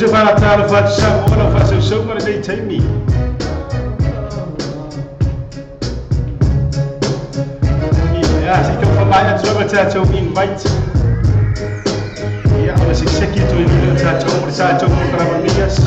te wharataro whatu sa moana whasau le nei taimi. Ia, si tau whamai atu rawa tātou invite. Ia, o le sekseki atu i nule o tātou, o le tātou mo karama mias.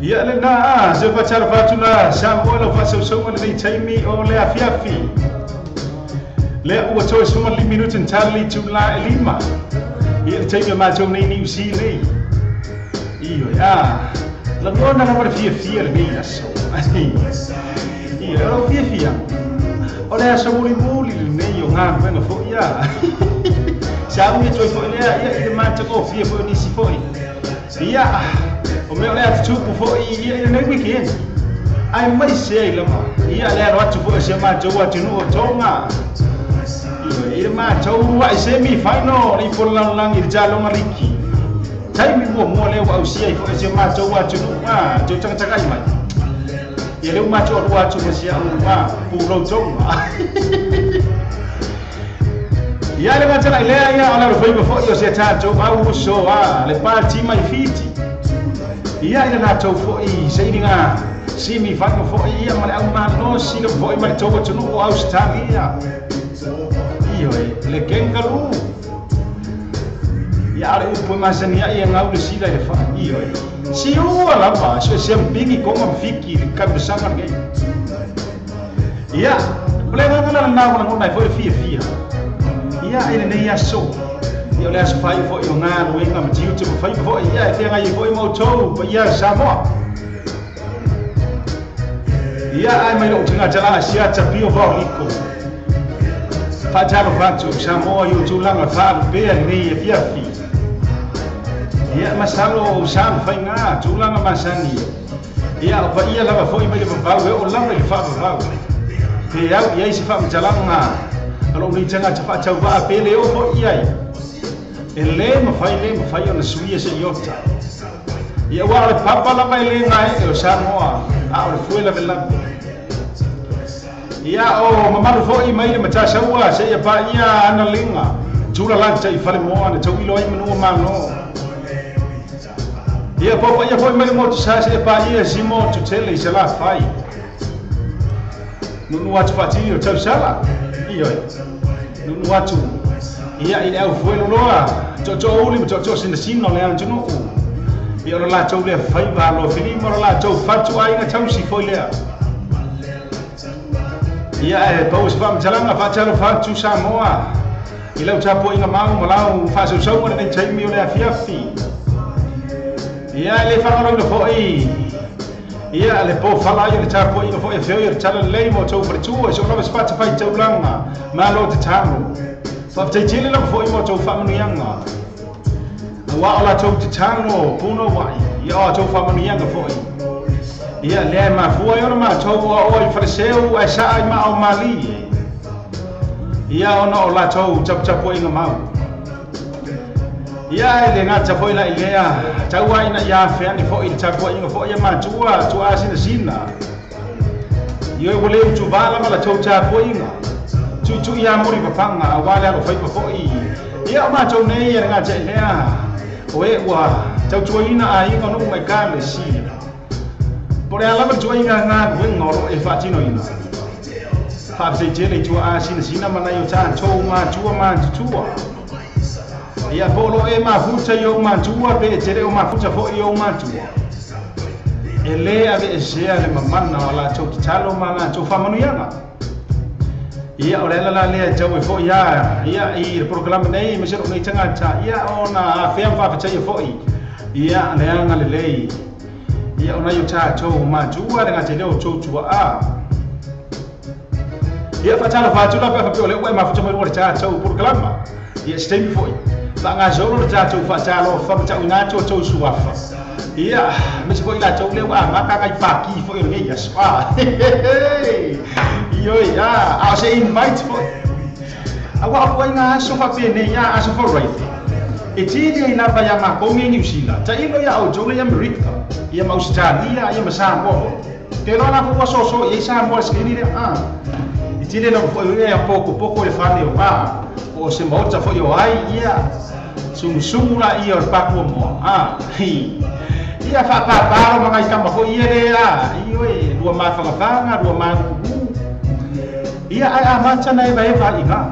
Ia le na se whatara whatuna sa moana whasau le nei taimi o le afiafi. Le ua toi suma li minutin tali tu la lima. Ia le taimi o mātou nei ni usi nei. Iyo ia. La ngona na fia fia le nei aso. Ia o fia fia. O le aso muli muli le nei o ngā wenga fo ia. Sa ui toi fo lea ia i le mātou o fia fo nisi fo. Ia. O mea lea tupu fo ia i nei weekend. Ai mai se i lama. Ia lea ro atu fo se mātou atu no o tonga. Ia i mātou ai semi final i polang i jalonga riki. Taimi mua mua leo au sia i fo se mātou atu no a te tanga tanga i mai. Ia leo mātou atu atu mo sia au ma puro tonga. Ia le matala i lea ia ona ro fo i o se tātou au so a le pāti mai fiti. Ia i le latou fo'i sailiga simi faga fo'i ia ma le aumalosi le fo'i ma le tou atunuu o Ausetalia. Ioe, le kengalu. Ia a o le upu e masani ai e gau le sila i le fai. Ioe, siua lava, suesea ma pigi koma ma fiki i le kamusaga lenei. Ia, o le agaga la lena ua lagona ai foi le fiafia. Ia, i lenei aso, ia o le aso faaiu foi o galuega ma tiute ma faiva foi, ia e feagai ai foi ma outou paia o Samoa. Ia, ae mai lou tagata la siata pio vaoliko. Faatalofa atu Samoa i ou tulaga faalupea lenei afiafi. Ia, masalo sa mafaiga tulaga masani. Ia, o paia lava foi mai le vavau e oo lava i le faavavau. Pe au i ai se faamatalaga a lou nei tagata faatauvaa pe le oo foi i ai. E lē mafai lē mafai ona suia se iota. Ia ua o le papa lava e lē gae'e o Samoa, a o le fue lavelave. Ia o mamalu foi mai le Matasaua seia paia Analega, tula lagi taifalemoa na tauilo ai manu o Malo. Ia po paia foi mai le Motusa seia paia Simo Tutele i Salafai. Nuunuu atu faatili o tausala. Ioe. Nuunuu atu. Ia i le au fueloloa, tootoouli ma tootoo sinasina o le atunuu. Ia o le latou lea faiva alofilima o le latou fatuaiga tausi foi lea. Ia e pau se faamatalaga faatalofa atu Samoa i lau tapuaiga mau ma lau faasausauga lenei taimi o le afiafi. Ia e le faagaloina foi ia le pofala ai o le tapuaiga foi e feoi o le talalelei ma outou faletua i so o lava se fatafaitaulaga malo tatalo. Faafetai tele lava foi ma outou faamanuiaga. Auā o latou tatalo punouai ia o outou faamanuiaga foi. Ia lea e mafua ai ona matou oaoa i faleseu ae saa i maa o malie. Ia ona o latou taputapuaiga mau. Ia e le gata foi la i lea, tau ai ina ia feani foi le tapuaiga foi a matua tuaa sinasina. Ioe ua lē utuvā lava latou tapuaiga. Tuitui ia moli papaga auā le alofaiva foi. Ia o matou nei e le gata i lea, o e ua tautuaina aiga o nuu ma ekalesia. Po le a lava le tuaiga galuega o loo e faatinoina. Faafetai tele i tuaa sinasina ma nai o tatou matua matutua. Ia po o loo e mafuta i ou matua pe e tele o mafuta foi i ou matua. E lē aveesea le mamana o latou tatalo ma latou faamanuiaga. Ia o le ala la lea e tau ai foi ia ia i le polokalame nei ma se lou nei tagata ia ona afea ma faafetaia foi ia le agalelei ia o nai o tatou matua le gata i lea o tou tuaa. Ia faatalofa atu la pe a faapea o lea ua e mafuta mai luga o le tatou polokalama. Ia se taimi foi faagasolo le tatou faatalofa ma tauina atu o tou suafa. Ia aemaise foi latou lea ua amata agai paki foi o lenei aso. Ioe a o se invite foi. Auā o ituaiga aso faapenei a aso Friday. E tele ai lava iā makou nei Niu Sila, tailo iā outou le i Amerika, ia ma Ausetalia, ia ma Samoa foi. Ou te iloa la foi ua soso i ai Samoa i le sekeni lea. A e tele lava foi e pokopoko le fale o a po o se maota foi o ai ia sumusumu laia o le pakuamoa. A ia faapapā lo magai tama foi ia lea. Ioe, lua mafagafaga, lua malulu. Ia ae amata na evaeva aliga.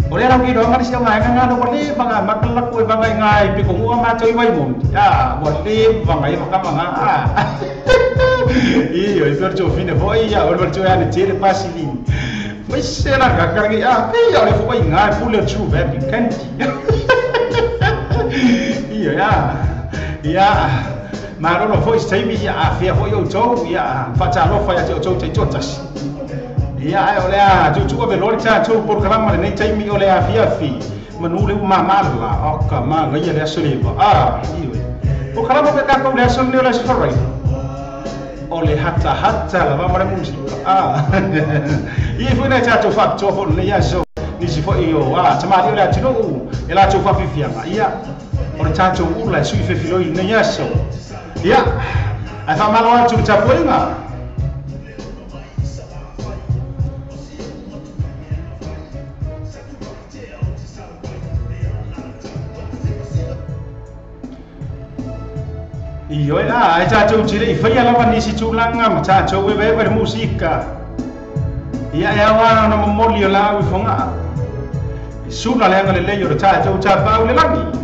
O lea lau iloaga le isi vaega galo ua leva ga amata laku e vaga i ga i pekogua matou i Vaimoni. A ua leva ga ia makamaga. A ioe, pe o le tofine foi ia o le toe ale tele pasilini. Mai se la gakalagi a pei o le foi ga e pule o True Value Candy. Ioe a ia malolo foi se taimi ia afea foi outou ia faatalofa ia te outou taitoatasi. Ia ae o lea tuutuu aveloa le tatou polokalama lenei taimi o le afiafi manu le umamala o ka magaia le aso leva. A ioe, polokalama pe tatou le aso lenei o le aso Friday. O le hatahata lava ma le musika. A ia foi nai tatou faapitoa foi lenei aso nisi foi o a tamalii o le atunuu e latou faafiafiaga. Ia o le tatou ula e sui fefiloi lenei aso. Ia ae faamalo atu le tapuaiga. Ioe a, ae tatou te le i faia lava nisi tulaga ma tatou evaeva i le musika. Ia e ao lava ona momoli o laau i Fogaa e sula le agalelei o le tatou tapaau i le lagi.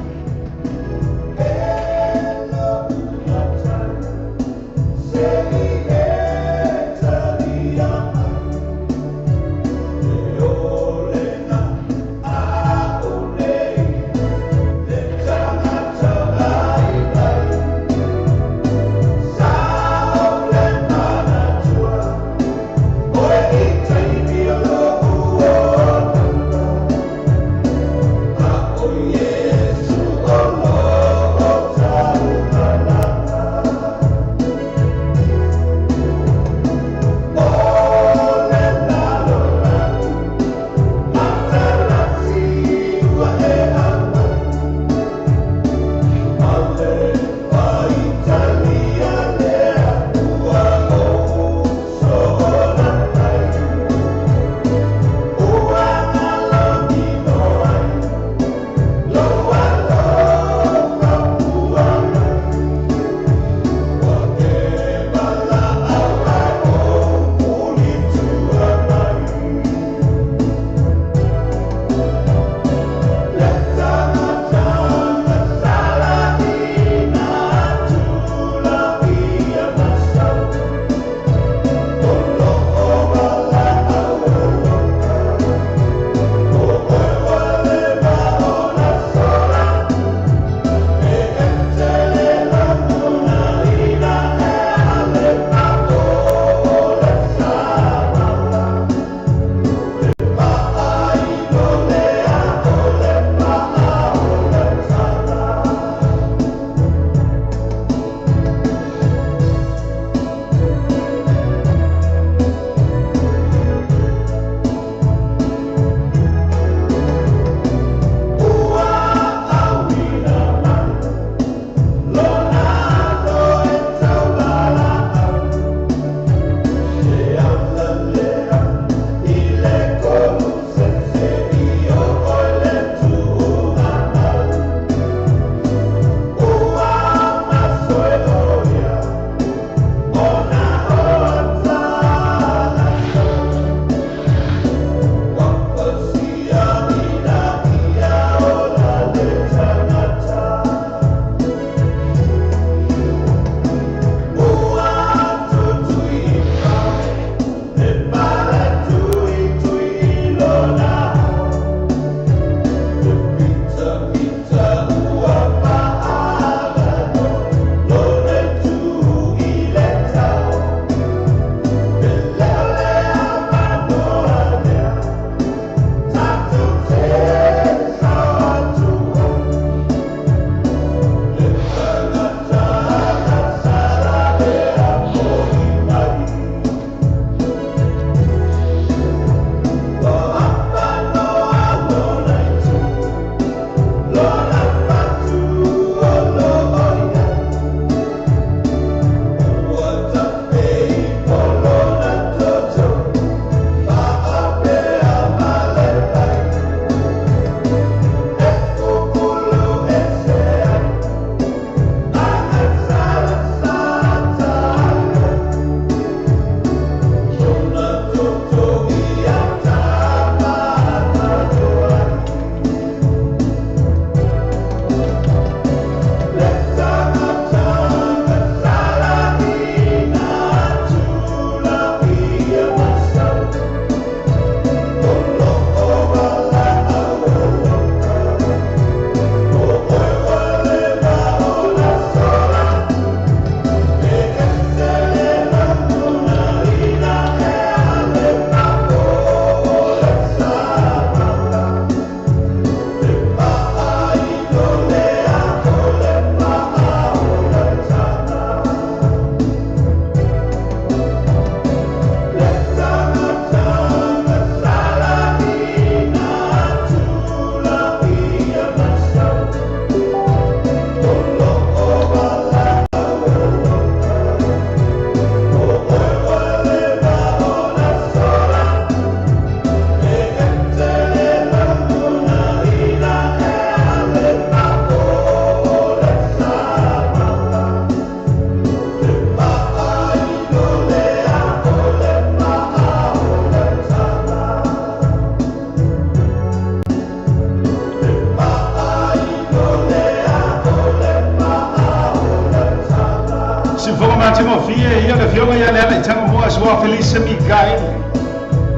Mati mo fie ia le fioga ia le ala i tanga moa sua Felice Mikael.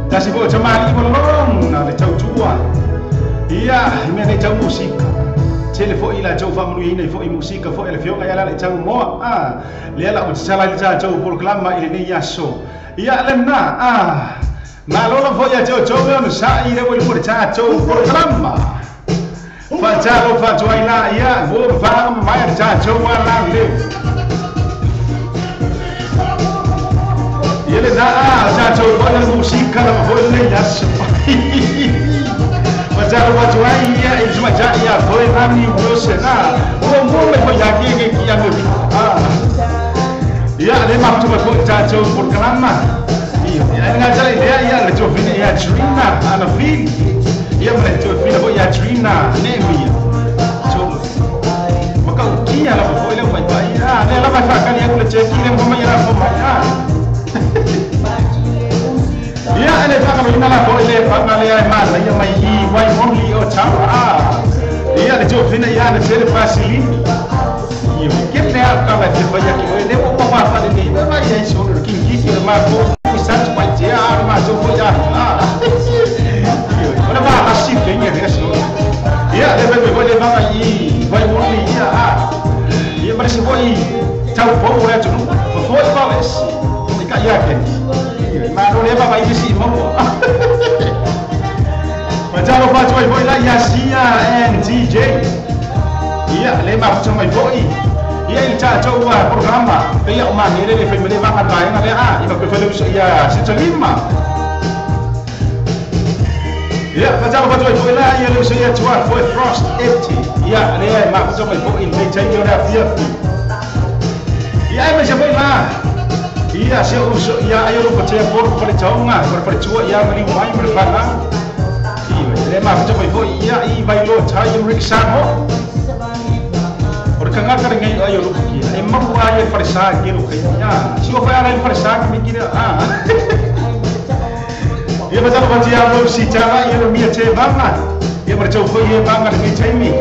Tasi fo tamali mo long na le tautua. Ia i mea nei tau musika. Tele foi la tau faamanuiaina i foi musika foi le fioga ia le ala i tanga moa. Lea la ua tatala i le tatou polokalama i lenei aso. Ia lena malo lava foi ia te outou e ona sa'i le ua i luma le tatou polokalama. Faatalo faatuai la ia ua mafaa ma mai le tatou alaleu. Ia lena tatou foi le musika lava foi lenei aso. Faatalo faatuai ia i le tamaitai ia foi Lani Wilson. Ua mua mai foi ia ke ke ki Amerika. Ia le mafuta mai foi tatou polokalama. Ia le gatala i lea ia le tofina ia Trina Anafili. Ia ma le tofina foi ia Trina Nemia. So makaukia lava foi le paipai. Lea lava faakali aku le cheki le mo mai la fo mai. Ia le whakamina la foi le whangalea e mana ia mai i Waimonli o Tawa. Ia le tofina ia le tele fasilini. Ia ke le a ka mai te whai aki oe le o pa wha nei. Me mai ia i sono le kingi ki le ma ko i sa tu pai te a ma tō foi a. Ia ora ma hasi ke nge re so. Ia le mai foi le manga i Waimonli ia a. Ia mara se foi tau po o le atu. Foi pa ves. I ka ia ke. Ma no le ba i si mo. Fatalo fatu ai foi la ia sia NTJ. Ia le ma futa mai foi. Ia i tatou programa. Pe ia o mangere le fai mele vanga vaenga le a. I ma pe fai uso ia sitalima. Ia fatalo fatu ai foi la ia le uso ia tua foi Frost Eti. Ia le ma futa mai foi le taimi o le afiafi. Ia e mai se foi la. Ia se uso ia ai o patea por pale taonga, por pale tua ia mali mai mali whana. Ia le ma futa mai foi ia i vai lo tai Rick Samo. O le kangaka le ngai ai o luku kia. E mau ai e wharesa ke ro kai. Ia, si o whai ara i wharesa ke me kira. Ia matalo pati a lo si tala ia lo mia te vanga. Ia mara tau foi e vanga le ngai taimi.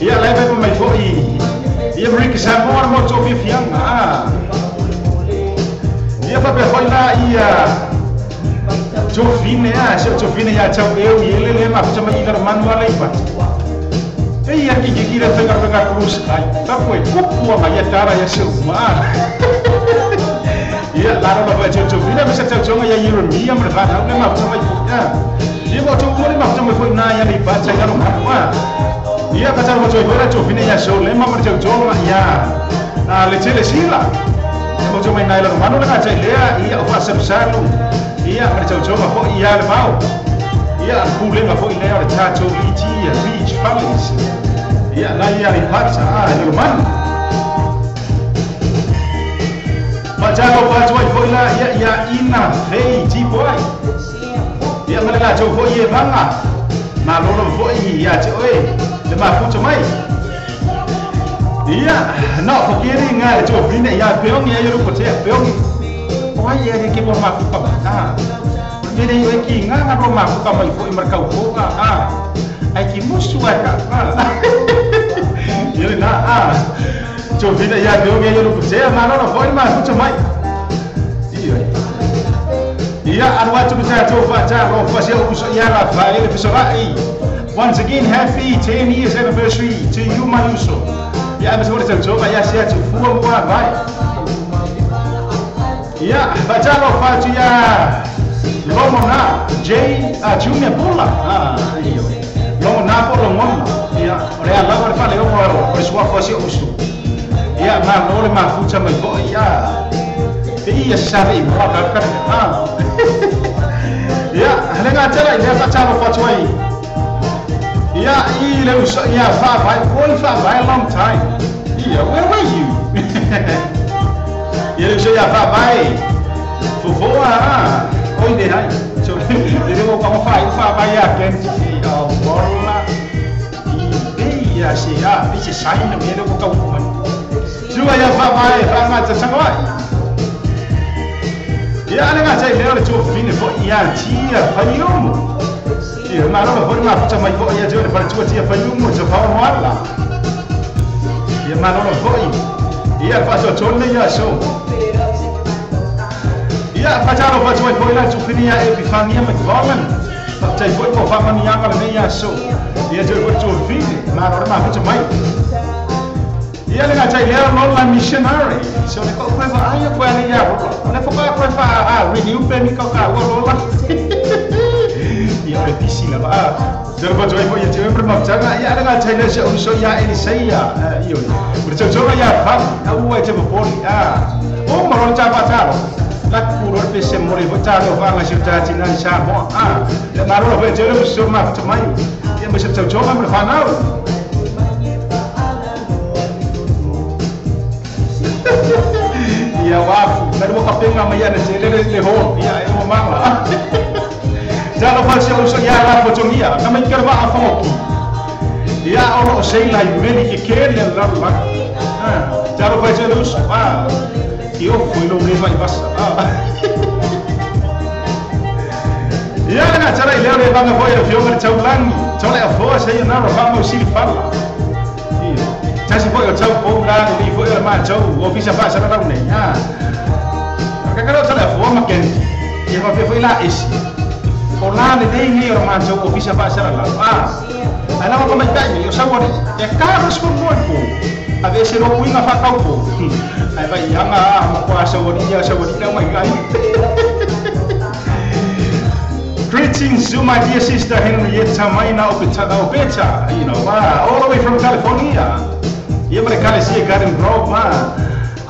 Ia lai vai mai foi. Ia Rick Samo ara mo tō fiafianga. Ia papea foi la ia tofine a se tofine ia tau eu i ele le mafuta mai i laro manu ala i pati. E ia ki ki kira whenga whenga krus ai. Tapu e kupu anga ia tara ia se uma. Ia laro la vai tofine me se tau tonga ia Yeremia ma le whanau le mafuta mai foi. Ia mo tau mo le mafuta mai foi nā ia le pata i laro manu a. Ia pataro mo toi foi tofine ia so le ma tau tonga ia le tele sila. Mo tau mai nai laro manu le ngata i lea ia o whasalusalu. Ia ma le tau tonga foi ia le mau. Ia pulenga foi lea o le tatou liti ia beach families. Ia la ia le pata a le manu. Patalo patu ai foi la ia ia ina fei tipo ai. Ia ma le la tau foi e vanga. Ma lolo foi ia te oe le mafuta mai. Ia not forgetting le tofine ia peongi ia ro potea peongi. Oi ia ke mo mafuta Mene i ki ngā ngā ro mafuta mai foi markau hoga Ai ki musu ai ka. Ia na Tofine ia peongi ia ro potea ma lolo foi mafuta mai. Ia Ia anu atu mita tofa ta ro fa se uso ia la fa ele fisorai. Once again, happy 10 years anniversary to you, my uso. Ia mas mo tau tofa ia se atu fua mua vai. Ia fatalo fatu ia Lomona J Junior Bula. Lomona po lomona. Ia ore ala ore fale o ore sua fa se uso. Ia ma lo le mafuta mai foi ia. Ia sabe mo ka ka. Ia le ngatela ia fatalo fatu ai. Ia i le uso ia fa vai oi fa vai long time. Ia where were you? Ia le uso ia fa vai. Fofoa oi de hai. So le mo ka fa fa vai ia ken ti o bola. I ia se a bi se sai na me le ko ka u man. Sua ia fa vai fa nga tsa nga. Ia le nga tsa le le to fine fo ia ti ia fa yomo. Ia ma lo foi ma futa mai foi ia te le tua tia fa yomo te fa mo ala. Ia ma lo foi. Ia Ia faasoatone ia aso. Ia faatalofa atu ai foi la tufini ia Epifania McFarland. Faafetai foi mo faamaniaga lenei aso. Ia toe foi tufini malo le mafuta mai. Ia le gatai lea lola missionary. So le ko koe vaai koe ale ia rola. O le foka koe fa a renew pe mi ka ka ua lola. Ia o le pisi lava. Talo fatu ai foi ia te empre mafutaga. Ia le gatai lea se uso ia Eliseia. Io. O le tautoga ia fa. Au e te popoli. O marolo ta patalo. La kuro le pese more fo talo fa nga se tati na sa mo. Le marolo foi te le uso mafuta mai. Ia mo se tautoga mo le whanau. Ia wafu, na lua kapenga mai ana te le le ho, ia e mo manga. Talo fa se uso ia la fotongia, na mai kerva a foki. Ia oro o seila i meli ke ke le la la. Talo fa se uso, i o foi lo le mai basa. Ia na tara i le vanga foi le fioga le taulangi, tole a foa se na ro fa mo sili fala. Tasi foi o tau pou la ni foi o ma tau o fisa fa sa la nei. Ka ka tole a foa ma ken. Ia fa foi la esi. O la le nei nei o ma tau o fisa fa sa la. Ana ko mai tai o sa wari. E ka ro so mo ko. A ve se ro kuinga fa kau po. Ai vai anga ma ko sa wari ia sa wari ka mai ai. Greetings to my dear sister Henrietta Maina Obeta, you know, all the way from California. Ia ma le kalesia Garden Grove, ma.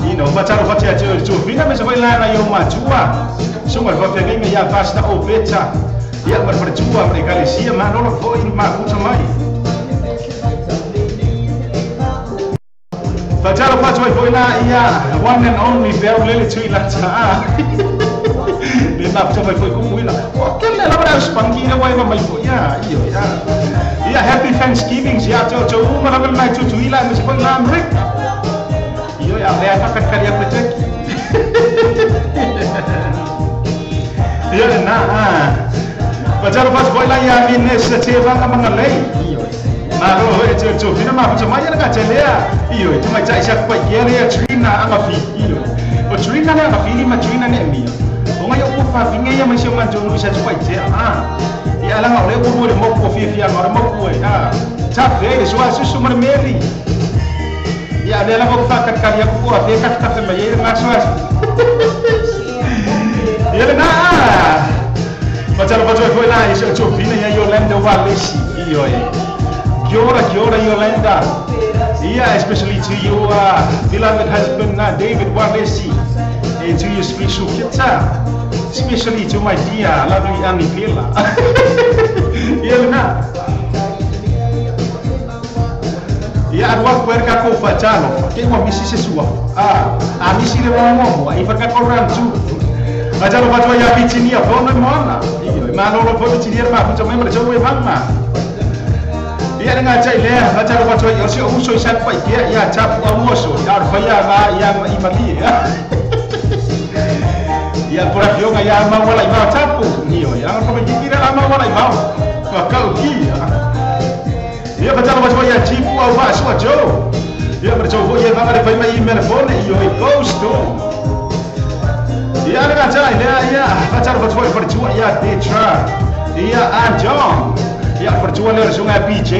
You know, fatalo fatia te tufina me se foi la na yo matua. So ma fa fenga ia pasta Obeta. Ia ma fa tua ma le kalesia ma lolo foi ma kuta mai. Fatalo fatua foi la ia one and only Bell Lily Tuila ta. Le na fa foi ko muila. O ke le la ba spanki le wa mai foi ia io ia. Ia happy Thanksgiving ia to to uma la mai tu tuila me se foi la Amerika. Io ia le fa ka ia petek. Ia na Fatalo fa foi la ia minesa te vanga mangalei. Io. Ma ro e te to fina ma fa mai ia ka telea. Io te mai tai sa pa ia le Trina anga fi. Io. O Trina ne anga fi ma Trina ne mia. O ngai o fa finga ia mai se manjo no sa tsupai te. Ia ala o le o le mo ko fi fi agora mo ko e. Ta fe so asu su mo meri. Ia le la ko fa ka ka ia ko fe ka ka fe mai ia ma so asu. Ia na. Fatalo fatua foi la isso to fina ia Yolanda Walesi. Io e. Kia ora Yolanda. Yeah, especially to your beloved husband David Walesi. And to your special kita. Especially to my dear lovely Annie Pela. Ia na. Ia arwa puerca ko fatalo. Ke wa misi se sua. A misi le wa mo i fa ka ko ran tu. Fatalo fatua ia pitinia fona moana. Io ma no lo pitinia ma futa mai ma tau e mamma. Ia nga tai le fatalo fatua ia se uso i sa pa ia ia tapu a moso. Ia fa ia ma ia i mali. Ia por afioga ia ma wala i ma tapu. Io ia ko me kira ma wala i ma. Fa kau ki. Ia fatalo fatua ia chipu au fa sua jo. Ia ma tau ia va le fai mai telefone io e posto. Ia nga tai le ia fatalo fatua fatua ia Detra. Ia a John. Ia fatua le sunga PJ.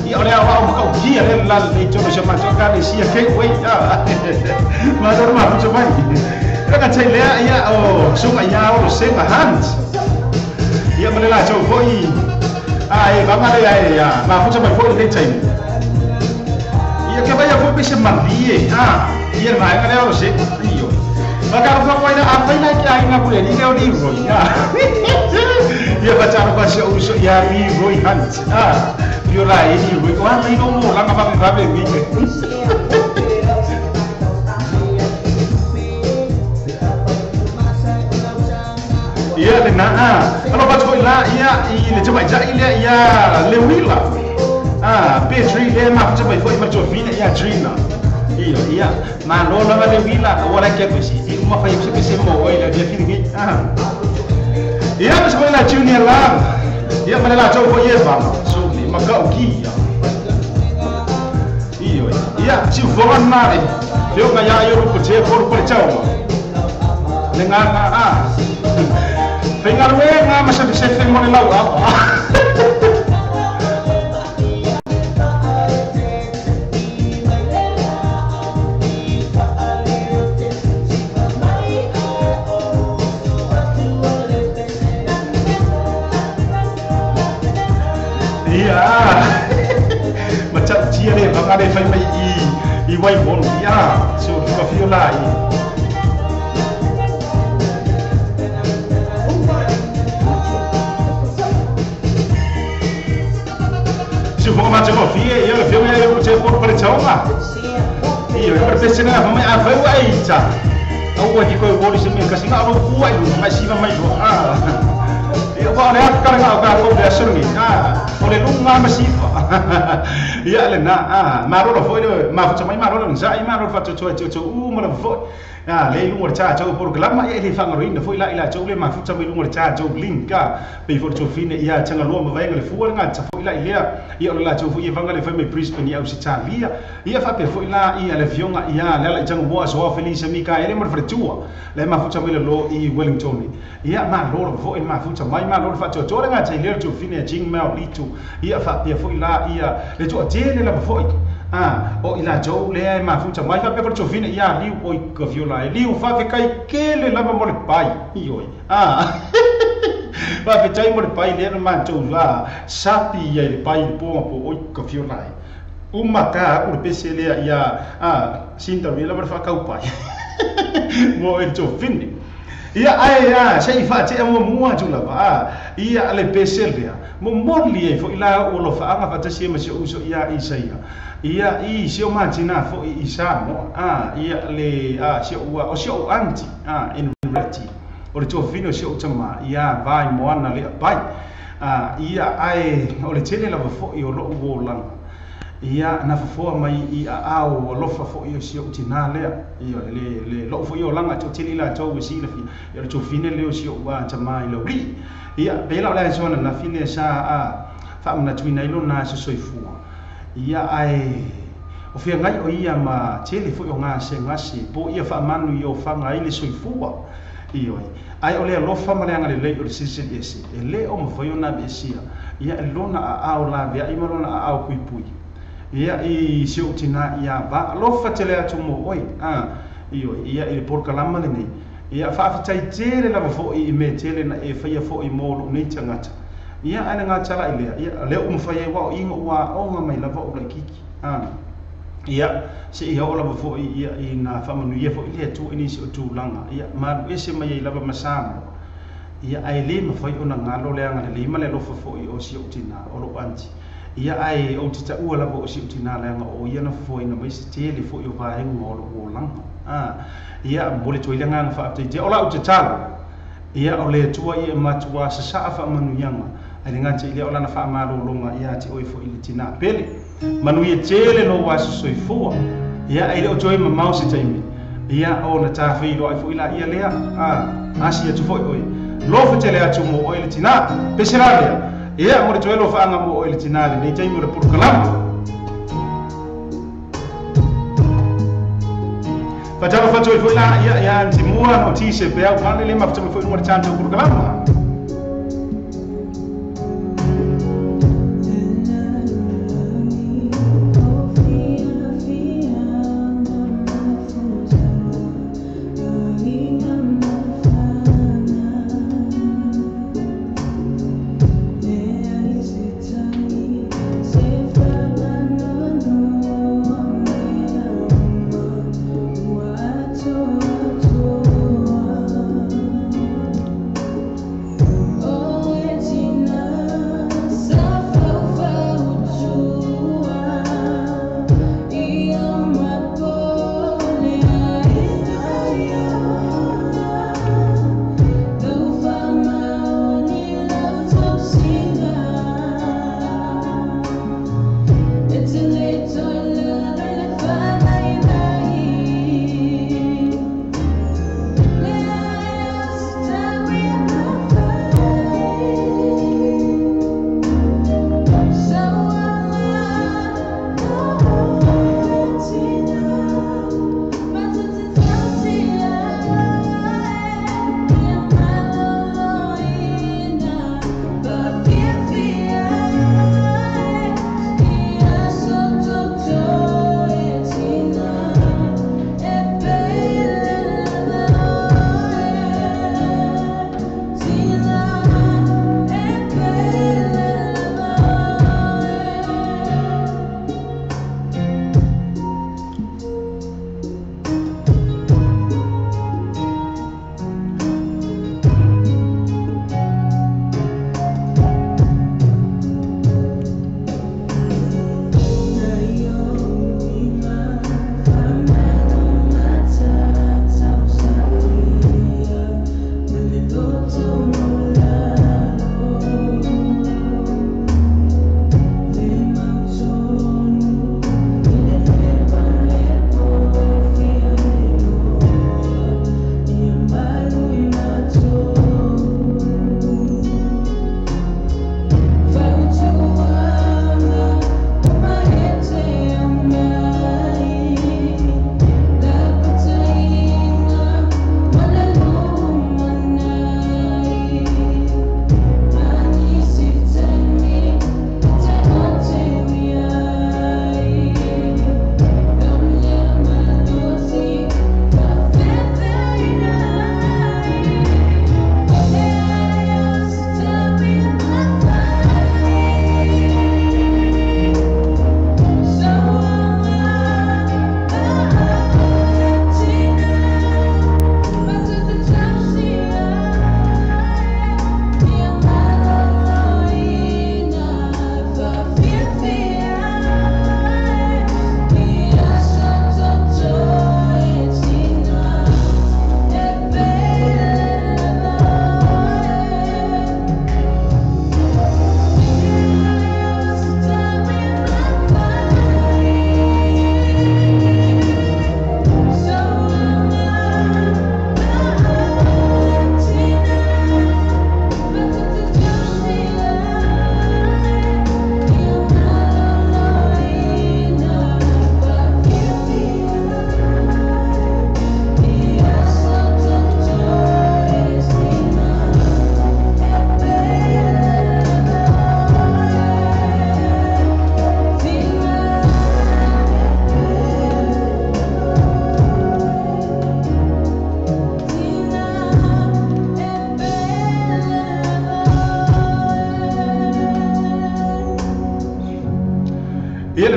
Ia ole au ma kau ki le la le tolo se ma ka le sia ke wei. Ma do ma futa mai. Ia nga tai le ia o sunga ia o senga hand. Ia ma le la tau foi. Ai va ma le ia ma futa mai foi le tai. Ia ke vai a foi pese malie. Ia mai ka le o se. Io. Ma ka fa foi na a foi na ki ai na ku le ni le o ni ro. Ia fatalo fa se uso ia mi Roy Hunt. Viola e ni Roy. Wa mai no mo la ka fa be mi. Ia le na alo fa foi la ia i le tama ja ile ia le wila. Petri le ma fa mai foi ma to fina ia Trina. Io ia ma no la le wila wala ke ko si i uma fa se se mo oi la dia fini. Ia ma se la Junior Love. Ia ma la tau foi eva. So ni ma ka o ki. Io Ia siufoga na le fioga ia i ru te foru pale chauma le nga a faigaluega ma sefesefe mo le lau apa. Ia matautia le vaga le fai mai i Waimono ia so ka fio la i si fo ma te ko fie ia le fio ia ko te por pare chauma ia e pese na mai a fai wa ita au wa ki ko ko se me kasi na ro ku ai mai si mai ro a ia wa le ka ka ka ko de asurni a o le lunga ma sifa ia le na a ma ro foi le ma fa mai ma ro nza i ma ro fa to to to u ma foi a le lunga cha cho por klama ia le fa ngaro ina foi la ila cho le ma fa mai lunga cha cho link ka pe fo to fine ia changa lo ma vai le fu nga cha foi la ia ia la cho foi vanga le foi mai Brisbane ia Australia ia fa pe foi la ia le fionga ia le la changa mo so felice mi ka ele mo fa tua le ma fa mai le lo i Wellington ia ma lo foi ma fa mai ma lo fa to to nga cha le to fine jing ma li tu ia fa pe foi la ia le to te le la foi a o ila jo le ma fu mai fa pe for fine ia li o ka viola li u fa fe kai ke le la mo le pai i oi a fa fe tai mo le pai le ma jo la sapi ia le pai po po o ka viola uma ka u pe se le ia a sinta vi la fa ka u pai mo e jo fine ia ai a sei fa te mo mo tu la va ia le pe se le mo mo li e fo ila o lo fa anga fa te se ma se uso ia isaia ia i se o mantina fo i sa mo a ia le a se o o se o anti a in reality o le to fino se o tama ia vai mo ana le pai a ia ai o le tele la fo i o lo o langa ia na fo mai i a au lo fa fo i se o tina le ia le le lo fo i o langa to tele la to si le fi ia le to fine le o se o wa tama i lo ri ia pe la la so na fine sa a fa na tuina ilo na se soifua ia ai o fia ngai o ia ma tele foi o ngā se ngasi po ia fa manu i o whanga i le soifua i oi ai o le alofa ma le anga le lei o le sisi ese e le o mawhai o nā besia ia e lona a ao la vea i ma lona a ao pui pui ia i se o tina ia va alofa tele atu mo oi a i oi ia i le porkalama le nei ia whaafetai tele lava foi i me tele na e whaia foi mō lo nei tangata ia ana ngā tala i lea ia leo umawhai ai wao inga ua onga mai lava o laikiki a ia se ia o lava foi ia i nā whamanu ia foi lea tu ini si o tūlanga ia maru ese mai ai lava masamo ia ai le mawhai o na ngalo lea ngale le ima le lofa foi o si o tina o lo anti ia ai o tita ua lava o si o tina lea o ia na foi na mai se tele foi o vaenga o lo o langa a ia mole toi le nganga whaapte te ola o te talo ia o le tua ia matua sa sa wha manu ianga ai le ngati i le ola na wha malolonga ia te oi fo i le tina pele manu ia tele lo waso soifua ia ai le o toi mamau se taimi ia o na tāwhi lo ai fo i la ia lea a asi atu foi oi lo fatele atu mo oi le tina pesera lea ia mo le toi lo whaanga mo oi le tina le nei taimi o le purukalama Fatalo fatoi foi la ia ia antimua no tise pe au fane le mafutama foi numa tanto purukalama.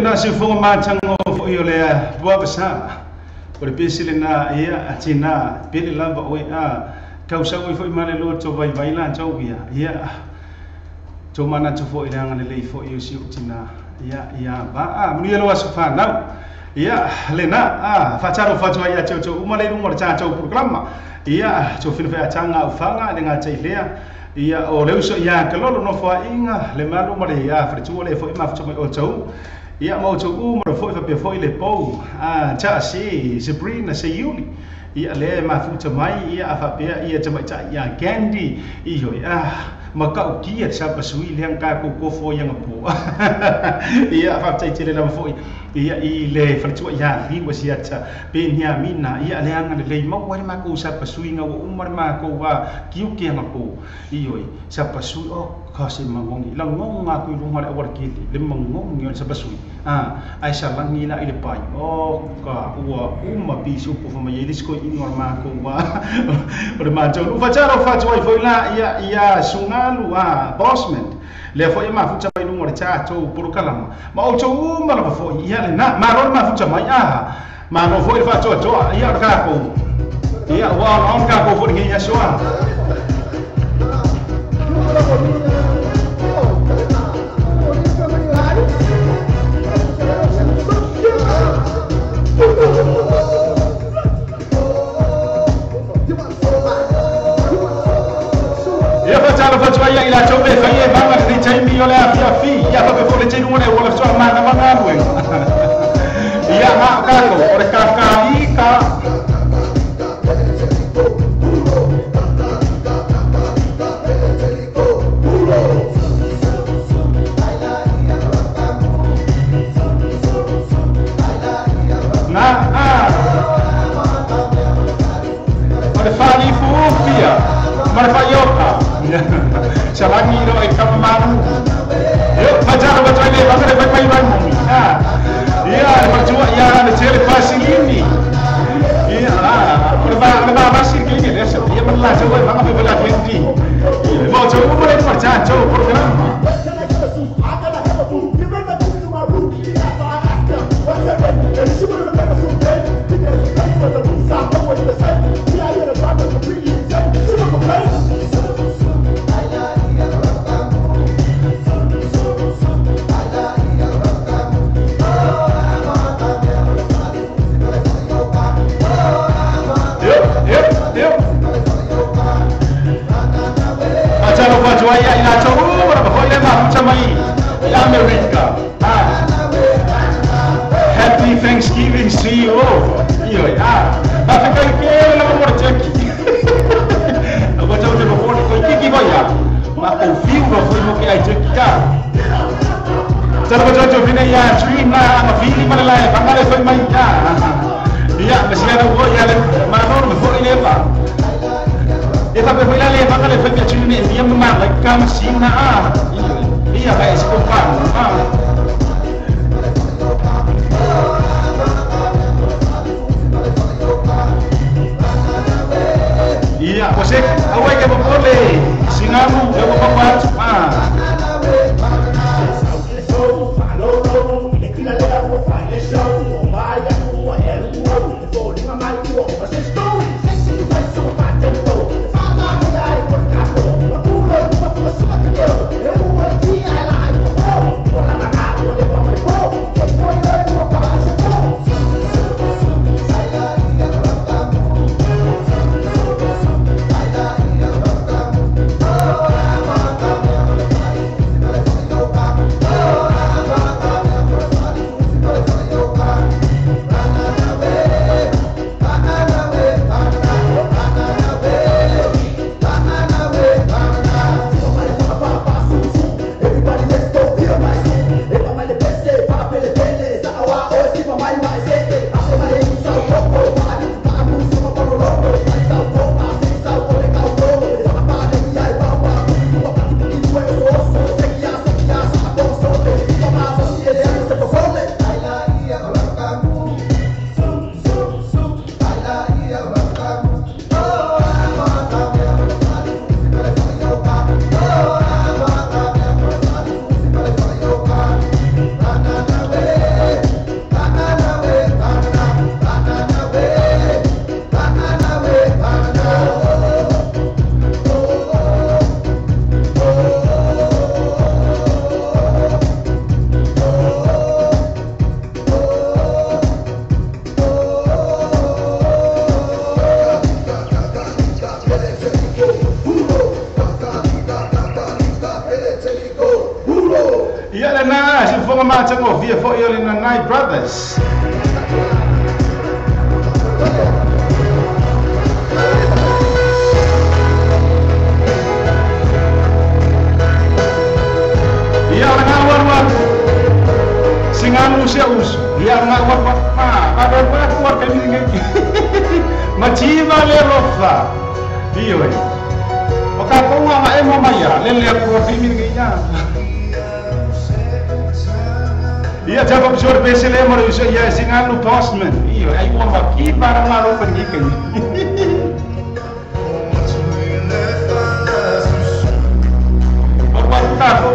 na se fonga matanga fo i o le pua pasa. O le pesi le na ia atina pele lava oe a kausa oi foi male loto vai vai la tau ia ia to mana to foi le anga le foi o si utina ia ia ba a muni lo aso fa nau ia le na a fa taro fa to ia tau tau uma le lunga ta tau programa ia to fina fa tanga ufanga le nga tai lea ia o le uso ia ka lolo no fa inga le malu ma le ia fa tu le foi ma fa o tau ia mo tau u ma foi fa pe foi le pou a cha si Sabrina se Yuli ia le mafuta mai ia afapea ia tamaita ia Candy i hoi a makau kia sa pasui le ka ko ko fo ia ngapo ia afapta tele la fo ia i le faletua ia li wasia ta penia mina ia le anga le mau wale ma ko sa pasui nga o umar ma ko wa kiu kia ngapo i hoi sa pasui o kasi mangongi la ngonga ku lunga le awar kili le mangongi sa pasui a ai sa langi la ile pai o ka ua uma bisu po fama ye disko ingor ma ko wa o ma jo u fa charo fa jo foi la ia ia sungalu a bosman le foi ma fu mai lunga le cha to por kalama ma o to uma la foi ia le na ma ro ma fu mai a ma no foi fa to to ia ka ko ia wa on ka ko foi ia soa. Ia fa talo fa tua ia ila tobe fa ia ba ma te taimi o le afia fi ia fa pe fole te nune o le soa mana mana nue ia ha ka ko o le ka ka i ka na a o le fa li fu fia ma le fa ioka Salangi ro e kama manu. Yo fajaro ba tole ba le ba mai mo. Ah. Ia le fatua ia le tele fasilini. Ia ah, o le ba ba sir ke le se. Ia man la se wa ba ba la 20. Mo to mo le fa cha cho programa. America. Ah. Happy Thanksgiving CEO. Io ah. Ma fa che la mo cheki. Agora eu te vou ko kiki vai ya. Ma o fio no foi mo que ai cheki ka. Tara ko jo vine ya trina ma fili ma la fa le foi mai ya. Ya, ma se era o ya le ma no me foi le fa. E fa pe foi la le fa le foi pe trina e ma la ka ma ah. Ia vai se comprar, ah. Ia, você, awai que vou pôr singamu, eu vou papar, ah. foi o le Nanai Brothers. Ia o ngā warwa singanu se usu. Ia ngā warwa ma ba ba ko ka mi ngai. Mativa le lofa. Io e. O ka ko ma e mo mai ya le le ko ka mi ngai ya. Ia tapa pessoa pese le mo isso ia singanu postman. Io ai mo ma ki para ma ro pa ngi kai. Warwa ta ko.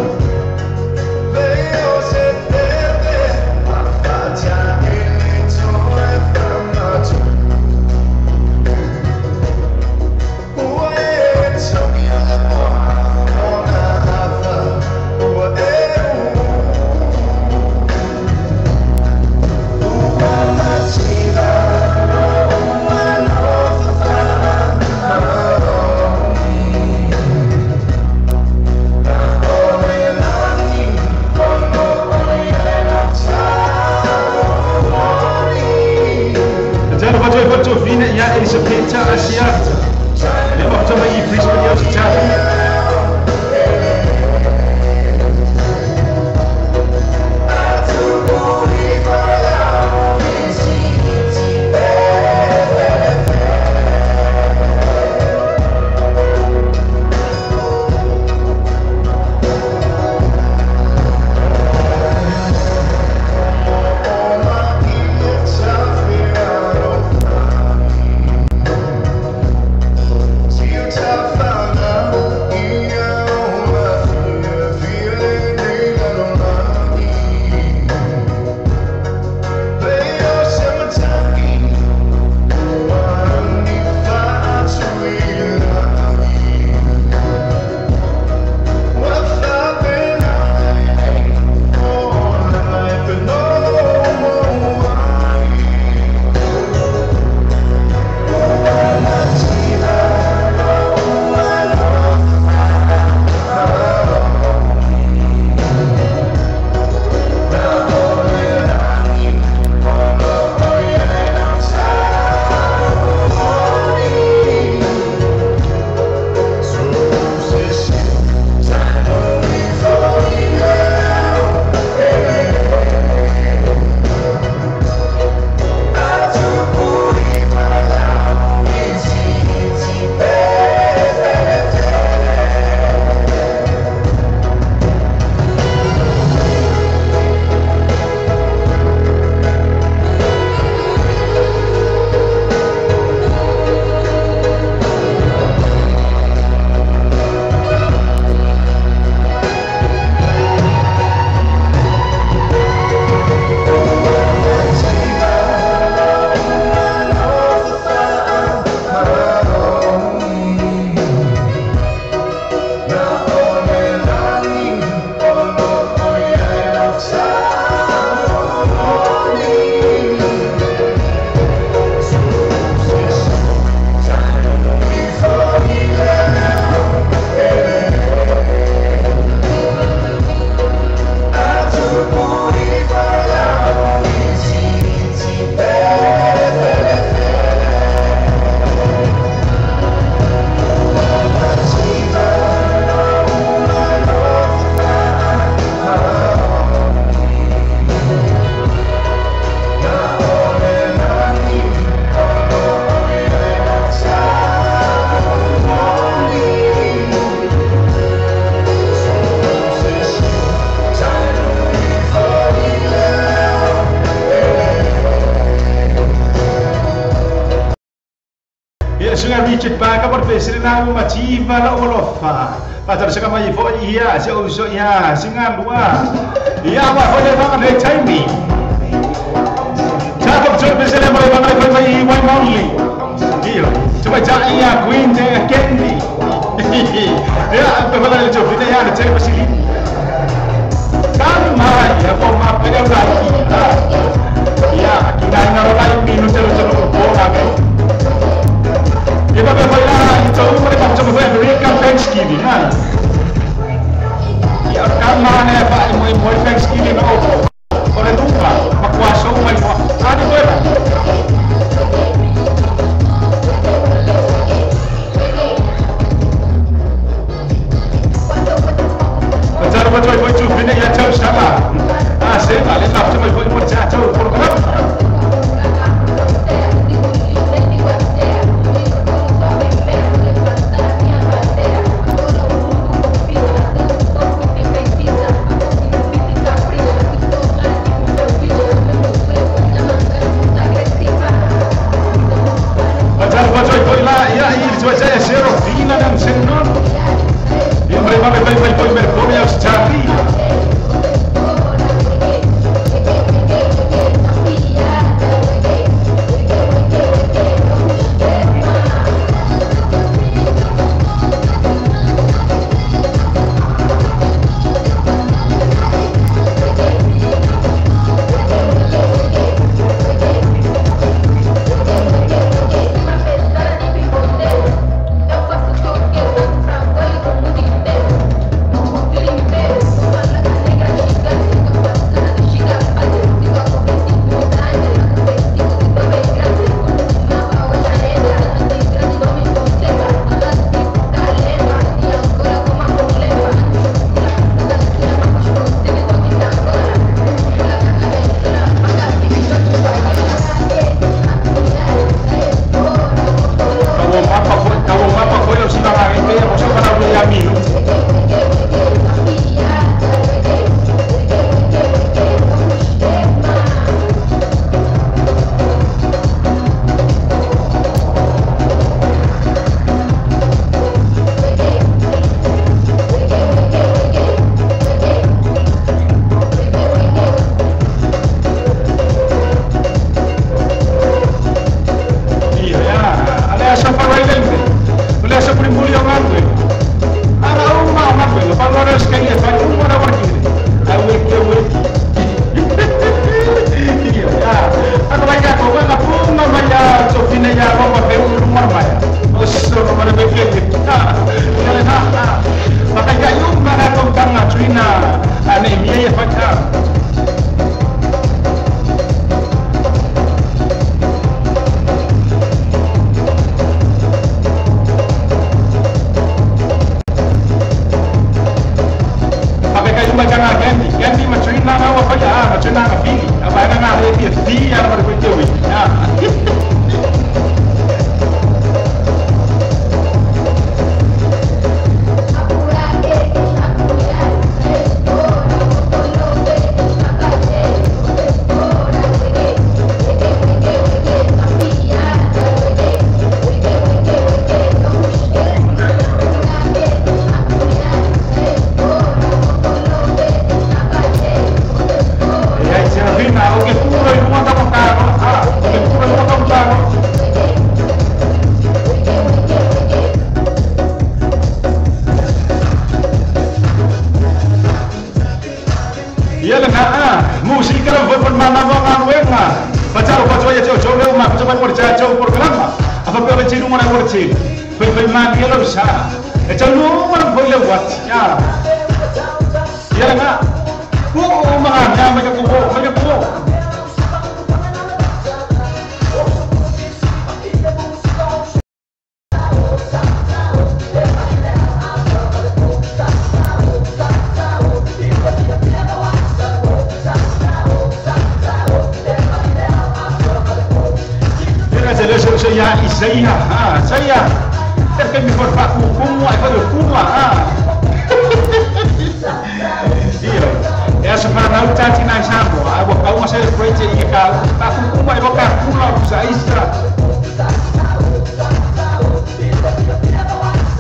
Richard Parker por pesina mativa la olofa patar saka mai fo ia se uso ia singa lua ia wa fo le ba le taimi ta ko tso pesina mai ba mai mai wai only io tu vai ta ia queen te kendi ia pe ba le tso fina ia le te pasili tan mai ia fo ma pe la ia ki na ro lai mi no se lo ko na me Jeg var ved at Thanksgiving, ha? Ja, gamla er bare i Thanksgiving og tino mana wala tino. Fai fai mani elo sa. E tau no mana foi le wat. Ya. Ya nga. O mga nga mai ka ko mai ka ko. Ya Isaia, ah, Isaia. Perché mi fa como ai fa kuma, ah. Io, essa para não tá te na sambo, ah, vou cá uma celebrate e cá, tá com kuma e vou cá kuma Isaia.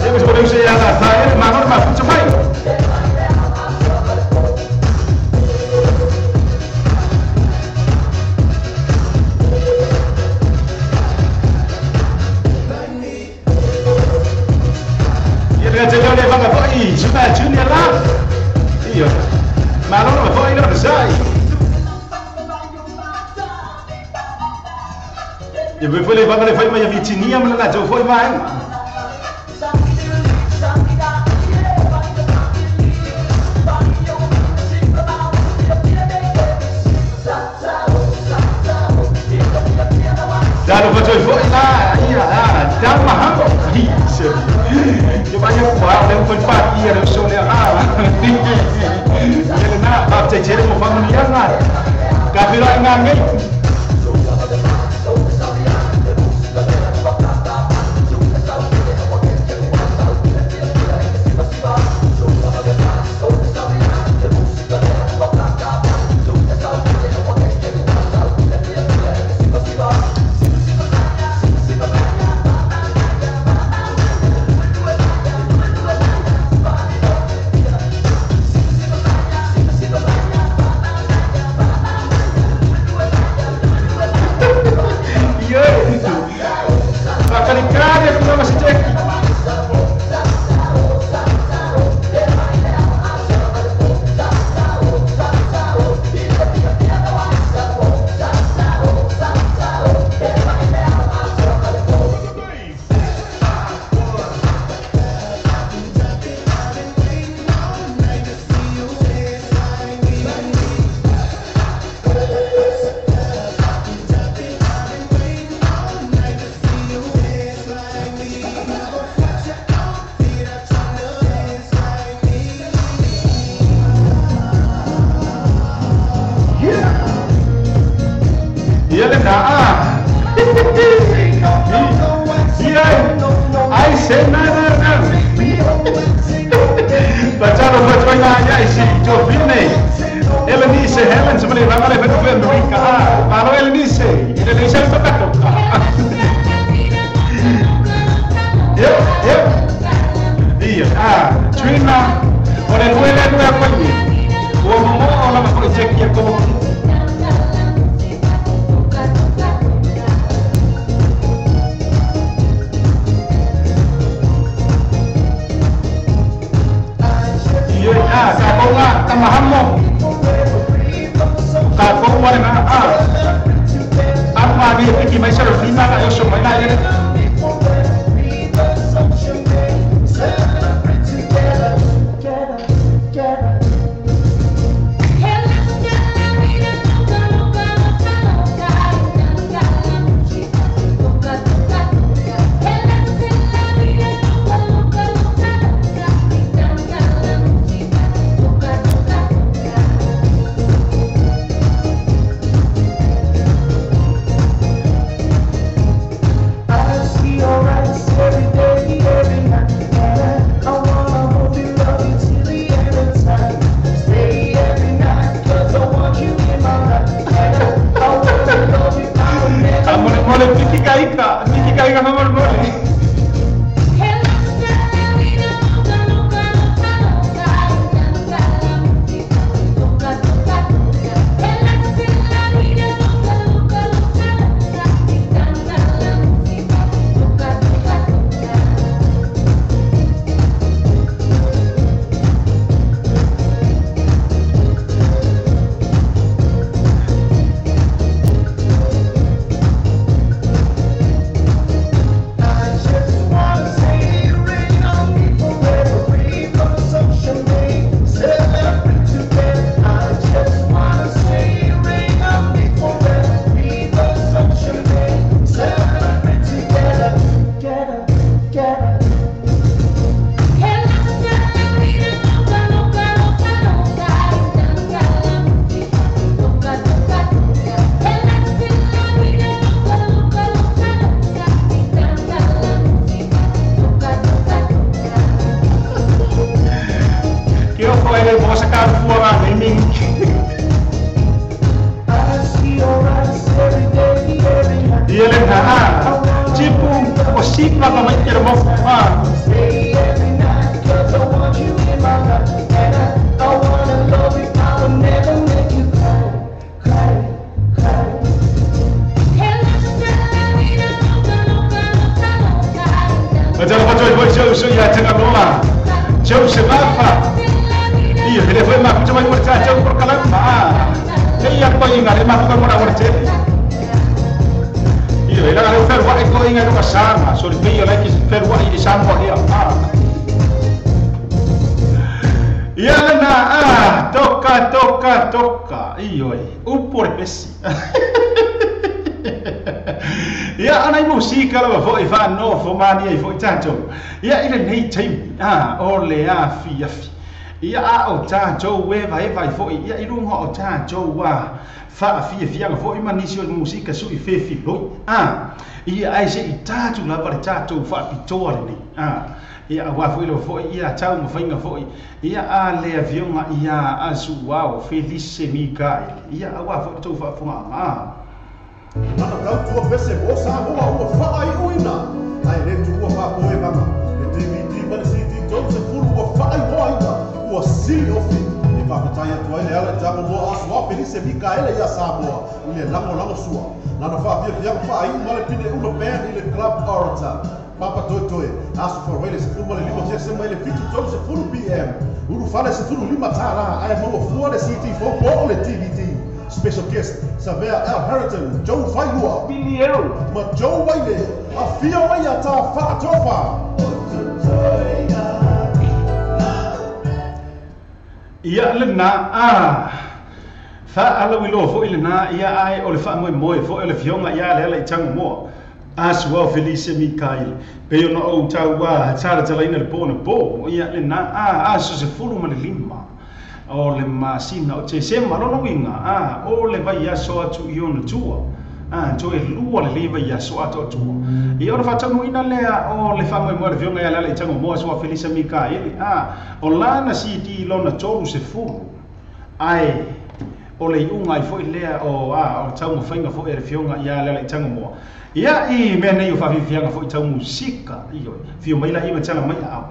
Eu vou poder ser a tá, ele mas não mas mai. Ma non poi non sai. E poi le vanno le fai ma vicini ma la giù foi mai. Da lo faccio foi là, io là, da ma ha. Io voglio fare un po' di partire, sono ah. Na ba te chere mo familia na. Ka fira nga ngai. ua sipaka mai ke mo so ia tanga Joseph Alfa. Ia hele foi ma kuta mai mo ta tau por kala ma. Te ia ko inga le ma ko mo ra te. Ia hele ga fer wa ko inga no sama, so le peio like fer wa i sama ia. Ia na toka toka toka. Io upor pesi. Ia ana i musika lava foi faanofo mania i foi tatou. Ia i lenei taimi o le afiafi. Ia a o tatou e vaevai foi. Ia i luga o tatou faafiafiaga foi ma nisi o le musika sui fefiloi. Ia ae seʻi tatou lava le tatou faapitoa lenei. Ia auā foi lava foi ia tau mafaiga foi. Ia a le afioga ia Asuao Felise Mikaele. Ia auā foi le tou faafogaaga. Mana tau tua pese mo Samoa ua faaiuina ae le tuua faapoevaga le DVD ma le CD 30 ua faaigoaina ua sili ofi e faafetai atu ai le ala i Tagomoa Asuao Felise Mikaele ia Samoa i le lagolago sua lana faafiafiaga faaiu ma le pine ula band i le Club Orator Papa Toetoe aso faavaile 15 Tesema i le 7:30 PM ulufale $15 ae maua fua le CD fou po o le DVD. Special guest, Savea L. Harrington, Joe Failua, Billy L. Ma Joe Waile, Afia Waia Ta Faatofa. Ia lena faaalauiloa foi lena ia ae o le faamoemoe foi o le fioga ia le ala i Tagomoa Asuao Felise Mikaele pei ona ou tau talatalaina le po na po ia lena aso 15 o le masina o Tesema lona uiga o le vaiaso atu i ona tua toe lua le lei vaiaso atu atua ia ona faataunuuina lea o le faamoemoe le afioga ia le ala i Tagomoa Asuao Felise Mikaele o lana CD lona 30 ae o le iuga ai foi lea o o taumafaiga foi a le afioga ia le ala i Tagomoa ia i mea nei o faafiafiaga foi tau musika ioe fio mai laia ma tala mai aao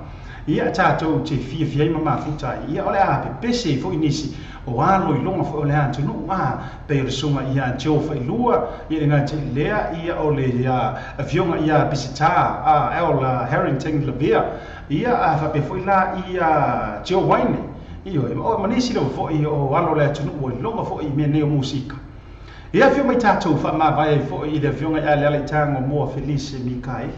ia tatou te fiafia ai ma mafuta ai ia o le a pepese ai foi nisi o alo i luga foi o le atunuu pei o le suga ia Joe Failua ia le gata'i lea ia o le afioga ia Pisita El Harrington Lavea ia faapea foi la ia Joe Waine ioe ma nisi lava foi o alo o le atunuu i luga foi i mea nei o musika. Ia afio mai tatou faamavae ai foi i le afioga ia le ala i Tagomoa Felise Mikaele.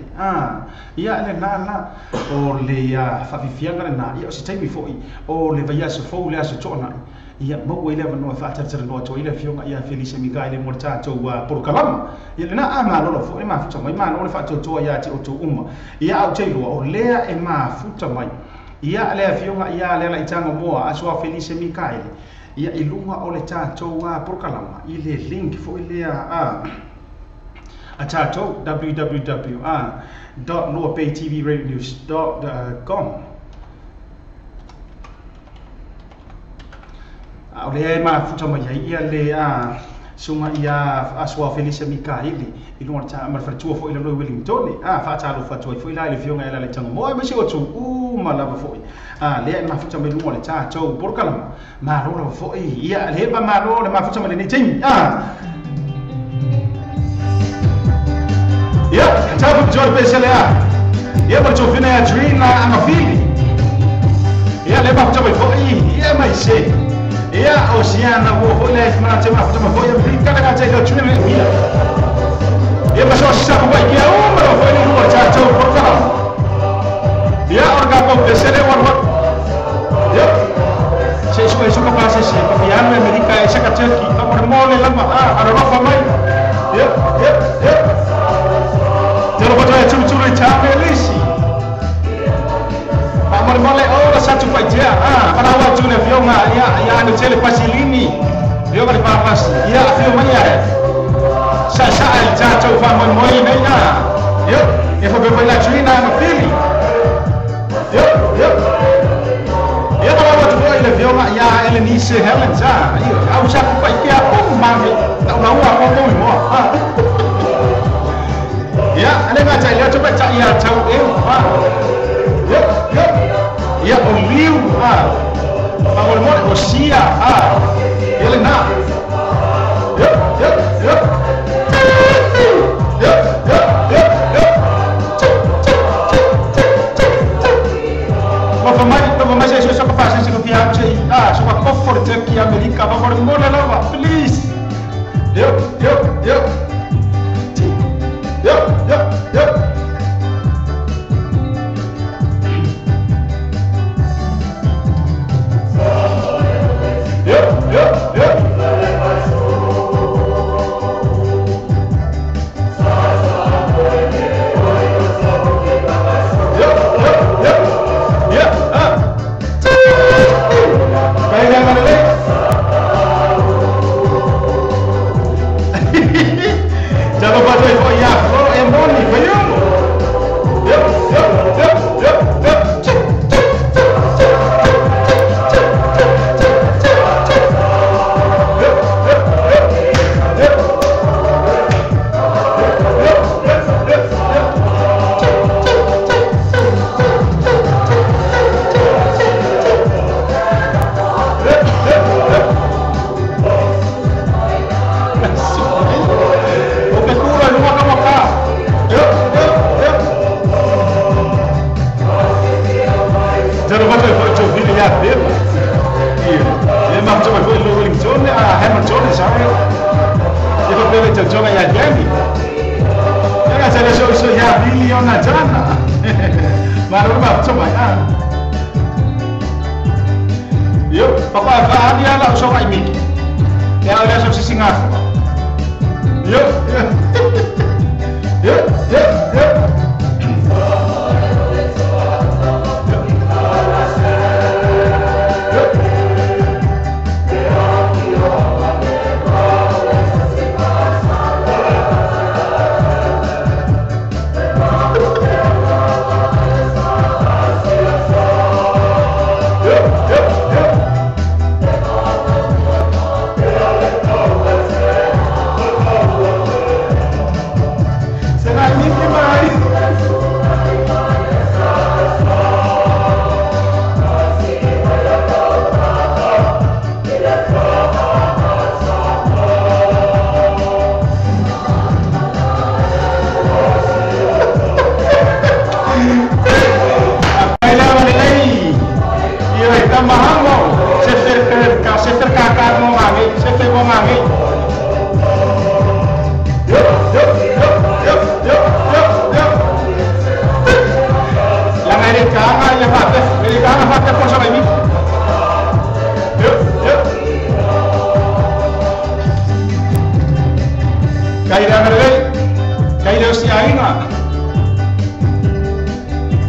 Ia le na la o le faafiafiaga lena ia o se taimi foi o le vaiaso fou le aso toonai. Ia maua i le avanoa faatalatalanoa atu ai le afioga ia Felise Mikaele mo le tatou polokalama. Ia lena malolo foi e mafuta mai malo le faatoatoa ia te outou uma. Ia au te iloa o lea e mafuta mai. Ia le afioga ia le ala i Tagomoa Asuao Felise Mikaele. Ia i luga o le tatou polokalama i le link foi lea a tatou www.luapeitvradionews.com o lea e mafuta mai ai ia le suga ia Asuao Felise Mikaele i luga o ma le faletua foi lalo i Wellington faatalofa atu ai foi la i le afioga ia le ala i Tagomoa aemaise o atu uma lava foi lea e mafuta mai luga o le tatou polokalama malo lava foi ia le ma malo le mafuta mai lenei taimi ia tapu jor pese lea ia ma tofina ia Trina Angafili ia le mafuta mai foi ia mai se ia o siana ua foi le ma te mafuta mai foi ia ka ka te Trina ia ia ma so sa ko ia uma lava foi le luga o le tatou polokalama ia o le ka pese le wa ia se isso ka pase se papiano Amerika e sa ka Turkey ka mo mole lava ara rofa mai ia ia ia te lo boto e tu tu le tame lisi pa mo mole o la sa tu fai tia para wa tu le fionga ia ia no tele pasilini io ka papas ia fio mai ia sa sa al tatou fa mo mo nei ia e fa be la Trina ma fili ia ia ia pa wa tu le fionga ia Elenice Helen sa ia au sa ku pai kia o mami tau na ua ko ko mo Ya, ale ga tai le to ba tai ya tau e fa. Yo, yo. Ya o liu a. Pa mo mo o sia a. Ele na. Yo, yo, yo. Yo, yo, yo, yo. Ma fa mai se so ka se ko pia che ah so ka comfort ki America va por mo la please. Yo, yo, yo. Yo, yo, yo. Yo, yo, yo. Yo, yo, yo. Yeah, ah. Kaya nga na. Jangan lupa tuh ya, oh emoni, bayung. Yep, yep, yep, yep, yep. Cek, cek, cek, cek, cek, cek, cek, cek, cek, cek. Yep, yep, yep, yep. Yep, yep, yep, yep. Cek, cek, cek, cek, cek, cek, cek, cek, cek, cek. Yep, yep, yep. Yo, papa, dia lah usah kayak miki. Ya, dia usah singa. Yo, yo, yo, yo, yo.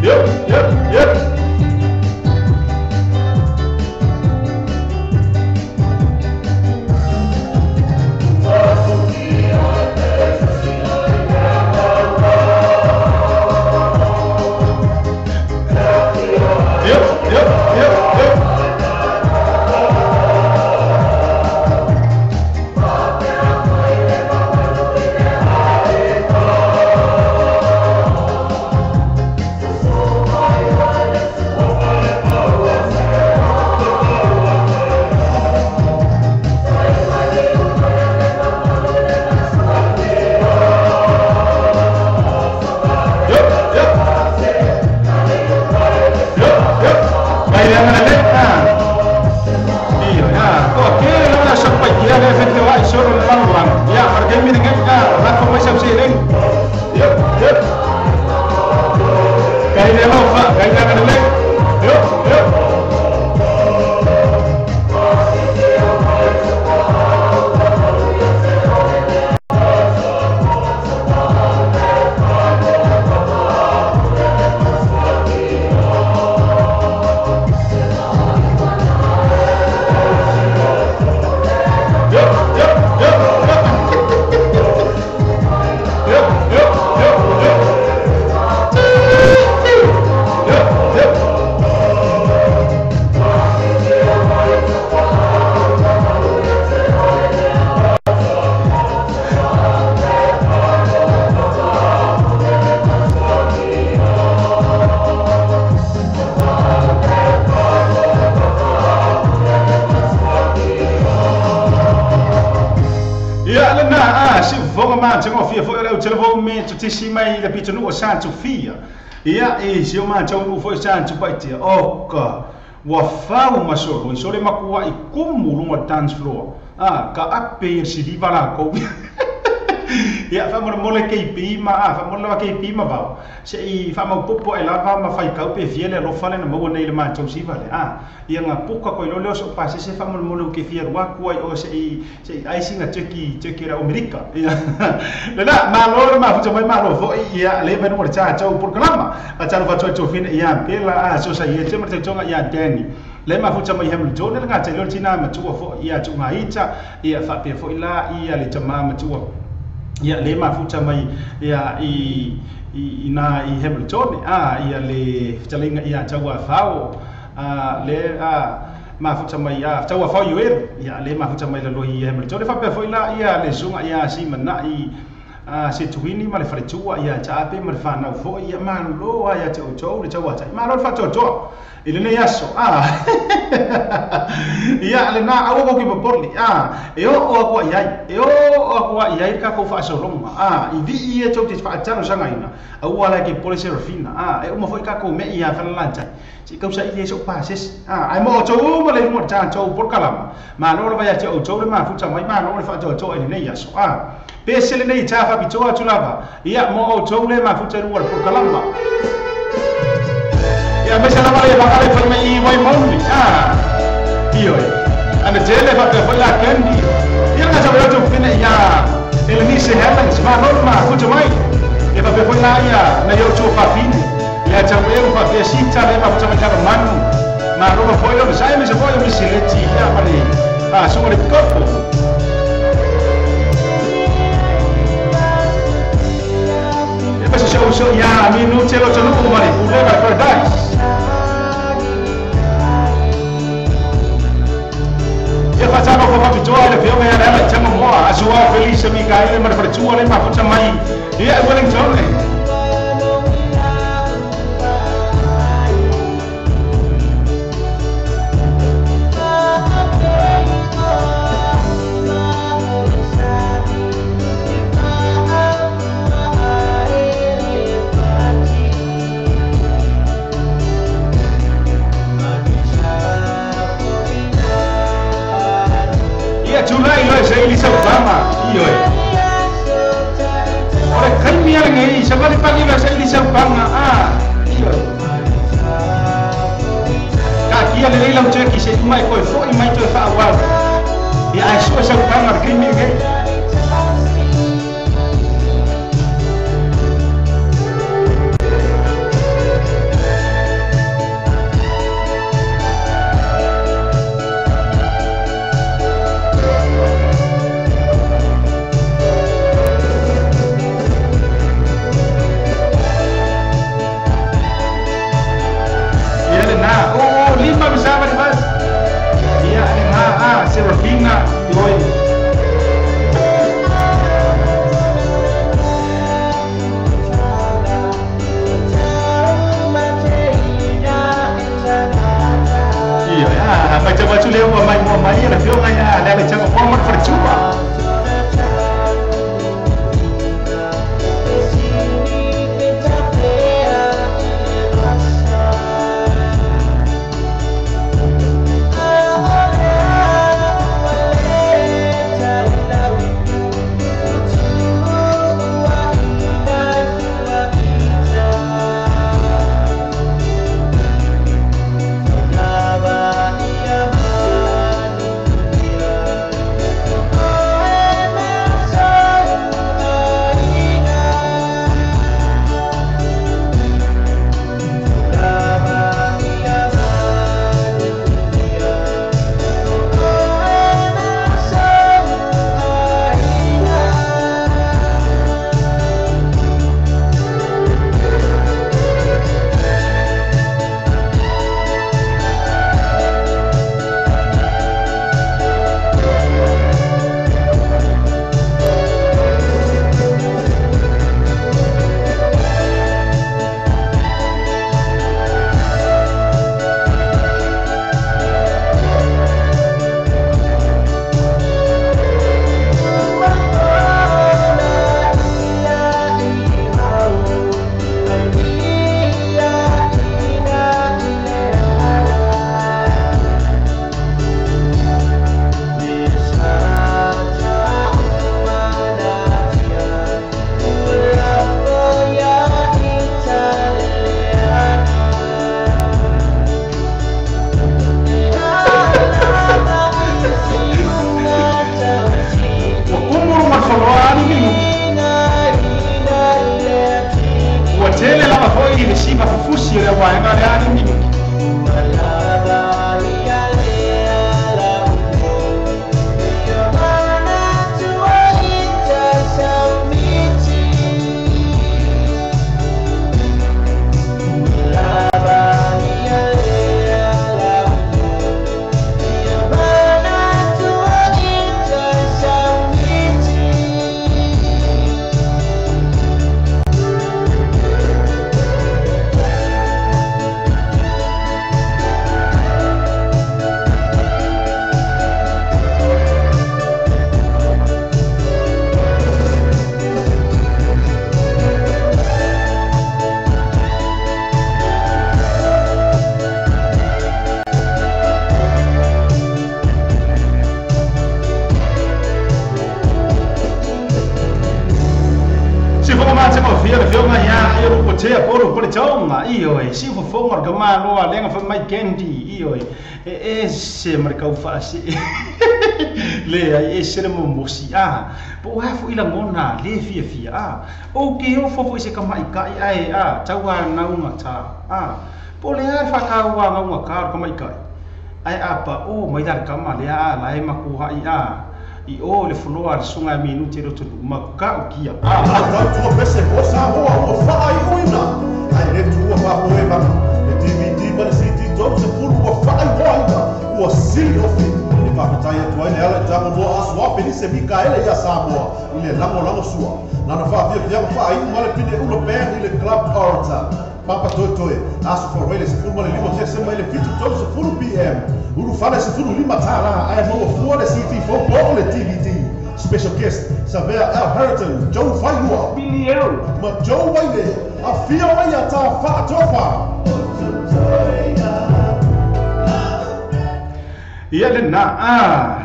Yep, yep, yep. Yep, yep, yep, yep. telefon me to tisi mai le pitonu o San Sofia. Ia e si o matou nu foi San Tupaitia. O ka ua fau masolo i sole makua i kumu lunga dance floor. Ah, ka ape si viva la ko. Ia fa mo mo le KP ma a fa mo le KP ma vau. Se i fa mo popo e lava ma fai kau pe fiele lo fale na mo nei le matou si vale. Ah, ia nga puka ko lo so pa se fa mo mo le ke fier wa ku ai o se i ai singa teki ra Amerika. Ia. Le la ma lo ma fu mai ma lo fo ia le ben mo cha chau por kalama. Pa cha lo fa chau fin ia pela a so sa ia te mo te tonga ia Danny. Le ma fu mai hem jo ne nga te lo tina ma tu fo ia tu nga ita ia fa pe fo ila ia le tama ma tu ia le ma fu mai ia i na i Hamilton a ia le talinga ia taua fao a le a ma fu mai ia taua fao iu ia le ma fu mai la lohi Hamilton fa pe fo ila ia le zunga ia si mana i a se tuini ma le faletua ia taape ma le whanau fo ia malo ia te outou le taua tai malo le whatoatoa i lenei aso a ia le na aua ko ki popoli a e o o ko iai e o o ko iai ka ko whaasologa a i vi i e tau te whaatano sangaina aua la ke pole Serafina a e uma foi ka ko me ia whalalanta si kausa i e so pases a ai mo tau ma le mo ta tau por kalama malo le vai te outou le mafuta mai malo le whaatoatoa i lenei aso a pese le nei ta whapitoa tulava ia mo outou le mafuta rua por kalama. Ia mesa na mare bakale foi mai wai mauni ah io ana tele fa pe foi la candy ia na sa tu fina ia Elenice Helens ma norma futa mai e fa pe foi la ia na yo tu fa fini ia ta eu fa pe sita le ma futa mai ka manu ma roma foi lo sai me se foi mi sileti ia mare ah so le corpo. E poi se ia mi nu te lo tonu ko mare pule paradise. Ia fatano ko papitoa le fioga ia le tama moa a sua Felice Mikaele ma le faletua le mafuta mai ia Wellington. Mai koi foi mai toi fa wa ia ai so sa panga ke mi ke ia le na o lima bisa ba Serafina, oi. Ia, ah, vai te ler uma mai uma mai, ela viu ganhar, ela tinha uma forma de fortuna. fo'i le sima fufusi o le waenga le ani minuki. Si fofoga o le malo a lega fai mai candy ioe e ese ma le kaufaase le ai ese le momosi a po o a fo'i lagona le fiafia a ou ke ofo fo'i se kamaʻikaʻi ae a tauanauga ta a po o le a le faakauagauga ka o le kamaʻikaʻi ae a paʻō mai la le kama lea a lae makuaʻi a i o le fuloa le suga e minuti le otonu maka'ukia a tautua pese mo Samoa ua faaiuina ai le tua faapoevaga le DVD ma le CD 30 ua faaigoaina ua sili ofi e faafetai atu ai le ala i tagomoa aso a Felise Mikaele ia Samoa i le lagolago sua lana faafiafiaga faaiu ma le pine ula band i le Club Orator Papa Toetoe aso faaluai le 15 Tesema i le 7:30 PM ulufale 15 tālā ae maua fua le CD fou po o le DVD. Special guest Savea L. Harrington, Joe Failua, Billy L. ma Joe Waile, afia mai a tā faatofa. Ia lena a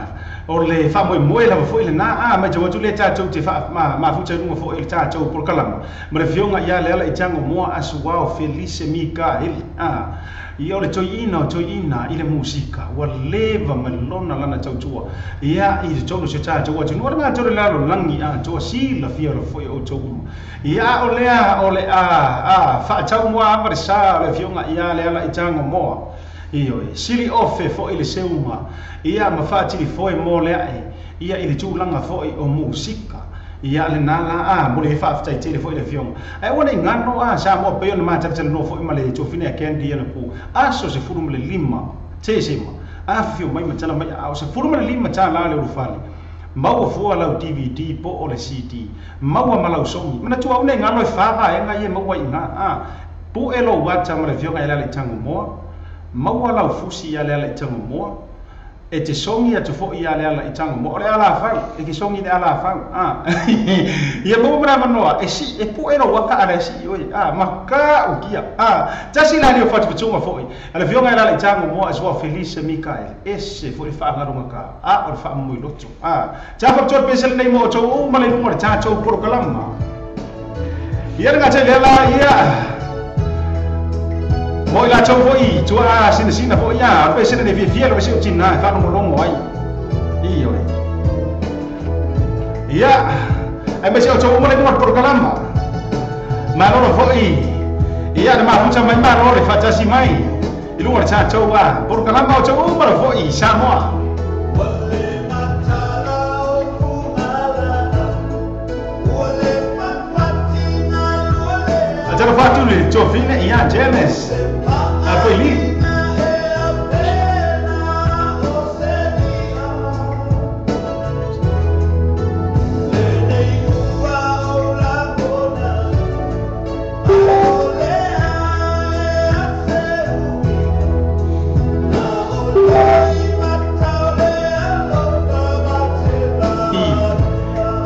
o le faamoemoe lava fo'i lenā a mai tau atu lea tatou te mafuta i luga fo'i le tatou polokalama ma le fioga ia le ala i tago moa asuao Felise Mikaele a ia o le toiina o toiina i le musika ua leva ma lona lana tautua ia i totonu se tatou atunuu o le matou le lalolagi a toa silafia o le fo'i o outou uma ia o lea o le a faataumoa ava le sa o le fioga ia le ala i tago moa ioe sili ofe fo'i le seuga ia ma faatilifoe mo le aʻe ia i le tulaga fo'i o musika ia lenā la a mo le faafetaitele fo'i le afioga ae ua nei gano a Samoa pei ona matalatalanoa fo'i ma le tofine a Candy ana pu aso 15 Tesema afifio mai ma tala mai ao 15 tālā le ulufale maua fua lau DVD po o le CD maua ma lau sogi manatua au nei galo e fā vaega ia maua iga a puʻe lou ata ma le afioga e le ala i tagomoa maua lau fusi ia le ala i tagomoa e te songi atu fo'i ia le ala i tagomoa o le ala fau e ke songi le ala fau a ia maua mana manoa e si e puʻe lou aka ala e si oe a maka'ukia a tasi la leo fatufatuga fo'i a le fioga e le ala i tagomoa e sua Felise Mikaele ese fo'i le faagaluga ka a o le faamomoiloto a tafaputua le pese lenei mo outou uma le luga o le tatou polokalama ia le gatai lea la ia mo i latou fo'i tua sinasina fo'i a o le pese lenei fiafia le pese o tinā e faalogologo ai ioe ia ae maise outou uma le luga o le polokalama malolo fo'i ia le mafuta mai malo le faatasi mai i luga o le tatou a polokalama outou uma le fo'i Samoa. Atalo fatu le tofine ia James Apoili.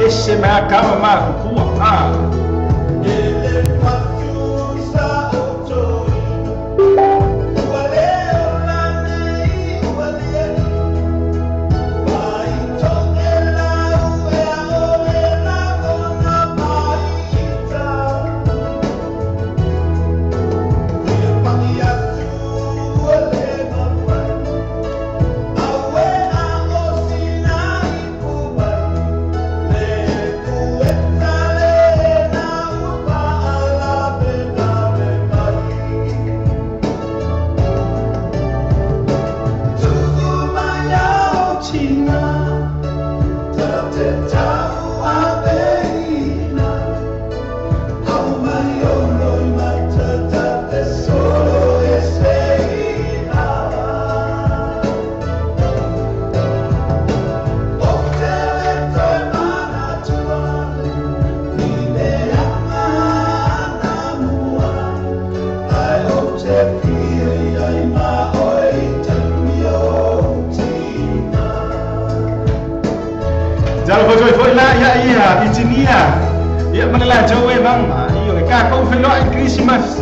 Ese mea kama makukua a Mai foi la ia ia itinia ia mana la tau e manga io e ka kou whenua i Christmas.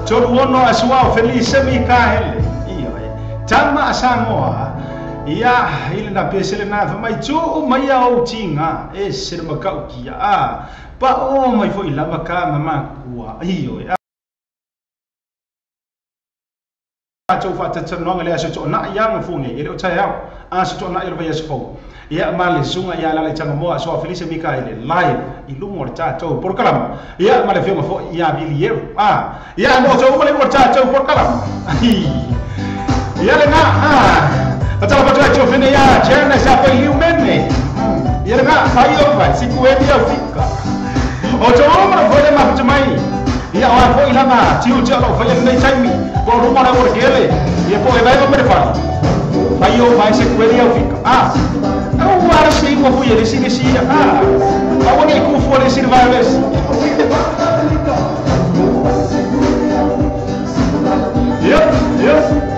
Tolu ono asuao Felice Mikaele. Io e. Tama asangoa. Ia ile na pesele na fa mai tu mai au tinga e se makau kia. A pa o mai foi lava ka mama kua. Io e. Tau whaatatanonga le aso na ia ngafune e le o tai au aso na ia vai aso ia ma le sunga ia la le tanga moa so Felice Mikaele live i lumo le tatou porkalama ia ma le fionga fo ia bilie a ia mo tau le mo tatou porkalama ia le na a tala patu ai fene ia chana sa pa liu mene ia le na fai o fai siku e ia fika o tau mo fo le ma mai ia o fo ila ma tiu tiu lo fai nei taimi ko ruma na orgele ia po e vai pa fa vai o vai se queria fica ah eu ara sei mo fui ele se se ah a wani ku fo le sirva ves yep yep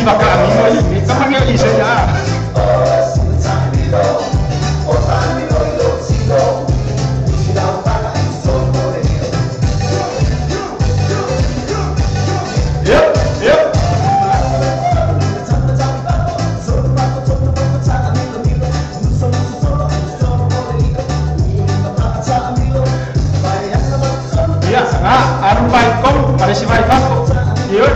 Whakaamino i me tamanga i se a. Yep, yep. Ia, ngā, aru pai kong, maresi vai fako. Ia.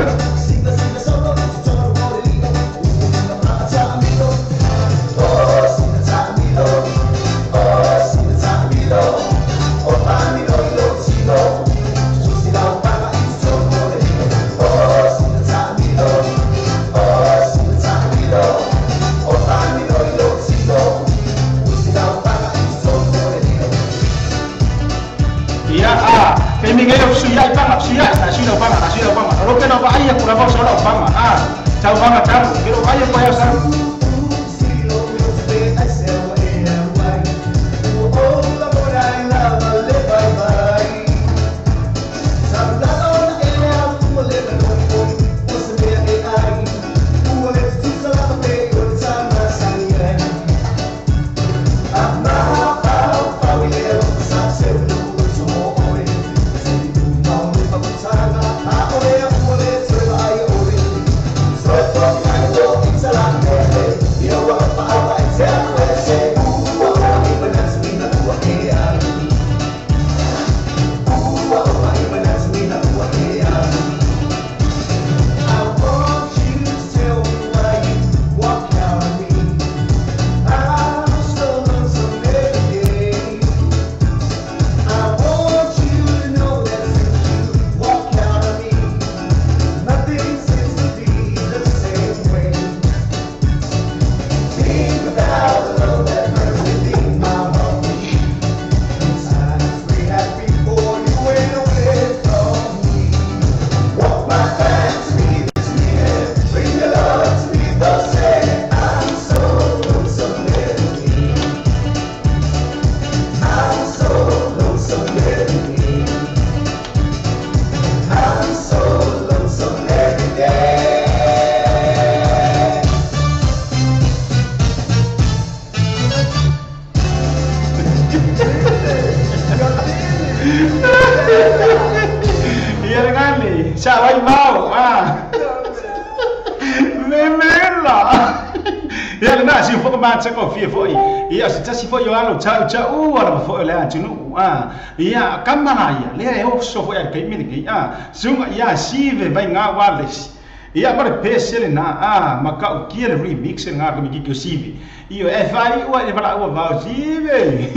Ia kamana ia le e oso foi a kai mini a sunga ia sive vai ngā wireless ia mare pese le na a maka o kia le remix ngā ka miki sive io e fai ua e vala ua vau sive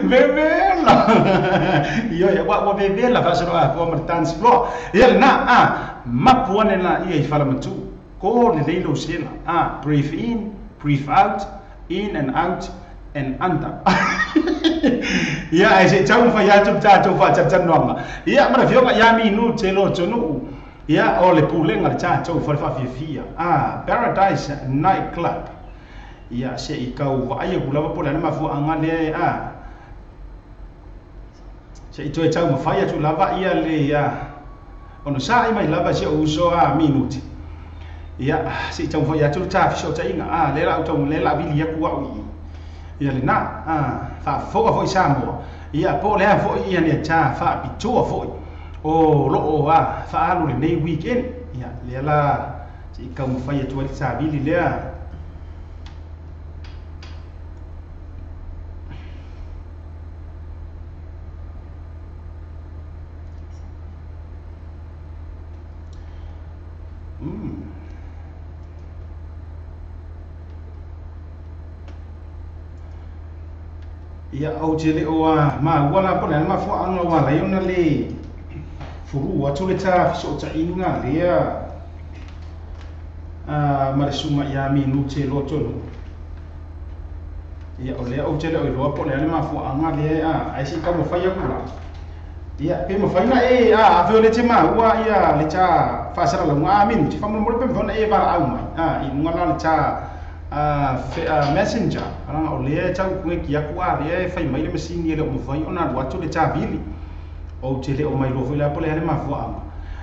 vevela io ia wa vevela fa sero a fo mar dance floor ia na a mapuane na ia i fala matu ko le leilo sela a breathe in breathe out in and out and under. Ia e se tau fa ia tu ta tu fa ta nonga. Ia mara fioga ia mi nu te lo tonu. Ia o le pulenga le ta tau fa fa fia. Ah, Paradise Night Club. Ia se i kau va ia kula va pola na mafu anga le a. Se i toe tau ma fa ia tu lava ia le ia. Ono sa i mai lava se uso a minuti. Ia se i tau fa ia tu ta fi so ta inga a le la tau le la vili ia ku au i. Ia le na a fa foka foi Samoa ia po le foi ia ni cha fa pitua foi o lo o a fa alu le nei weekend ia le la si ka mo fa ia tu ali sa vili le Ia au te le oa ma wala po le ma fo anga wala iona le furu atu le ta fiso ta inga le a ma le suma ia mi nu te lo tonu ia o le au te le o lo po le ma fo anga le a ai si ka mo fa ia kula ia pe mo fa ina e a fe le te ma ua ia le ta fa sala lo nga mi nu te fa mo le pe mo na e va au mai a i nga la le ta messenger ana o le tau ku ki aku a le fai mai le masini le mo fai ona lo atu le ta vili o te le o mai lo foi la po le ma fo anga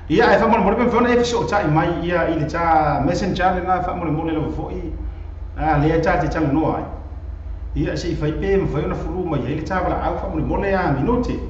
Ia ai faamolemole pe mafai ona e fesootai mai ia i le ta messenger lena faamolemole lava foi lea ta te talanoa ai. Ia se i fai pe mafai ona fulu mai ai le ta valaau faamolemole a minute.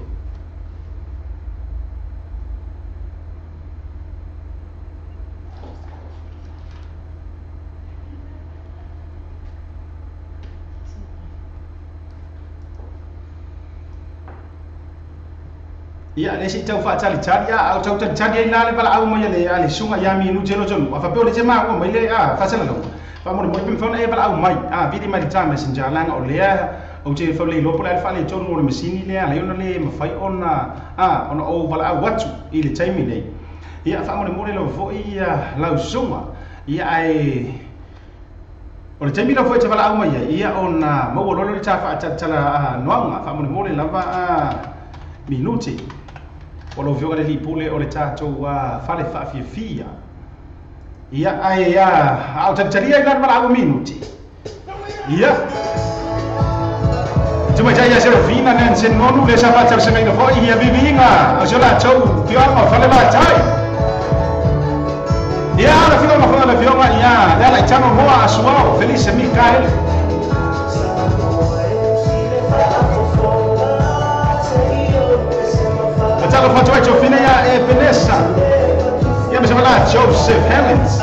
Ia le se tau faatalitali a au tau talitali ai la le valaau mai le a le suga ia minute lo tonu. A faapea o le te maua mai le a faasalalauga. Faamolemole pe mafai ona e valaau mai vili mai le ta messenger laga o lea ou te fauleiloa po o le a le faaletonu o le masini lea alai ona le mafai ona ona ou valaau atu i le taimi nei. Ia faamolemole lava foi ia lau susuga. Ia ae o le taimi lava foi e te valaau mai ai ia ona maua loa lea o le ta faatalitala noaga faamolemole lava minute. O lau afioga le alii pule o le tatou fale faafiafia. Ia ae a o talitalia i la le valaau minute. Ia Tumaitai ia Serafina Nansen Nonu le sa faatalosagaina foi ia viviga o si o latou fioaga o fale vatai. Ia le afioga foi o le afioga ia le Alaitano Moa Asuao Felice Mikael. Fatalofa atu ai Tofina ia Epenesa. Ia ma se vala Joseph Helens.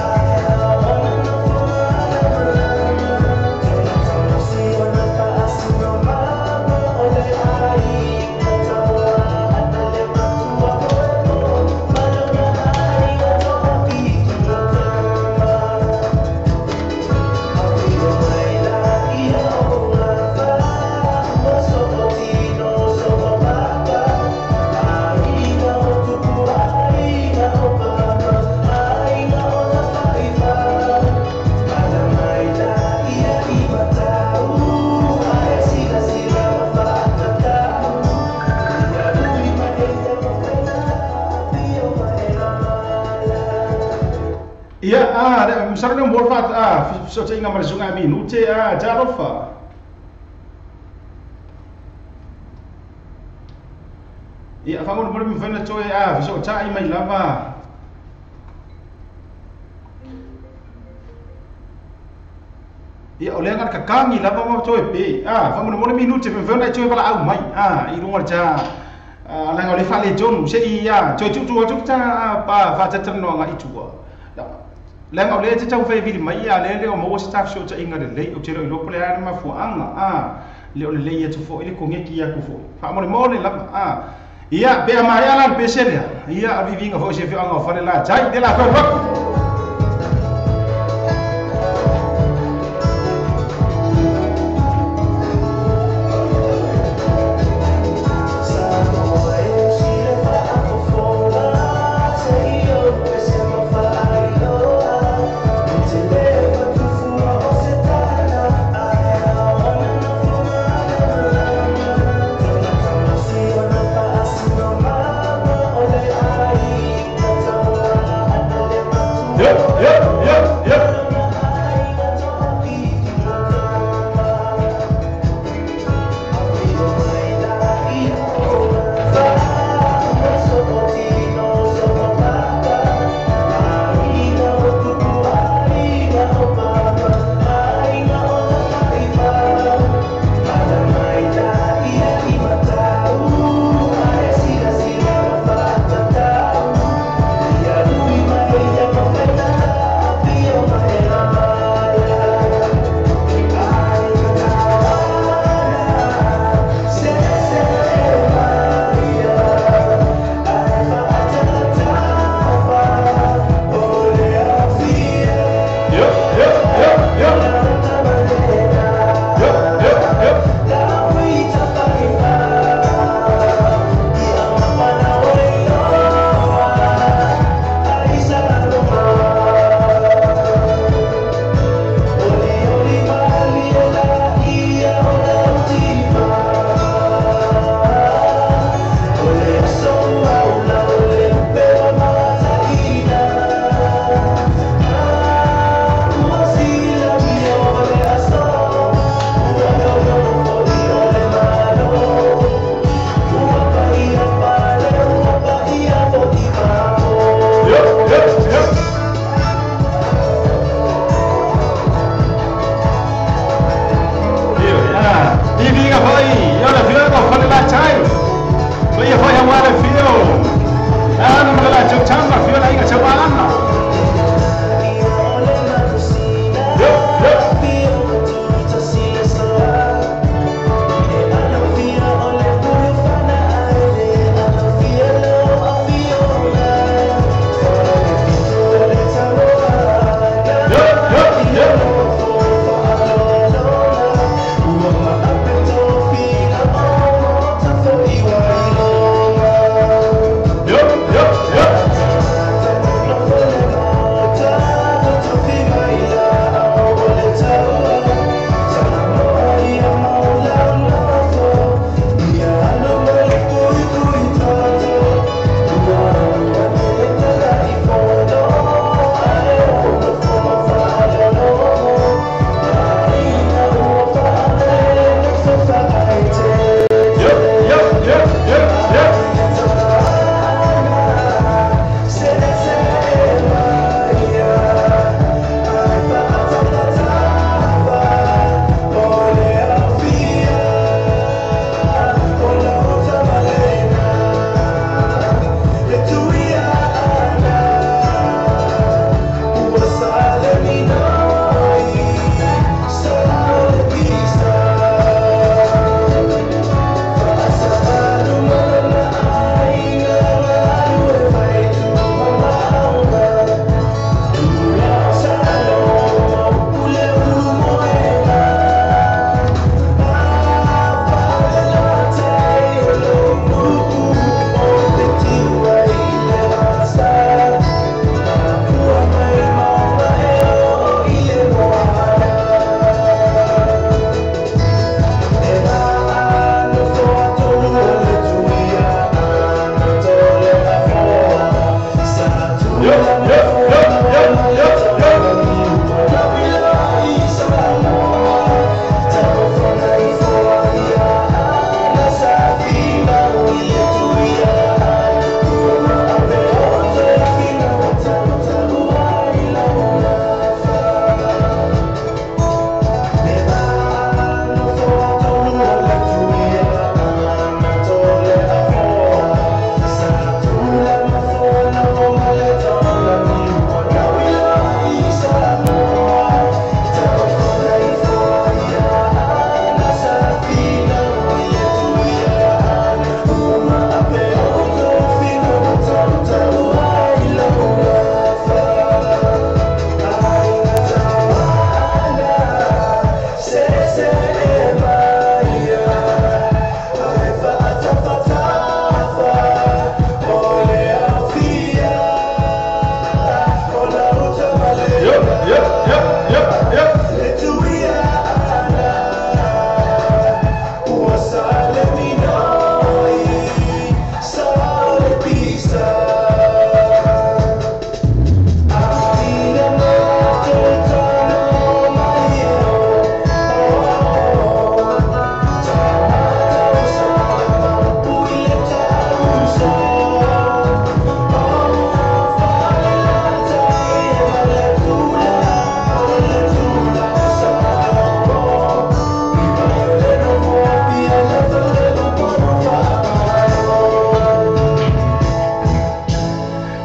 Ia masalo lea mo le fesootaiga ma le suga minute talofa. Ia faamolemole pe mafai ona toe fesootai mai lava. Ia o lea na kakagi lava ma toe pe. Faamolemole minute pe mafai ona e toe valaau mai i luga o le ta laga o le faaletonu se i toe tuutuu atu ta faatatalanoaga i tua. Laga o lea te taumafai e vili mai ia lea le o maua se ta fesootaiga lelei o te le o iloa po o le a le mafuaaga le o lelei atu foi le koneki atu foi. Faamolemole lava ia pe a maea la le pese lea ia o le viviga foi o se afioaga o fale la tai le la toe atu. foi ia le afioga o Falelatai. Paia foi auā le afio Ana ma le latou tama, afio le aiga Tauaana. Yo, yo. Yo, yo, yo. Yo, yo, yo. Yo, yo, yo, yo, yo. Yo, yo, yo, yo, yo, yo. Yo, yo, yo, yo, yo.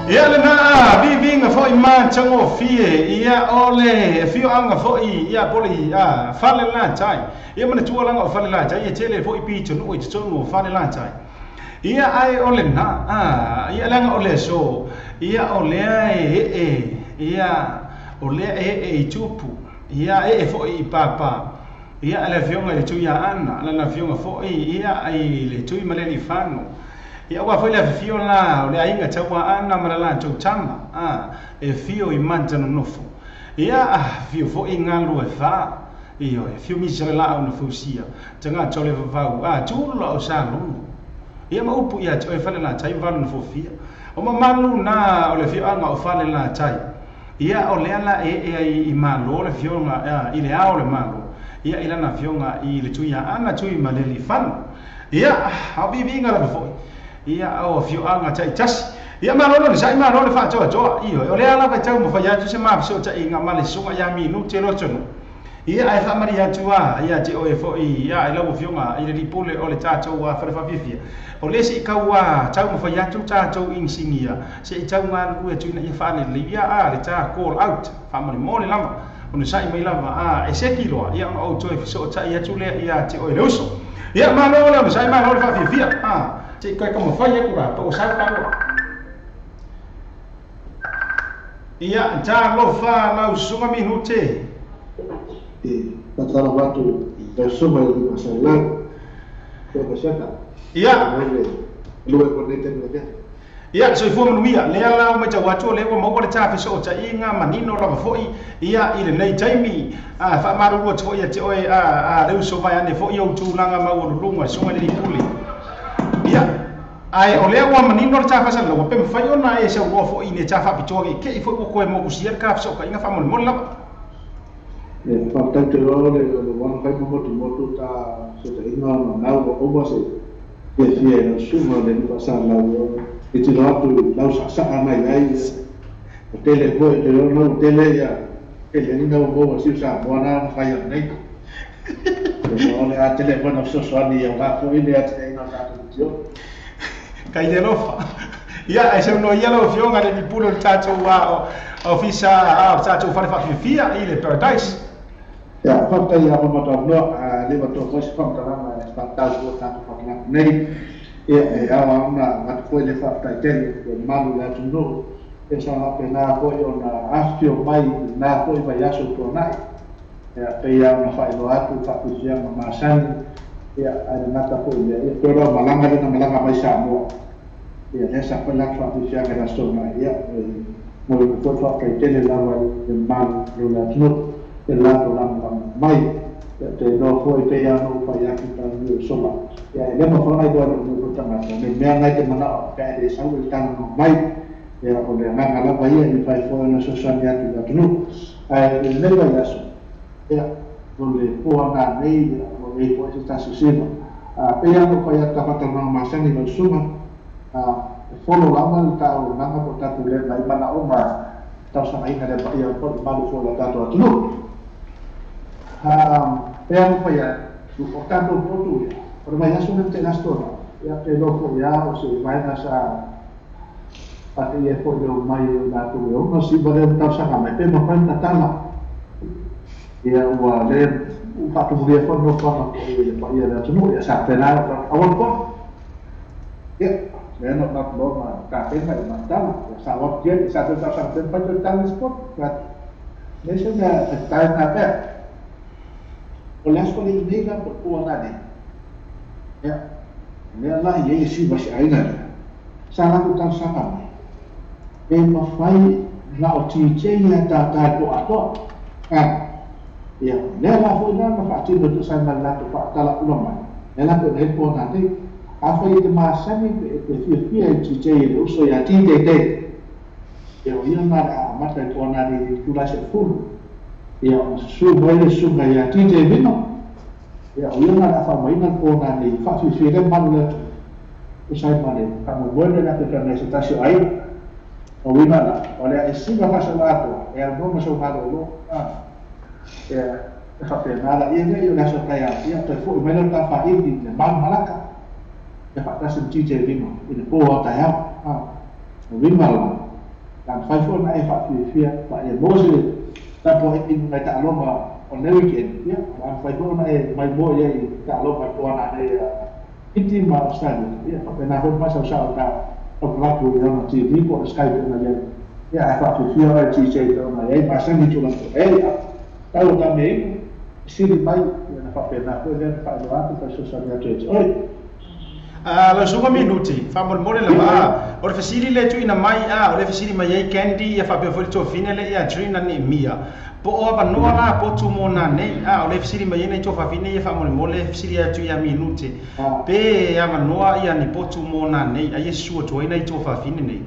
Ia lena viviga foʻi matagofie ia o le afioaga foʻi ia pole a Falelatai. Ia manatua laga o Falelatai ia tele foʻi pitonuu i totonu o Falelatai. Ia ae o lena ia laga o le aso ia o lea e ee ia o lea e ee i tupu ia ee foʻi i pāpā ia le afioga i le Tui Aana lana afioga foʻi ia ai le Tui ma le Alifano. Ia ua foi le afifio la o le aiga Tauaana ma le latou tama e fio i Mantanonofo. Ia afio foʻi galu e fā ioe fio misa le laau na fausia tagata o le vavau tula o Salogo. Ia ma upu ia te oe Falelatai valu na fofia. O mamalu na o le afioaga o Falelatai. Ia o lea la e ee ai i Malo le afioga i le ao o le Malo. Ia i lana afioga i le Tui Aana Tui ma le Alifano. Ia ao viviga lava foʻi. Ia o afioaga taitasi. Ia malo le saʻi malo le faatoatoa. Ioe o lea lava e taumafai atu se mafesootaiga ma le susuga ia Minute Lotonu'u. Ia ae faamalie atu a ia te oe foʻi ia i lau afioga i le lipule o le tatou fale faafiafia o lea seʻi tau taumafai atu tatou inisinia seʻi tau galulue atu ina ia faalelei ia a le ta call out faamolemole lava ona saʻi mai lava a e seki loa ia ona ou toe fesootaʻi atu lea ia te oe le uso. Ia malo le ona saʻi malo le faafiafia a seʻi toe taumafai atu la po o sau taloa. Ia talofa lau susuga Minute. Faatalofa atu lau susuga i le masalau. Ia. Ia, soifua manuia, lea la ua matau atu o lea ua maua le ta fesootaiga manino lava foʻi ia i lenei taimi. Faamalulu atu foʻi ia te oe a le uso mai ane foʻi ou tulaga maualuluga le susuga i le lipule. Ia, ae o lea ua manino le ta faasalalaua pe mafai ona e saunoa foʻi i le ta faapitoa keʻikeʻi foʻi ua koe mokusia le ta fesootaiga faamolemole lava. Ia, faafetai te loa le wana fai motu ta fesootaiga ona nau ua uma se fiafia i lau susuga le faasalau i tino atu lau saasaa mai ai o tele foi te loa nau tele ia tele ina ua maua siu Samoa na na fai atu nei. O le a tele foi na fesoasoani ia la foi le atinaeina o tatou tio. Kai te alofa. Ia, ae saunoa ia lau afioga le lipule o le tatou ofisa o le tatou fale faafiafia i le Paradise. Ia, faafetai ia Mamataunoa, le matoa foi se faamatalaga e faatatau foi o tatou faamatalaga nei. Ia, e ao ona avatu foi le faafetai tele le mamalu o le atunuu e sa faapena foi ona afifio mai i lena foi vaiaso tuanai. Ia, pei lava ona faailoa atu faafiafiaga masani, ia, ae le gata foi i lea. Ia, toe loa malaga lea na malaga mai Samoa. Ia, lea sa foi le atu faafiafiaga i le aso Toonai. Ia, e momoli foi le faafetai tele lava i le mamalu o le atunuu i le latou lagolago mai. Ia, te iloa foi pei lava ona ou fai atu i taimi o sola. Ia, e le mafai ona iloa e lou nei foi tagata, le mea na e te manao pe a e le sau e le talanoa mai. Ia, o le agaga lava ia i mafai foi ona fesoasoani atu i le atunuu. Ae i lenei vaiaso, ia, o le po ana nei, ia, o lo o i ai foi se tasi o siva. Pei lava ona ou fai atu ta faatalanoaga masani i lau susuga, e folo lava le ta auaunaga po o tatou le mai manaoga tausagaina le paia o le mamalu foi o le tatou atunuu. Pei lava ona ou fai atu, o tatou potu ia, o le vaiaso lea na tea i le Aso Toonai, ia, pe iloa foi lava o se vaega sa faateia ai foi le omai o i latou e ono siva lea na tausaga mai, pe mafai ona tatala. Ia, ua le faatumulia foi le nofoaga foi i le paia o le atunuu, ia, sa faapena ona auala foi. Ia, lea na ou latou loa ma tapena i matala. Ia, sa o atu ia, sa toe tausaga pe mafai toe tatala isi potu. Leai se mea e tae na pea. O le aso le i nei la po o le po ana nei. Ia, lea la i ai le siva se aiga lea. Sa latou talosaga mai, pe mafai na o TJ ia tata e po atoa. Ia, lea la foi la na faatino e tusa ai ma le latou faatala ula mai. Lea la pe ona i ai le po ana nei. Afai e te masani pe e te fiafia i TJ e le uso ia TJ Day. Ia, o ia na le a amata i po ana nei i Tulae 10. Ia, ona susu mai le susuga ia TJ Vino. Ia, o ia na le a faaumaina le po ana nei faafiafia le mamalu o le atunuu. Tusa ai ma le faamoemoe lea na te mai se tasi o aiga. O uiga la, o le a e siva faasala atoa, e aunoa ma sou malōlō. Ia, e faapena la ia lea i o le aso taeao, ia, toe foʻi mai lea o le tafāili i le malu malaka, ia faatasi ma TJ Vino i le pō a taeao. O uiga la, la mafai foi ona e faafiafia ma e maua se tapuaiga nai taaloga o le weekend, ia, la mafai foi ona e mai moa i ai i taaloga i po ana nei Fiti ma Australia, ia, faapena foi le masaosao ta taupalatu i ona TV po o le Skype ona i ai. Ia, ae faafiafia oe TJ pe ona i ai masani tulaga e ai, tau o ta mea inu, sili mai, ia na faapena foi lea na faailoa atu fesoasoani atu ia te oe. Lau susuga Minuti, faamolemole lava a, o le fesili lea e tuuina mai a, o lea e fesili mai ai Candy ia faapea foi le tuafine lea ia Trina Neemia, po o avanoa la potu mo nanei a, o lea e fesili mai ai nai tuafafine ia faamolemole fesili atu ia Minute, pe avanoa ia ni potu mo nanei a ia susu atu ai nai tuafafine nei.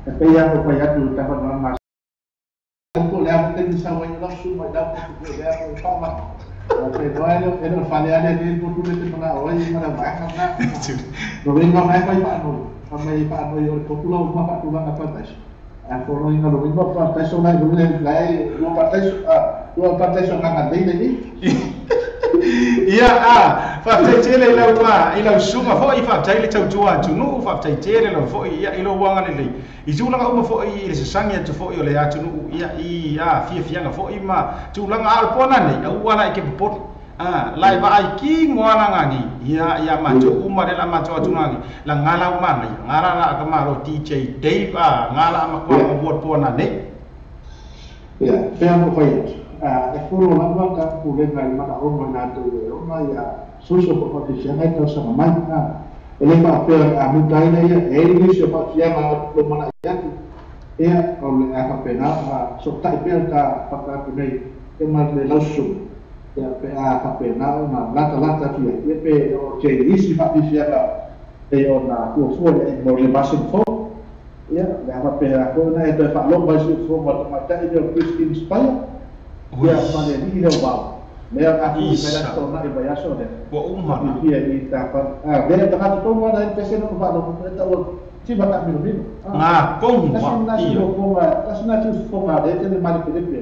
E pei lava ona fai atu i le tafanoaga masani po o le a foi taimi sau ai lau susuga i lau potu foi lea foi faamata. O te iloa e le o le fale ale nei le potu lea e te manao ai ma lau vaega lena. No uiga o la e fai faanoi, fai mai faanoi o le potu lau uma faatulaga parataiso. Ae foloiga lo uiga o le parataiso la e luga la e lua parataiso. Ua faafetai so agaga lelei lenei. Ia a faafetai tele i lau i lau susuga foi, faafetai le tautua atunuu, faafetai tele lau foi ia i lou agalelei i tulaga uma foi i le sasagi atu foi o le atunuu ia i a fiafiaga foi ma tulaga a o le poana nei aua la i ke popoli a lai vaai ki ngoana ngani ia ia matou uma le la matou atu ngani la ngala uma nei ngala la ka malo DJ Dave a ngala ma kwa mo poana nei. Ia pea mo fai atu e fulu lava ka pulega i manaoga i latou e ona ia suso po faafiafiaga e tausaga mai e le faapea a muta ai lea e ai nisi o faafiaga lo mana'i atu ia o le a faapena ona soota'i pea le ta paka atu nei e ma le laususuga ia pe a faapena ona latalata atu ia ia pe o te isi faafiafiaga e ona fuafua mo le masina fou ia le a faapea foi ona e toe faalogo ai siufofoga o le tamaitai lea o Christine Spire ia ma le alii lea o vao lea a fui mai la tona i vaiaso lea ua uma la ia i ta a lea tagata tonu ana e pese no faalogo e taua tiva taamilomilo ngā kongu a ia tasi na siufofoga le tele malepelepe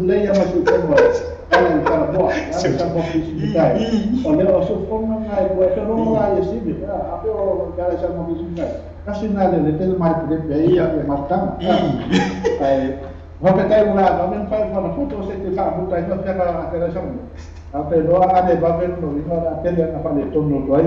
lei ama siufofoga ala i Samoa ala Samoa fisimutai o lea o siufofoga na e ua e felogo la ia sivi a pe o ala Samoa fisimutai tasi na le tele malepelepe ai ia matutaga ai Faafetai mo la me fai fa foto se te fa muta i fa ka ka sa mo. A pe loa a le va no ina la tele na fa le tono to ai.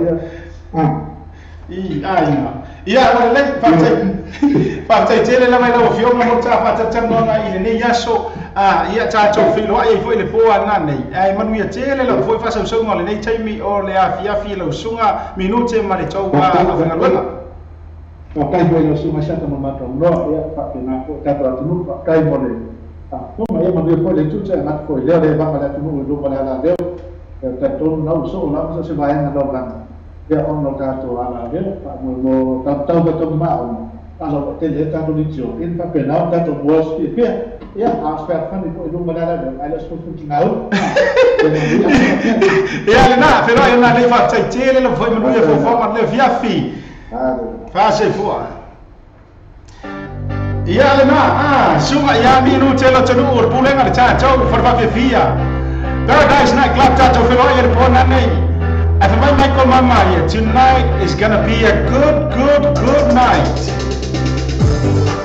I ai na. Ia o le faafetai. Faafetai tele la mai la fioga mo ta fa ta nonga i le nei aso a ia tatou feiloai ai foi le poa na nei. Ai manuia tele la foi fa sau le nei taimi o le afiafi lau suga minute ma le tau a faigaluega. Faafetai foi lau susuga Siata ma matou noa ia faapena foi tatou atunuu faafetai mo le faafofoga ia manuia foi le tuta e gata foi lea le vaga le atunuu i luma le alaleo e talitonu na ua soo lava so se vaega laulaga ia ona o tatou alaleo faamoemo tautau faitaugimaa ona faalautele ai tatou litio ina faapena ona tatou mua fiafia ia a o se fealofani foi i luma le alaleo ae le o se futufutugaulu. Ia lena feloai ona lei faafetai tele lau foi manuia fofoga le fiafi. Faasefua. Ia lena a suga ia minu te lo tonu o pulega le tatou farfafiafia. Paradise Night Club tatou feloai le pona nei. Ae fai mai Michael Mama ia tonight is gonna be a good good good night.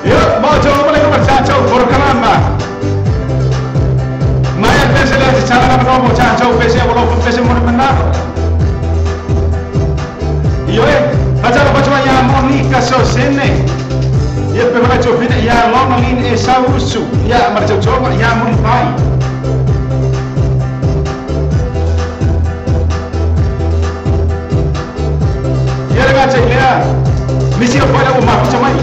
Ia mo tolu le ko tatou porokalama. Mai a pese le te tala na mo tatou pese o lo pese mo mana. Io e Fatala patua ia Monica Sosene. Ia pe vai to fina ia Lonalin e Sausu. Ia martau ia Monipai. Ia le gata lea. Misi o foi la o mafuta mai.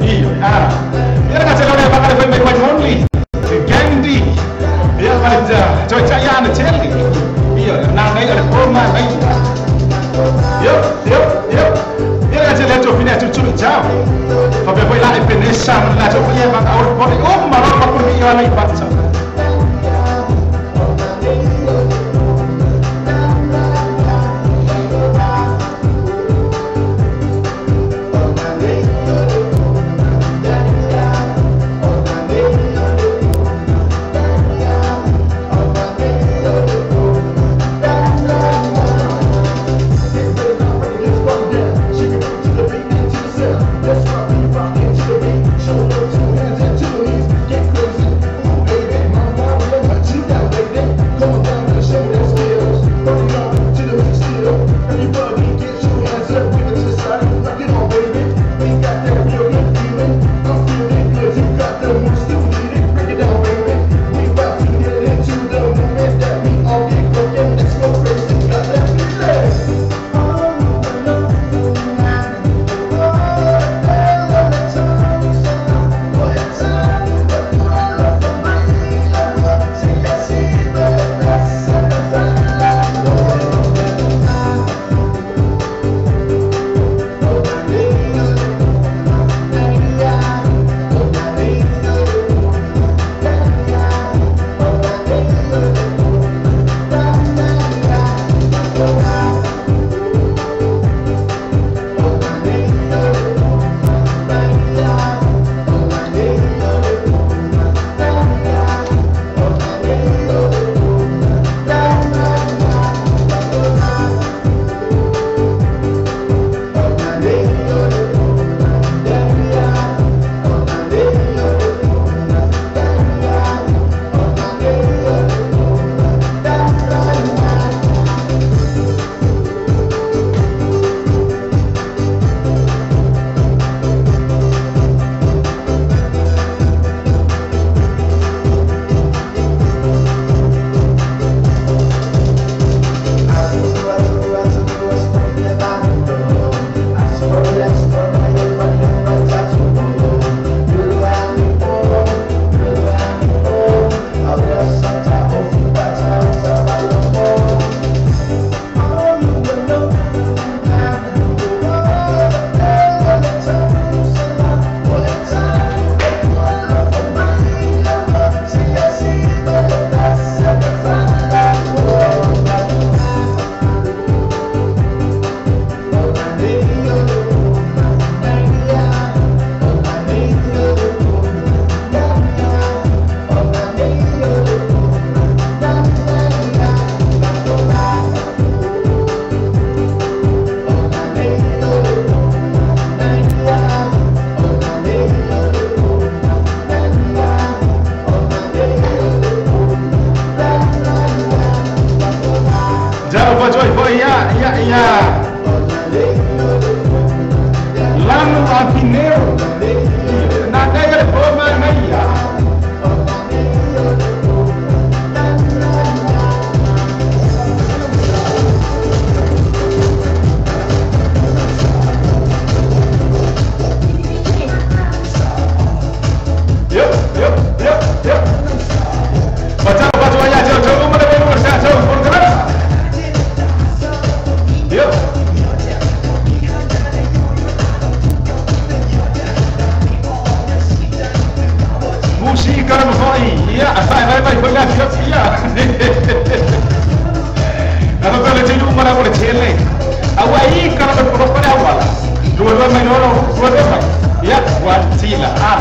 Io ah. Ia le gata lea ba ka foi mai Monli. Gandhi. Ia marta toi ta ia na tele. Ia na nei le o ma nei. Yo yo yo. Ia le gata lea to fina tu tu tau. Fa pe foi la e penesa la to foi ma ka o o ma ma ko ni ia nei patsa. Show love to hands and to the knees. Get crazy, ooh baby. foi ia vai vai vai foi la fia na fa le tinu mara mo le tele awai kana ko ko pa awala lua lua mai lolo lua lua mai ia wa tila ah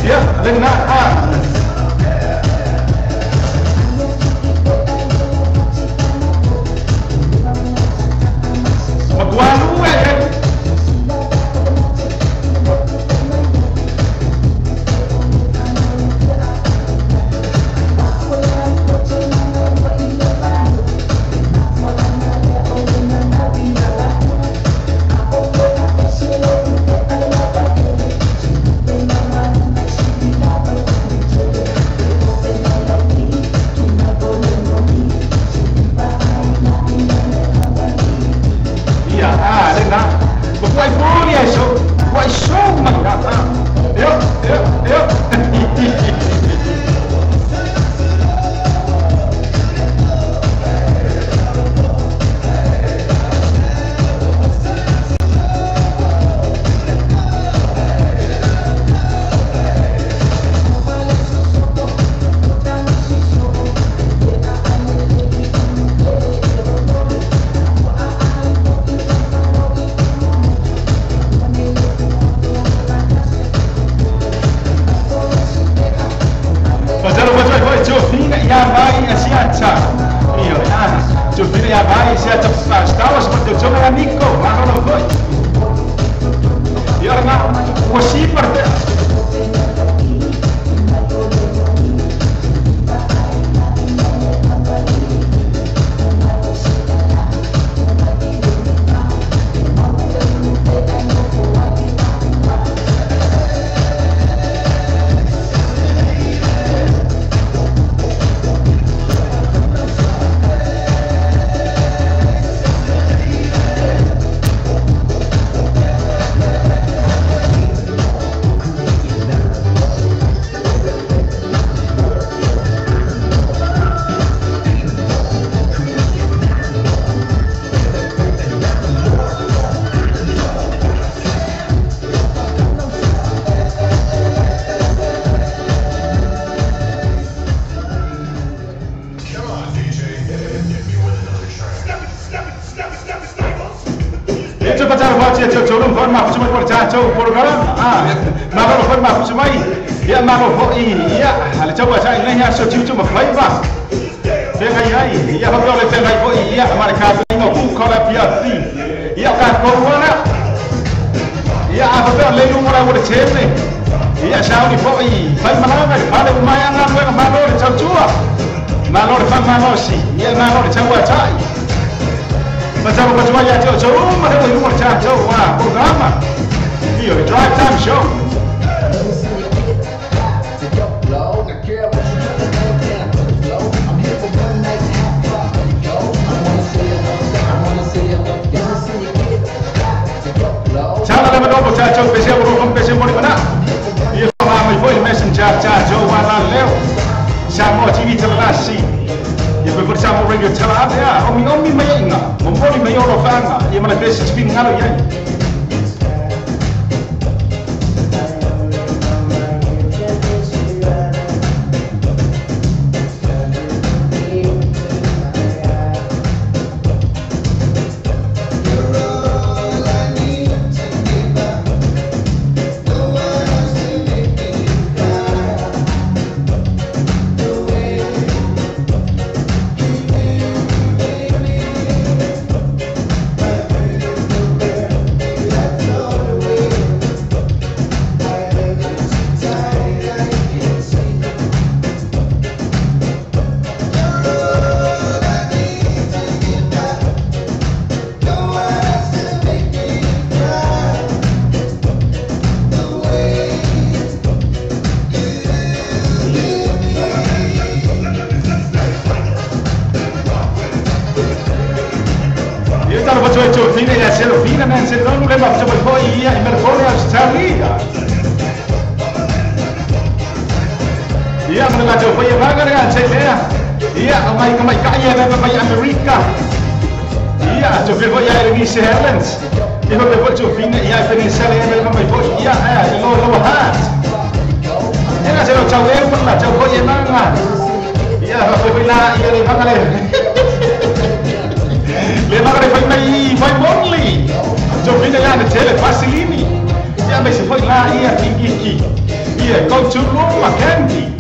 ia lena ah Magualu eh Ia se lo tau e ma la tau ko ye manga. Ia fa foi la ia le manga le. Le manga le fai mai fai monli. Jovina ia le tele fasilini. Ia me se foi la ia kiki. Ia go to Roma candy.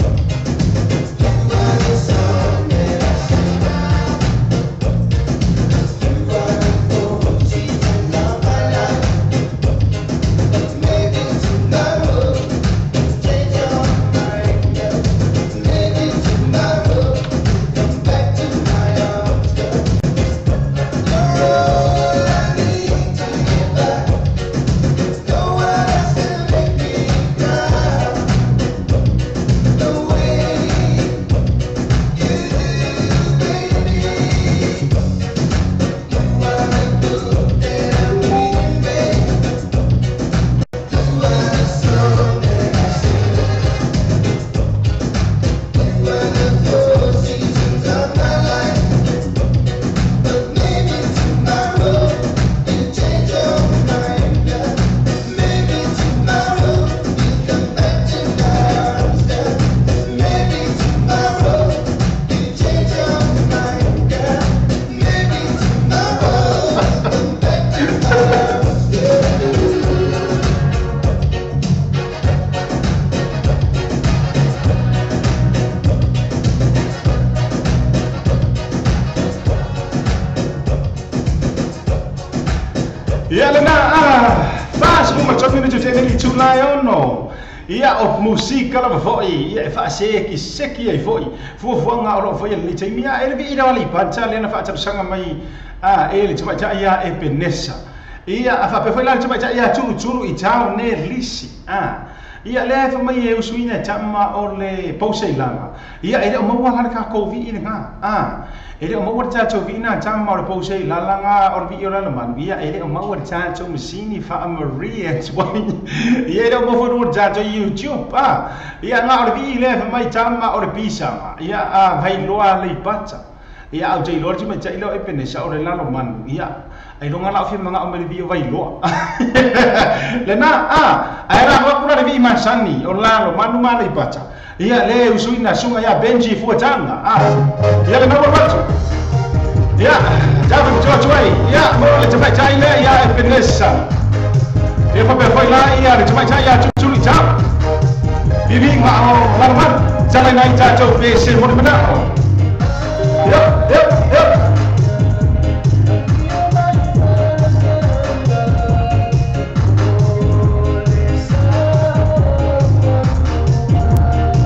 Ia lena fas uma tau minutu te neli tūlai ono. Ia o musika lava foi, ia e whaaseki seki ai foi. Fuafuaga o loo foi le taimi ia e le vi'i lava le ipata lea na faatalosaga mai e le tamaitai ia e Penesa. Ia a faapea foi la le tamaitai ia tulutulu i tao ne lisi. Ia lea e famai e usuina tama o le pauseilaga. Ia e le o maua la le kākou vi'i lena. E le o maua le tātou vi'ina tama o le pauseilalaga o le vi'i o lalomanu. Ia e le o maua le tātou masini faa-Maria Ia e le o maua foi le tātou YouTube. Ia ngā o le vi'i lea famai tama o le pisaga. Ia vailoa le ipata. Ia au te iloa le tamaitai lea o Epenesa o le lalomanu. Ia ai longa lau fia manga o me le vi'i o vailoa. Lena ae la hoa kula le vi'i masani o lalomanu ma le ipata. Ia le usuina sunga ia Benji fuatanga. Ia le maua watu. Ia David tuatuai. Ia mo le tamaitai lea ia Epenesa. Ia faapea foi la ia le tamaitai ia tutuli tau. Vivi nga o lalomanu. Tala nai tātou pese mo le manao. Yep, yep, yep.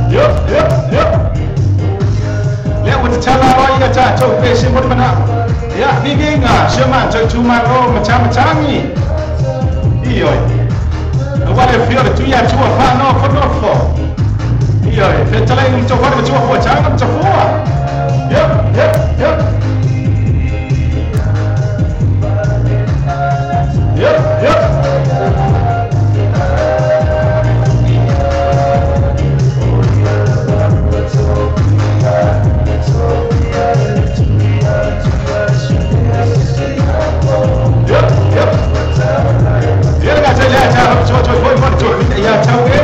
Yep, yep, yep. Lea ua tatala aloa ia tātou pese mo le manao. Ia, viviga, si o matou itumalo matamatangi. Ioe. Aua le fia o le tui atua faanofonofo. Ioe, fetalai le tofale ma tua fuataga ma tafua. Yep, yep, yep. Yep, yep. Yep, yep. Ia le gata ia ta to to foi foi to ia tau e.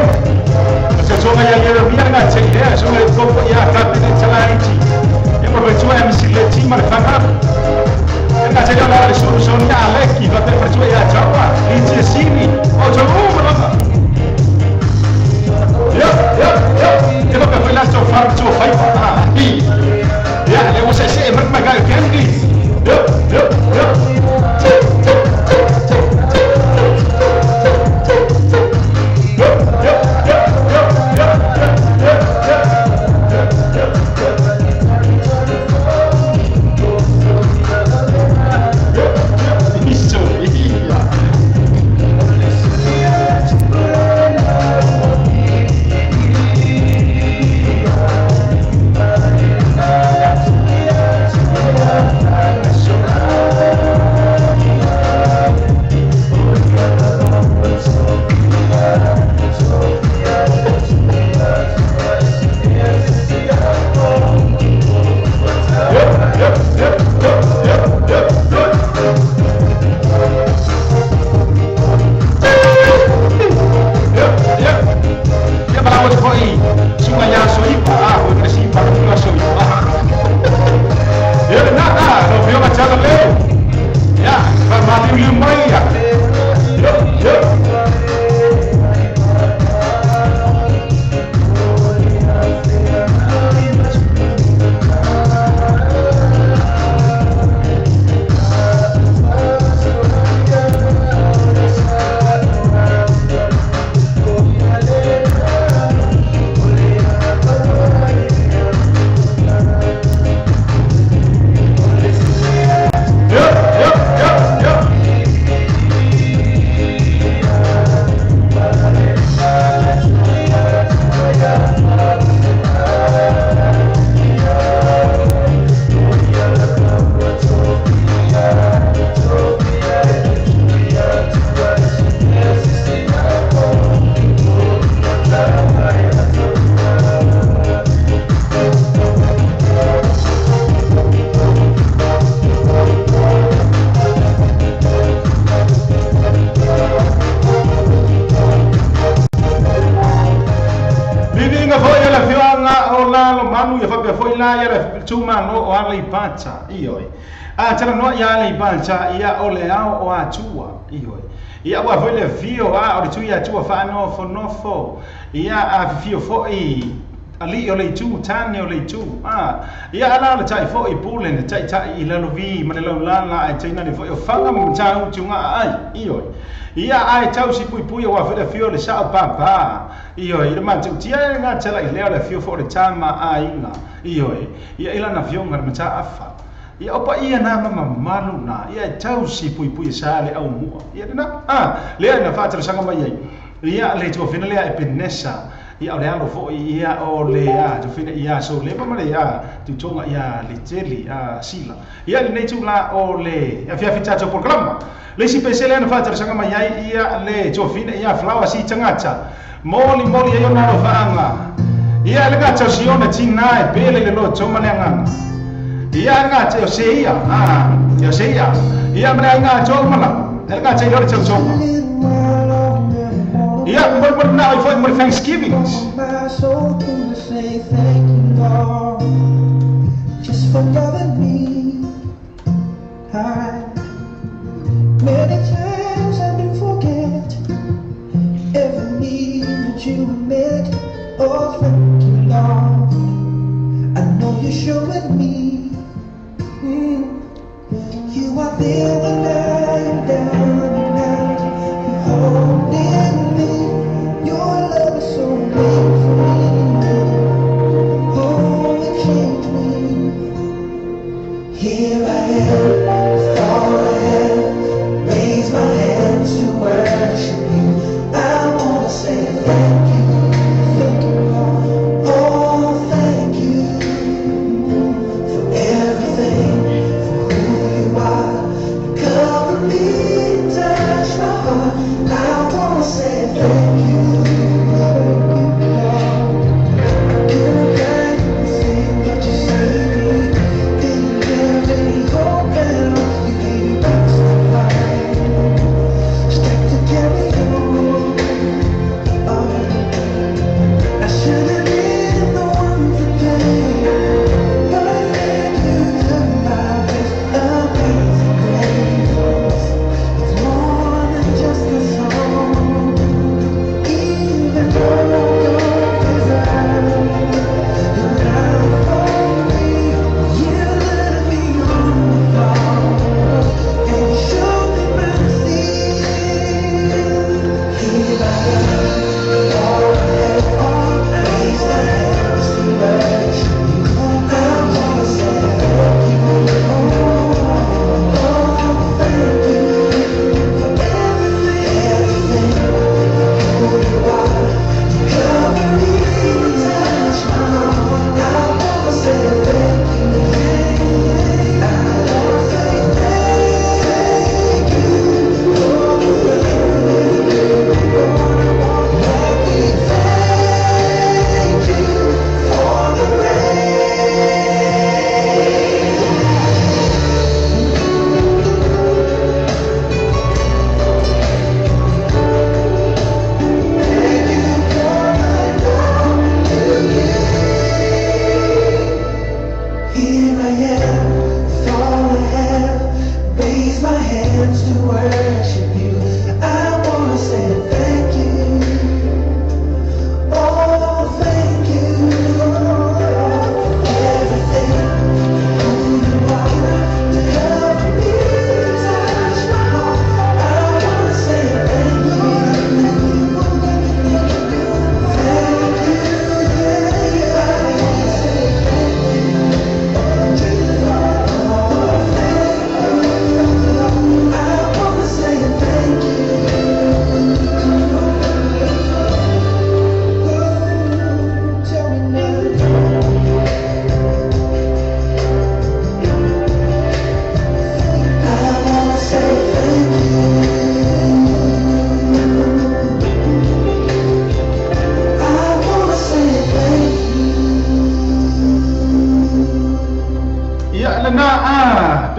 Se to ia ia ia gata ia so le ko ia ta pine talaiti. Ia mo to MC le ti ma le fanga. Ia gata ia la le solution ia aleki va per to ia tau a ti sini. O to u ma. Yep, yep, yep. Ia va per la to far to fai pa. Ia le o se se ma ga kengi. Yep, yep, yep. mai aso ipa a foi le si pa tu aso ipa. Ia na a no fio ma chala le. Ia fa ma li mai ia. Yo yo. Tumano o ale pata ioi a tala no ia ale pata ia o le ao o atua ioi ia ua foi le fio a o le tui atua fa no fo no fo ia a fio fo i ali o le tu tane o le tu a ia ala le tai fo i pule le tai tai i lalo vi ma le lau la la ai taina le fo o fanga mo tau tunga ai ioi ia ai tau si pui pui o foi le fio le sao papa ioi le ma tu tia nga tala i leo le fio fo le tama ai nga ioi ia ila na fio nga mata afa ia opa ia na mama malu na ia tau si pui pui sa le au mua ia na a le na fa tala sanga mai ai ia le tu fina le Epenesa ia o le alo foi ia o le a tu fina ia so le pa male ia tu tonga ia le teli a sila ia le nei tu la o le ia fia fita to programa le si pese le na fa tala sanga mai ai ia le tu fina ia flower si tangata moli moli ia na lo faanga ia le ga tau siona tina e pele le lo toma le nganga ia nga te o se ia a ia se ia ia mre nga toma la le ga te lo toma ia mo mo na i foi mo Thanksgiving. Say thank you, Lord, just for loving me. I many times I do forget every need that you met. Oh, thank you, Lord. I know you're showing me. You are there when I am down and out. You're holding me. Your love is so amazing. Oh, it changed me. Here I am, with all I have. Raise my hands to worship you. I wanna say thank you. Thank you, Lord. Oh, thank you for everything, for who you are. Because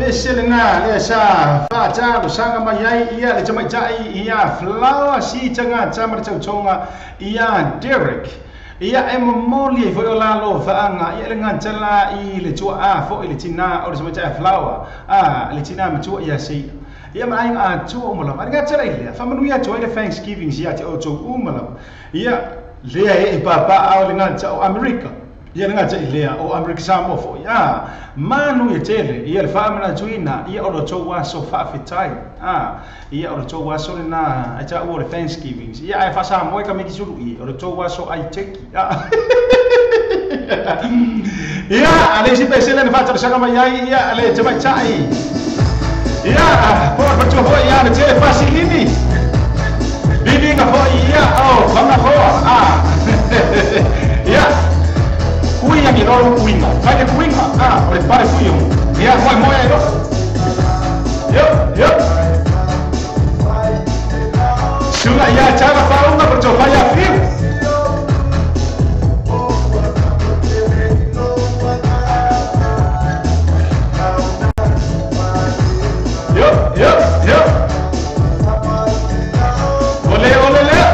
pese lena le sa fa sanga mai ai ia le tamaitai ia Flower si tanga tama tautonga ia Derek ia e momoli foi o lalo faanga ia le ngantala i le tua a foi le tina o le tamaitai Flower a le tina matua ia si ia ma ai a tua o malava nga tala ile fa manu ia tua ile Thanksgiving si ati o tu malava ia lea e papa a le ngantala o America ia nga te lea o Amerika Samoa foi a manu ia tele ia le faamana tuina ia o lo tou aso faafetai a ia o lo tou aso lena e ta'ua o le Thanksgiving ia ae faasamoa e ka mekisulu ia o lo tou aso ai teki a ia a le isi pesele na faatalosaga mai ai ia le tamaita'i ia po matua foi ia le tele fasilini liliga foi ia o fagafoa a ia kuinga ni roro kuinga fai kuinga ah o le pare kuinga ia moi moi ai yo yo sula ia chava faunga por chofaya fiu yo yo yo ole ole le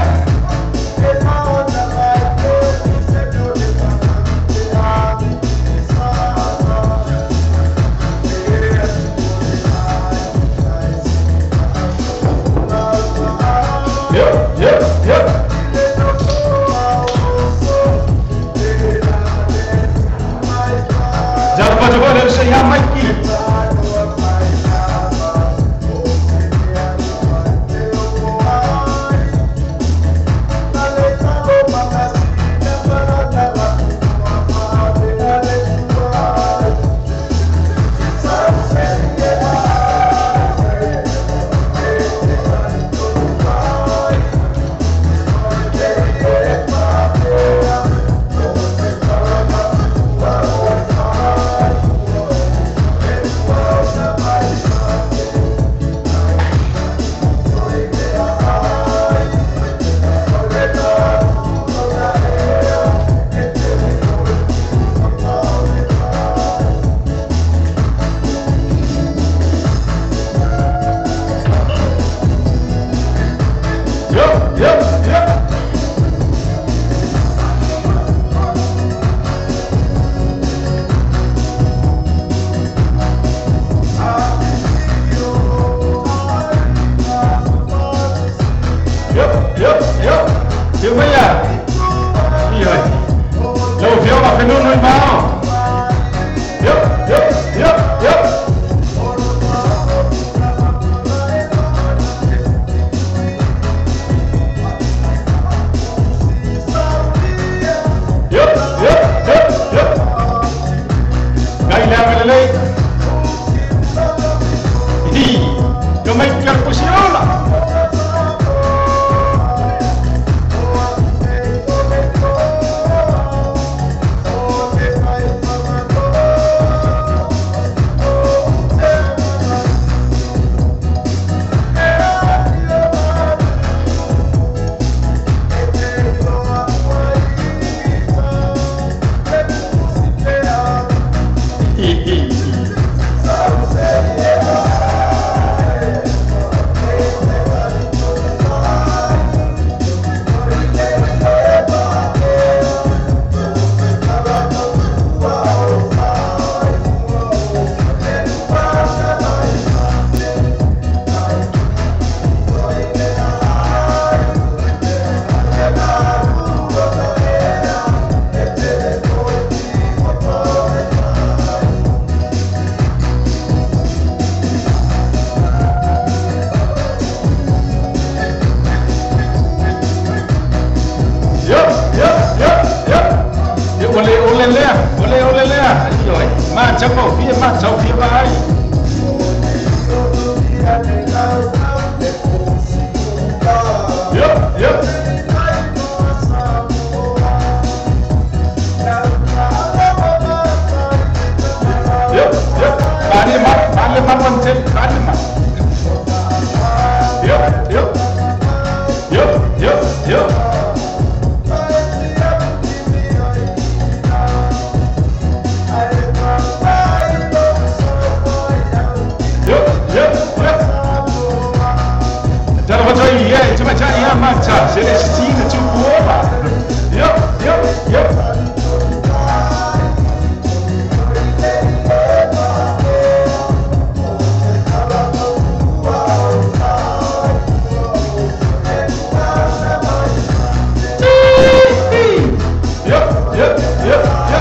Yo, yo.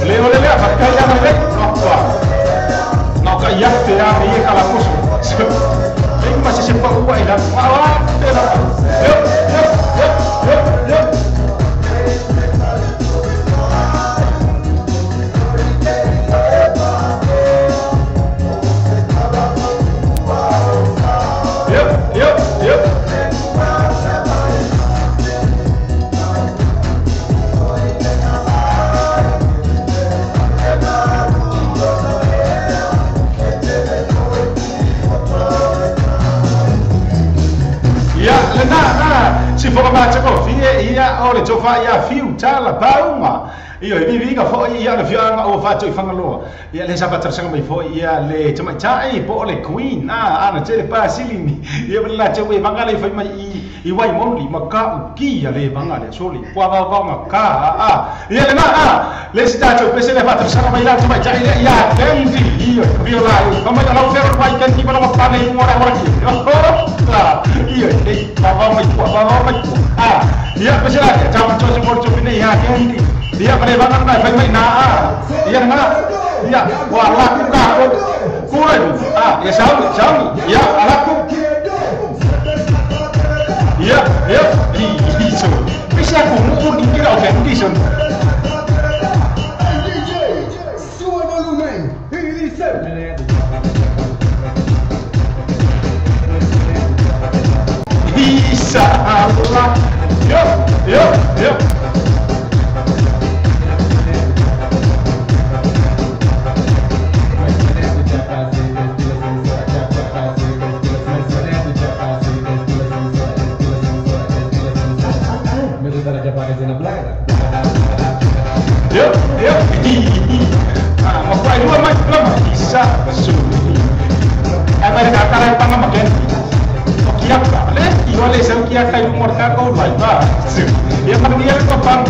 Ole, ole, le, pakai yang le. Nokwa. Nokwa ya te ya me kala kusu. Ini masih sempat uai dan wah, te la. Yo, yo, yo, yo, yo. Yo, yo, yo. Ia, lena, na, si foka maatako fie ia o le tofa ia fiu tala pauma. Ia, i viviga fo ia le fianga o fato i whangaloa. Ia le sapa tarasanga mai fo ia le tamaitai po o le queen. Ah, ana tele pa silini. Ia le la te we vanga le fai mai i wai moli ma ka uki ia le vanga le soli. Pua vau vau ma ka a. Ia le na a. Le si tato pese le fatarasanga mai la tamaitai le ia kendi. Ia viola i. Mamai lau fero mai kendi ma lo pane i ngora ngora ki. Ia e vau mai pua vau mai pua. Ah, ia pese la ta ma to se mo to fine ia kendi. Dia pada bangan mai mai na ia na ia wah laku ka kurang ah ya sauni sauni ya alaku ya ya iso bisa aku mu dikira oke dison DJ sube volumen y dice Isa Allah yo yo yo. Yo, yo, ah, makuai dua mai belum bisa besuri. Apa yang kata lain pangam makan? Kia ka, le, iwa le seu kia kai umur ka kau lai ba. Dia pada dia ko pang.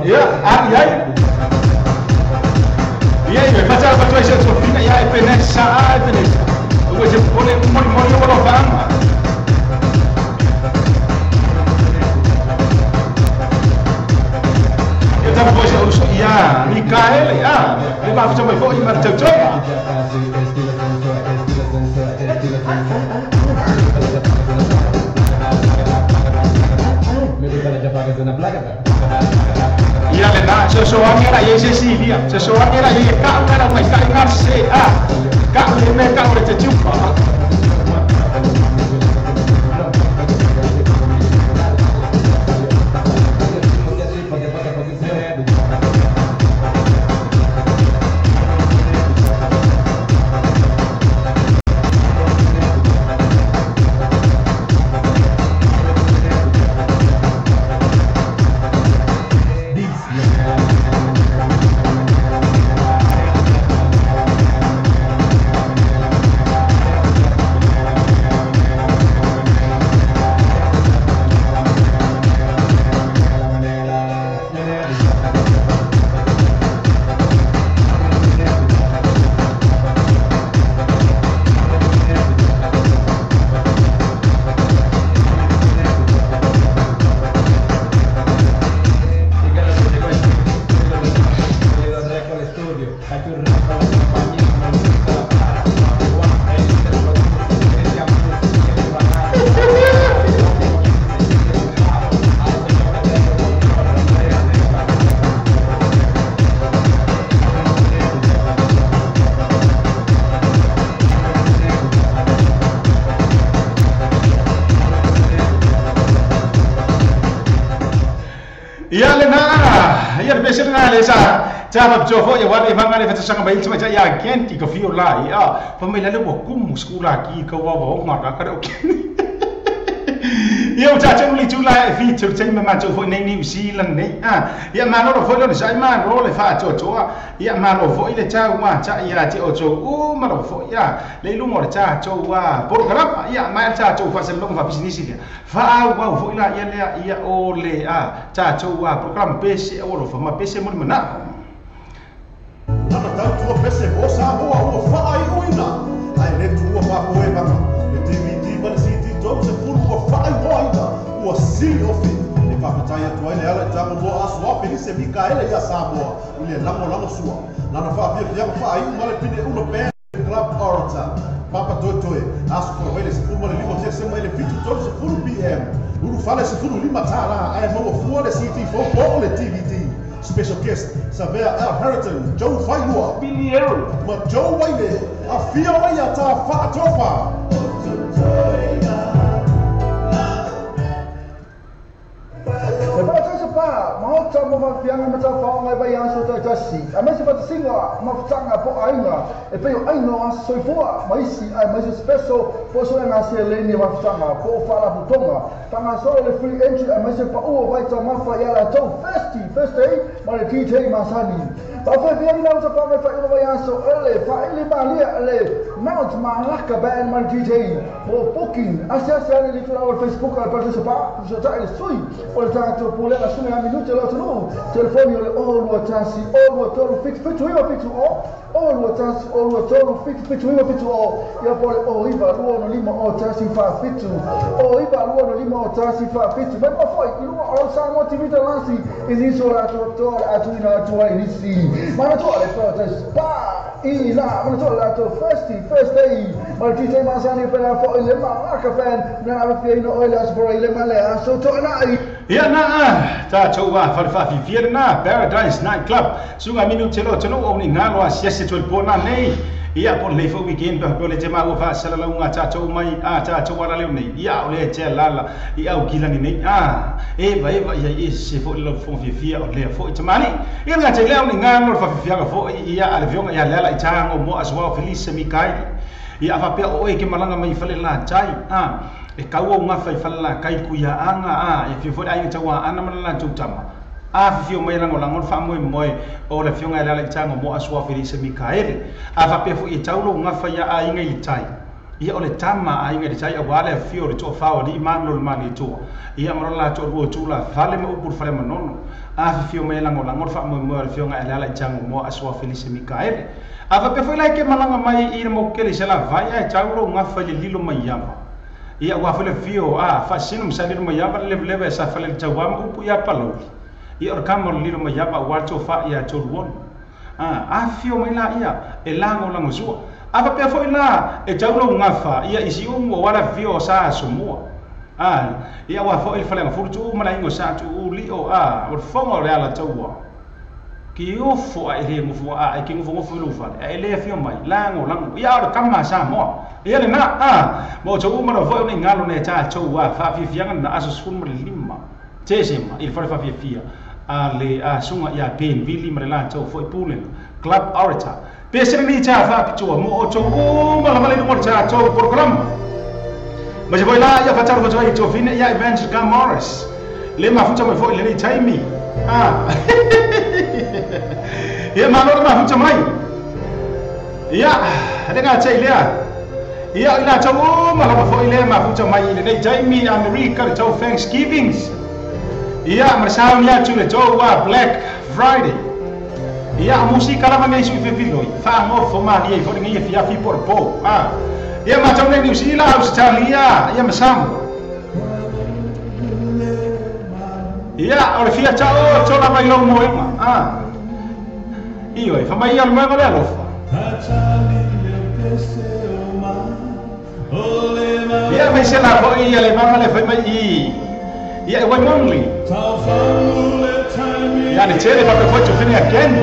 Ya, ah, ya. Ya, ya, baca baca isi sofina ya penesa, penesa. Gue je boleh mori mori walau bang. Ya, Mikael, ya. Dia maaf coba kok imar coba. Ya le na, sesuatu era ye Cecilia, sesuatu era ye ka era mai ka ngar se a. Ka le me ka le chupa. Ia le na, ia le pese na le sa. Tapa pito ya wale vanga le fata sanga bai tuma ya kenti ko fio la ia. Pa mai la le wo kumu skula ki ko wa wa ngara ka o. Ia o ta tenu li tula e fi te te me ma to fo nei New Zealand nei. Ah, ia ma no fo le sai ma ro le fa to to. Ia ma no fo ile ta wa ta ia te o to u ma no fo ia. Le lu mo le ta to wa program ia ma ta to fa se long fa business ia. Fa wa fo ila ia le ia o le a ta to wa program pese o lo fa ma pese mo mana. Lana tau tua pese mo sa hoa ua whaai uina. Ai le tua whapoe banga. Le DVD ma le CD tau se fulu ua whaai hoaina. Ua sili ofi e faafetai atu ai le ala i tago mo aso a Felise Mikaele ia Samoa i le lagolago sua lana faafiafiaga faaiu ma le pine ula band Club Orator Papa Toetoe aso folovai le 15 Tesema i le 7:30 PM ulufale $15 ae maua fua le CD fou po o le DVD. Special guest Savea L. Harrington, Joe Failua, Billy Aaron ma Joe Waile. Afia mai ia ta faatofa. E pa pa maota mo mafianga ma tawhaonga e vai aso taitasi. A maise fatasinga mafutanga po ainga e pei o aina o aso soifua maisi ai maise special po so nga se leni mafutanga po whala putonga. Tanga solo le free entry a maise pa ua vai ta mafa ia la tau first day ma le DJ Masani. Pa fe fia ni lau tawhaonga e whai vai aso ele whaele malia le Mount Malaka Band ma le DJ po booking. Ase ase ale li tula o Facebook al pa pa so ta le sui o le tato pule la sui minuti la tulu telefoni o le o lua tasi o lua tolu fitu fitu iwa fitu o o lua tasi o lua tolu fitu fitu iwa fitu o ia po le o iwa lua no lima o tasi fa fitu o iwa lua no lima o tasi fa fitu mai ma foi i lua o Samoa TV te lasi i niso la to atu ina atu ai nisi mana to le fa te spa i la mana to la to first day ma DJ Masani pela fo i le Malaka Band na ave fia ina oile asfora i le malea so to na i Ia na ta tau a wharewhawhi na Paradise Night Club sunga minu te lo tonu o ni ngalo a siasi tuel pona nei ia po le fo weekend pa po le te mau fa sala launga ta tau mai a ta tau ala leo nei ia o le te lala i au kilani nei a e vai vai ia e se fo le fo fia o le fo tamani ia nga te leo ni ngalo fa fia fo ia a le vionga ia lala i tango mo aswa Felice Mikaeli ia fa pe o e ke malanga mai fale la tai a e kau o ngawha i whala kai kuia anga a e whio ai taua ana mana la tūtama a whio mai lango lango wha moe moe o le whionga e lala i tango mo asua Felice Mikaele a whapea fo i taulo ngawha ia a inga i tai ia o le tama a inga i tai a wale whio le toa whao ni manu le mani toa ia mara la toa rua tūla whale ma upur whale manono a whio mai lango lango wha moe moe o le whionga e lala i tango mo asua Felice Mikaele a whapea fo i lai ke malanga mai i mo kele se la vai a taulo ngawha i le lilo mai ama ia ua fale fio a fasino msaliro mai ava le leve sa fale tawama upu ia palauli ia o kama lilo mai ava ua to fa ia to won a fio mai la ia e lango lango sua a pa pe foi la e taulo ngafa ia isi umu wala fio sa sumua a ia ua foi fale ngafuru tu mala ingo sa tu uli o a o fongo le ala taua ki ofo a ele ngofu a e ki ngofu ngofu lu fale e le fio mai lango lango ia o kama sa mo ia le na a mo to uma no foi ni ngalo ne ta to wa fa fi fianga na aso sfun mo lima tesema il fa fi fia a le a sunga ia pen vili mare la to foi pule Club Orator pese ni ta fa pitua mo to uma la vale mo ta to program mas foi lá ia fa ta foi to fine ia Evangel Morris le ma futa mo foi le ni taimi a ia ma no ma futa mai ia le ga te lea ia ila tau ma la fo ile ma futa mai ile nei taimi America le tau Thanksgivings ia ma sa ni atu le tau wa Black Friday ia musika la ngai su fe filoi fa mo fo ma ni fo ni fi fi por po a ia ma tau nei New Zealand Australia ia ma sam ia o le fia tau to la mai lo mo ma a io e fa mai al mo le alofa. Ia mai se la foi ia le mama le foi mai i ia e wai monli ia le tele pa foi tu fini again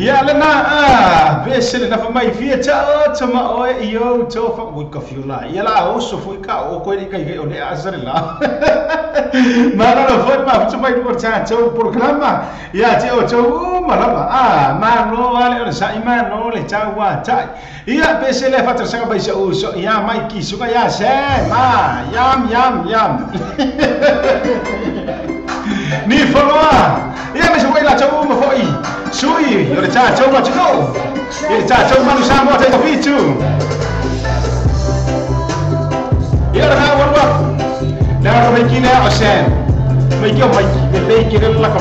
Ia lena pese le nafa mai fia cha tama oe io to fa ui ka fiula ia la oso foi ka o ko ni kai o le asare la ma no foi ma futu mai ko cha cho programa ia te o cho ma la ma no ale o sa ima no le cha wa cha ia pese le fa tra sa bai sa uso ia mai ki su ka ia se ma yam yam yam ni follow ia me foi la cho ma foi sui yo le cha cho ma cho yo le cha cho ma sa mo te fitu ia la wa wa la ro me ki le o sen me ki o mai me le ki le la ka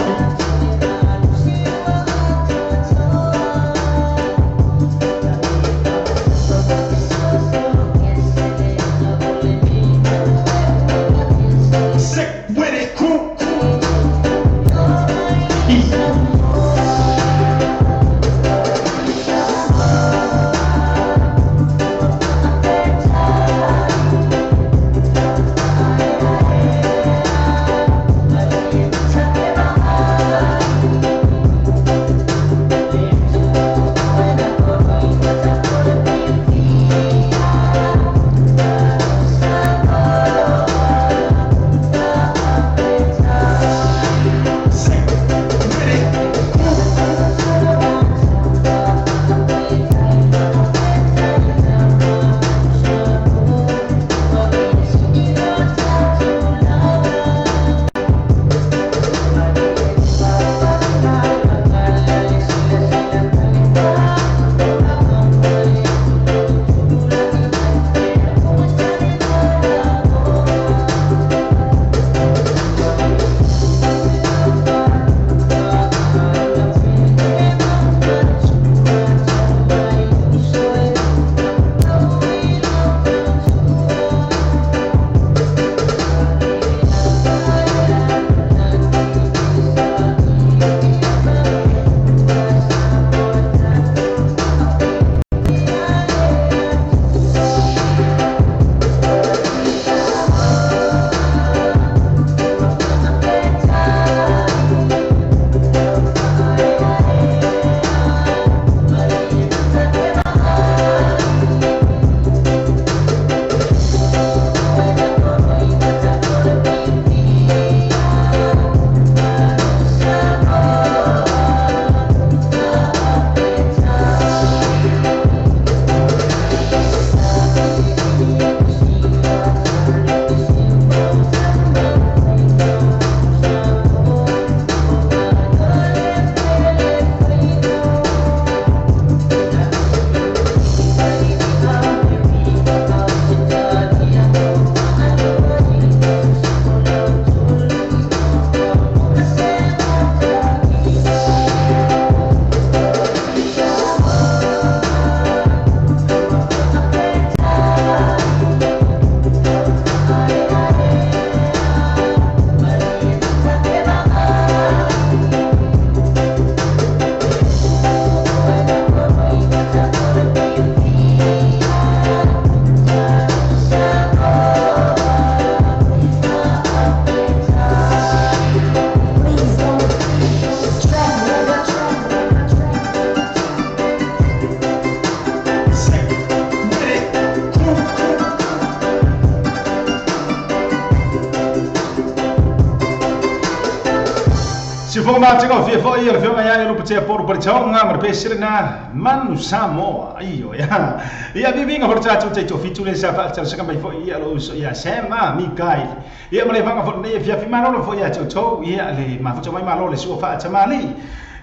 Fia foi ia le lupa por por chonga mar pesirna manu Samoa iyo ya ia vivinga por chachu te fitu le sa fa sa mai foi ia lo ia sema Mikael ia male vanga foi ne fia fi mano foi ia cho ia le ma foi mai malo le suo fa chamali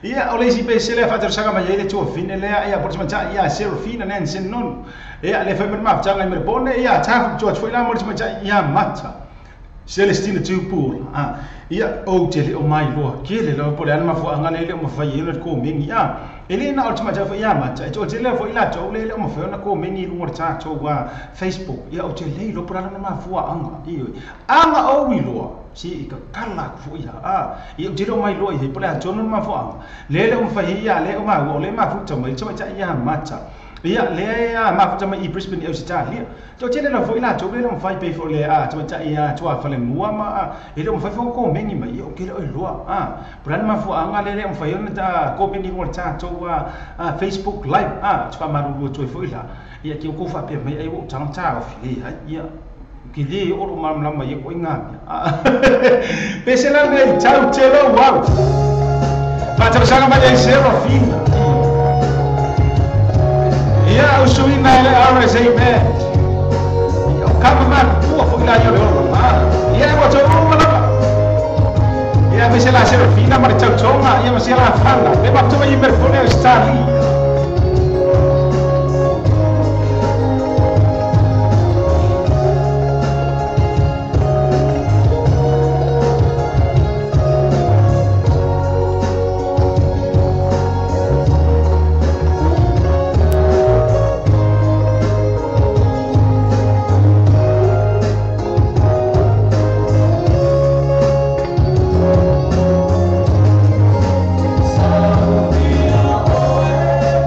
ia o le si pesele fa sa mai le tu fine le ia por cha ia Serafina Nansen non ia le foi ma changa mer bone ia cha cho foi la mo cha ia mata Celestine Tupur ia o te le o mai loa ke le lo pole ana mafua anga le o mafai le ko mengi a ele na ultima ja fo ia ma cha o te le fo ila cho le le o mafai na ko mengi lu ngor cha cho wa Facebook ia o te le lo pole ana mafua anga i anga o wi loa si i ka kala fo ia a ia o te le o mai loa i pole a cho no mafua anga le le o mafai ia le o ma o le ma fu cha mai cha ia ma cha Ia lea mafuta mai i Brisbane i Ausitalia. Toatele lava foi latou le mafai pei foi le tamaitai tuafalemua ma e le o mafai foi ona komeni mai, ia ou te le o iloa. Po o le a le mafuaaga lea e le o mafai ai ona komeni i luga o le tatou Facebook Live. Ou te faamalulu atu ai foi la, ia te outou faapea mai ai ua ou tago taofi, leai, ia, ou te le oo lou malamalama i ia ituaiga mea. Pese la lenei, tau te lou au. Faatalosaga mai ai Serafina. Ia, usuina e le RSA Band. Ia, o kama matutua foi la ia o le ola. Ia, ua tau uma lava. Ia, aemaise la Serafina ma le tautoga, ia ma sia lafana. Le mafuta mai i Melbourne, Australia. Salvia oe.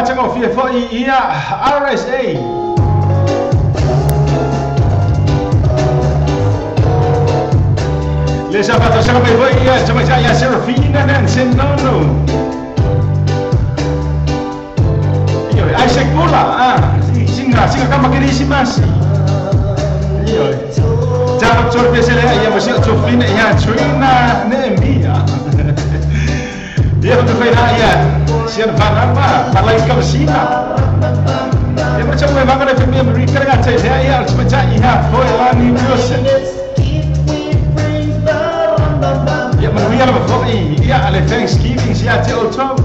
Matagofia foi ia RSA. Le sa fa'atausaga mai fo'i ia tamaitai ia Serafina Nansenono. Ioe, Isaac Pula, singa singa kama kerisimasi. Ioe. Talo tolu pese lea ia mo si Tofina ia Trina Neemia. Ia fa'atufaina ia siana fanama palai kamasina. Ia mo tau mai vanga le femia Marie kalaga te lea ia o le tamaitai ia Foelani Wilson. Ia manuia lava fo'i ia le Thanksgiving sia te outou.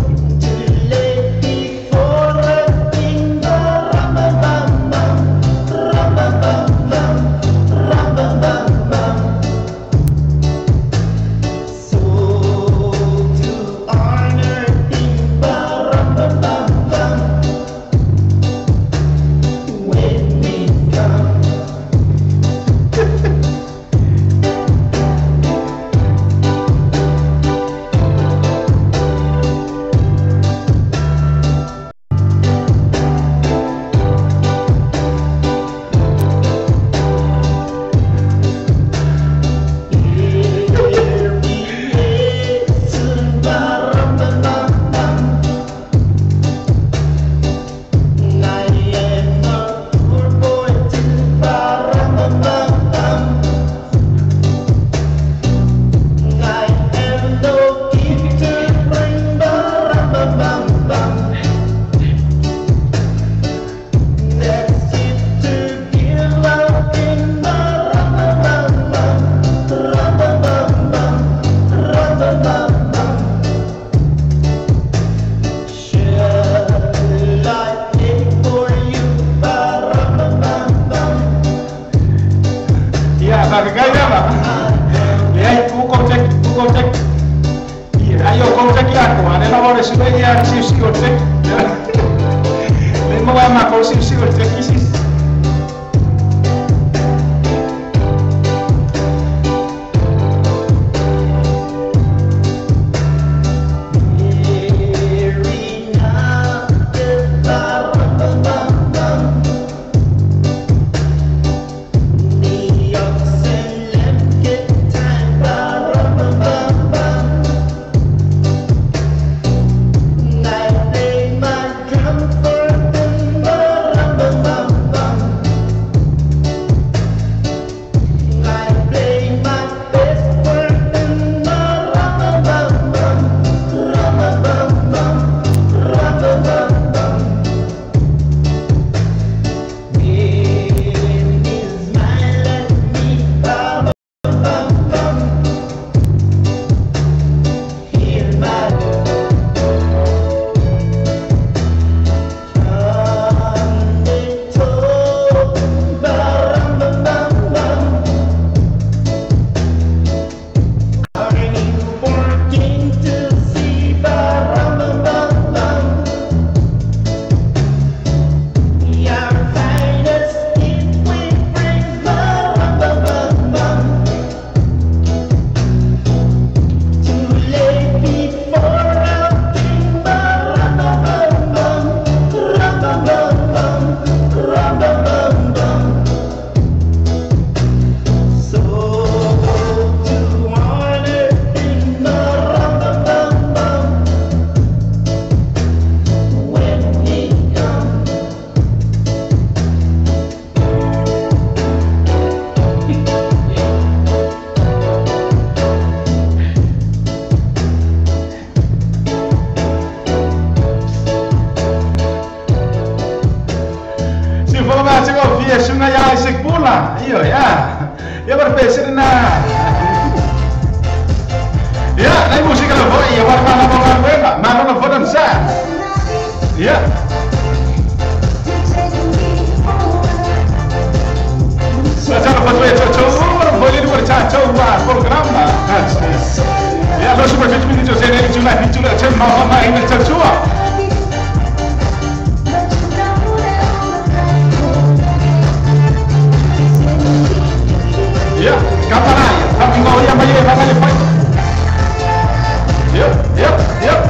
Yep, yep, yep.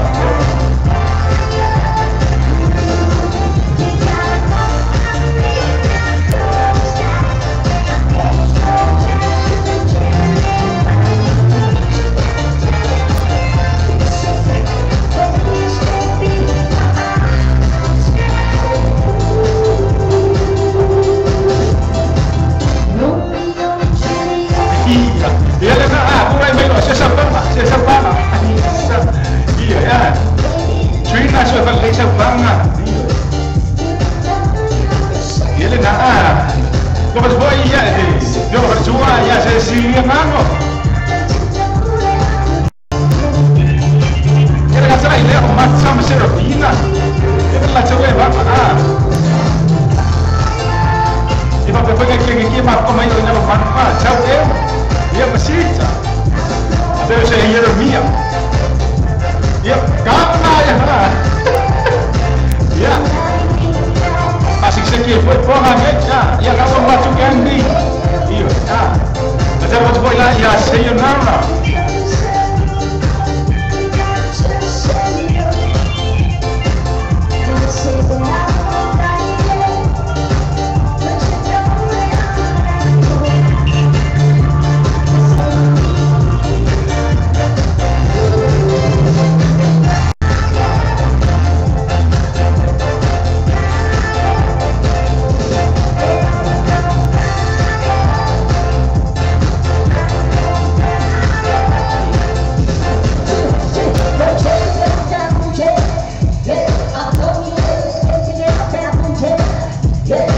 Ia le na a pura mai lo se sa pa se sa pa. Ia ya. Trina so fa le sa pa na. Ia le na a. Lo pas voi ia de. Yo lo sua ia se si mano. Ia le sa ile o ma sa me serafina. Ia la tele va a. Ia fa pe que ma come io ne lo fa. Ciao eh. Ia masita. Deve ser Jeremia. Ia kama ya. Ia. Asik se foi porra ya. Ia kama matu kandi. Ia. Ah. Até vou te lá ia sayonara. Yeah.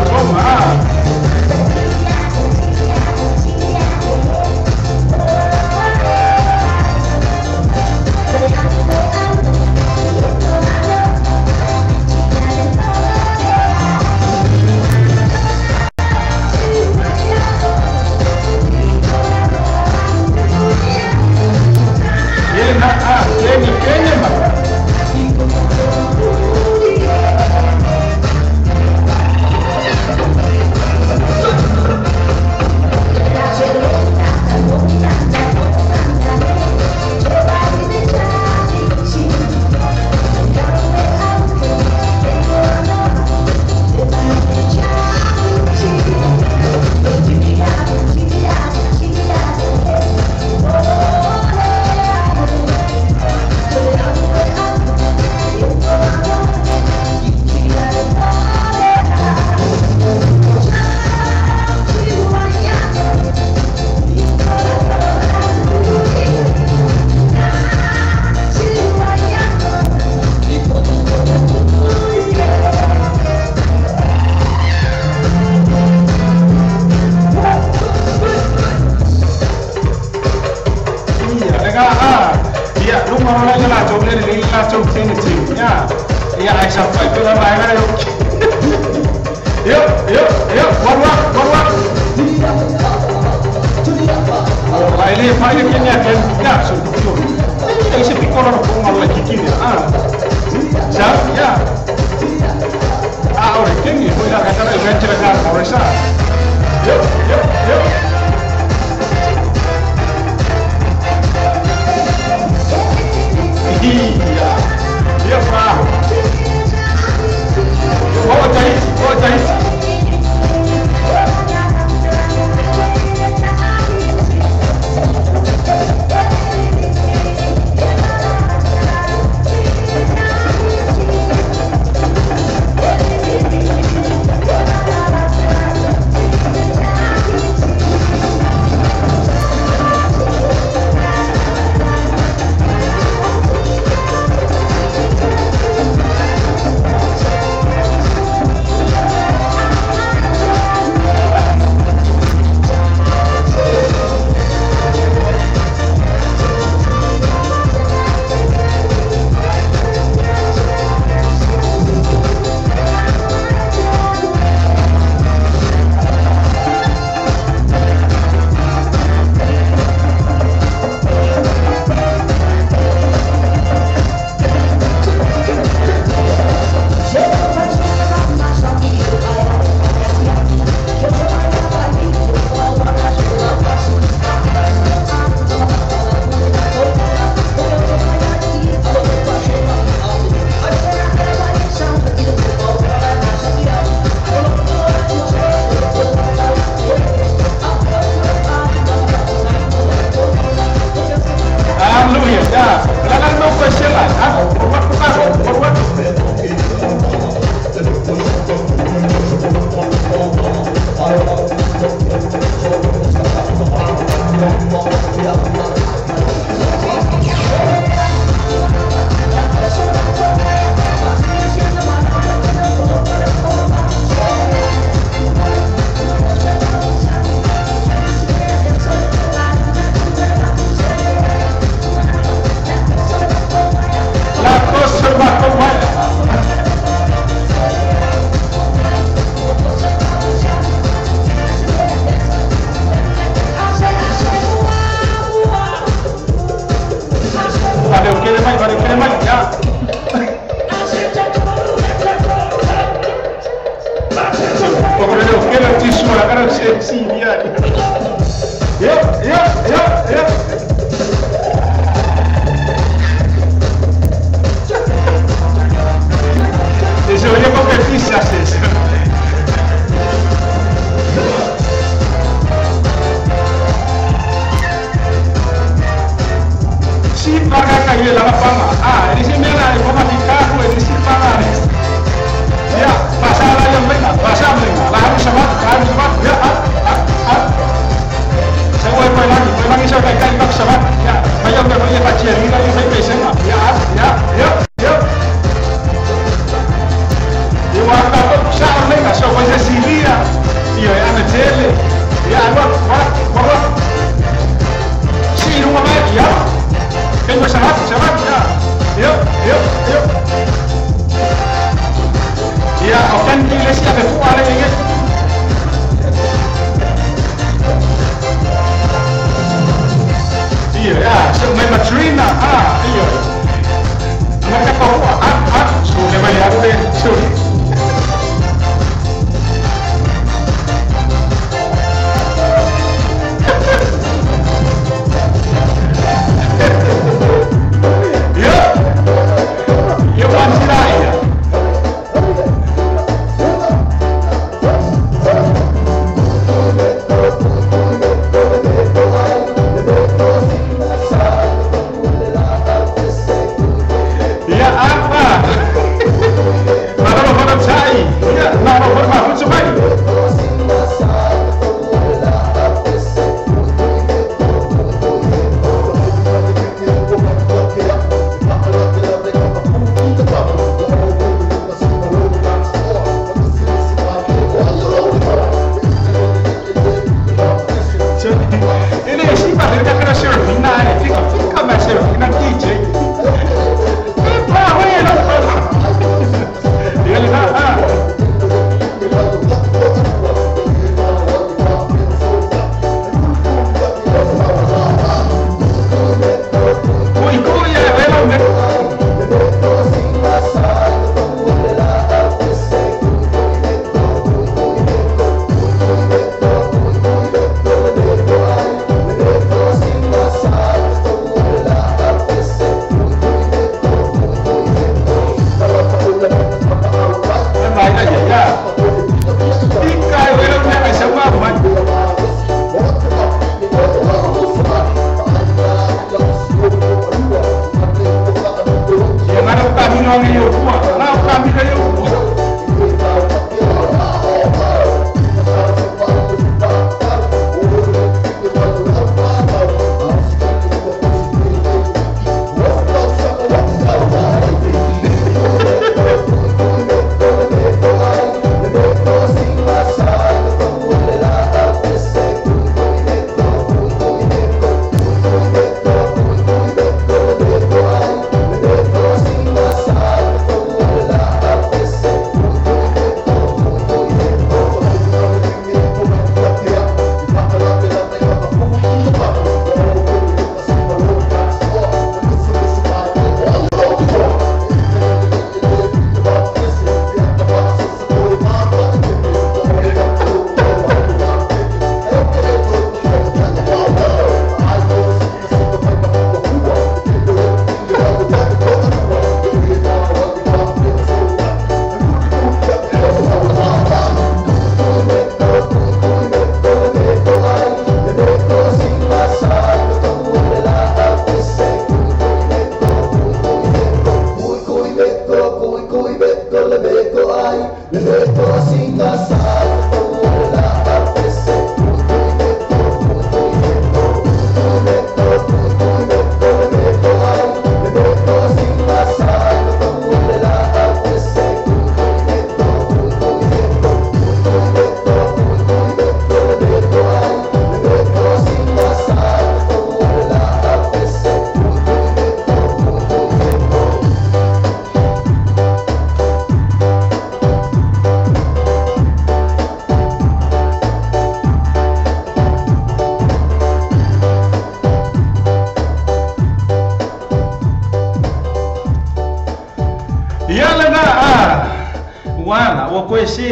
Toma.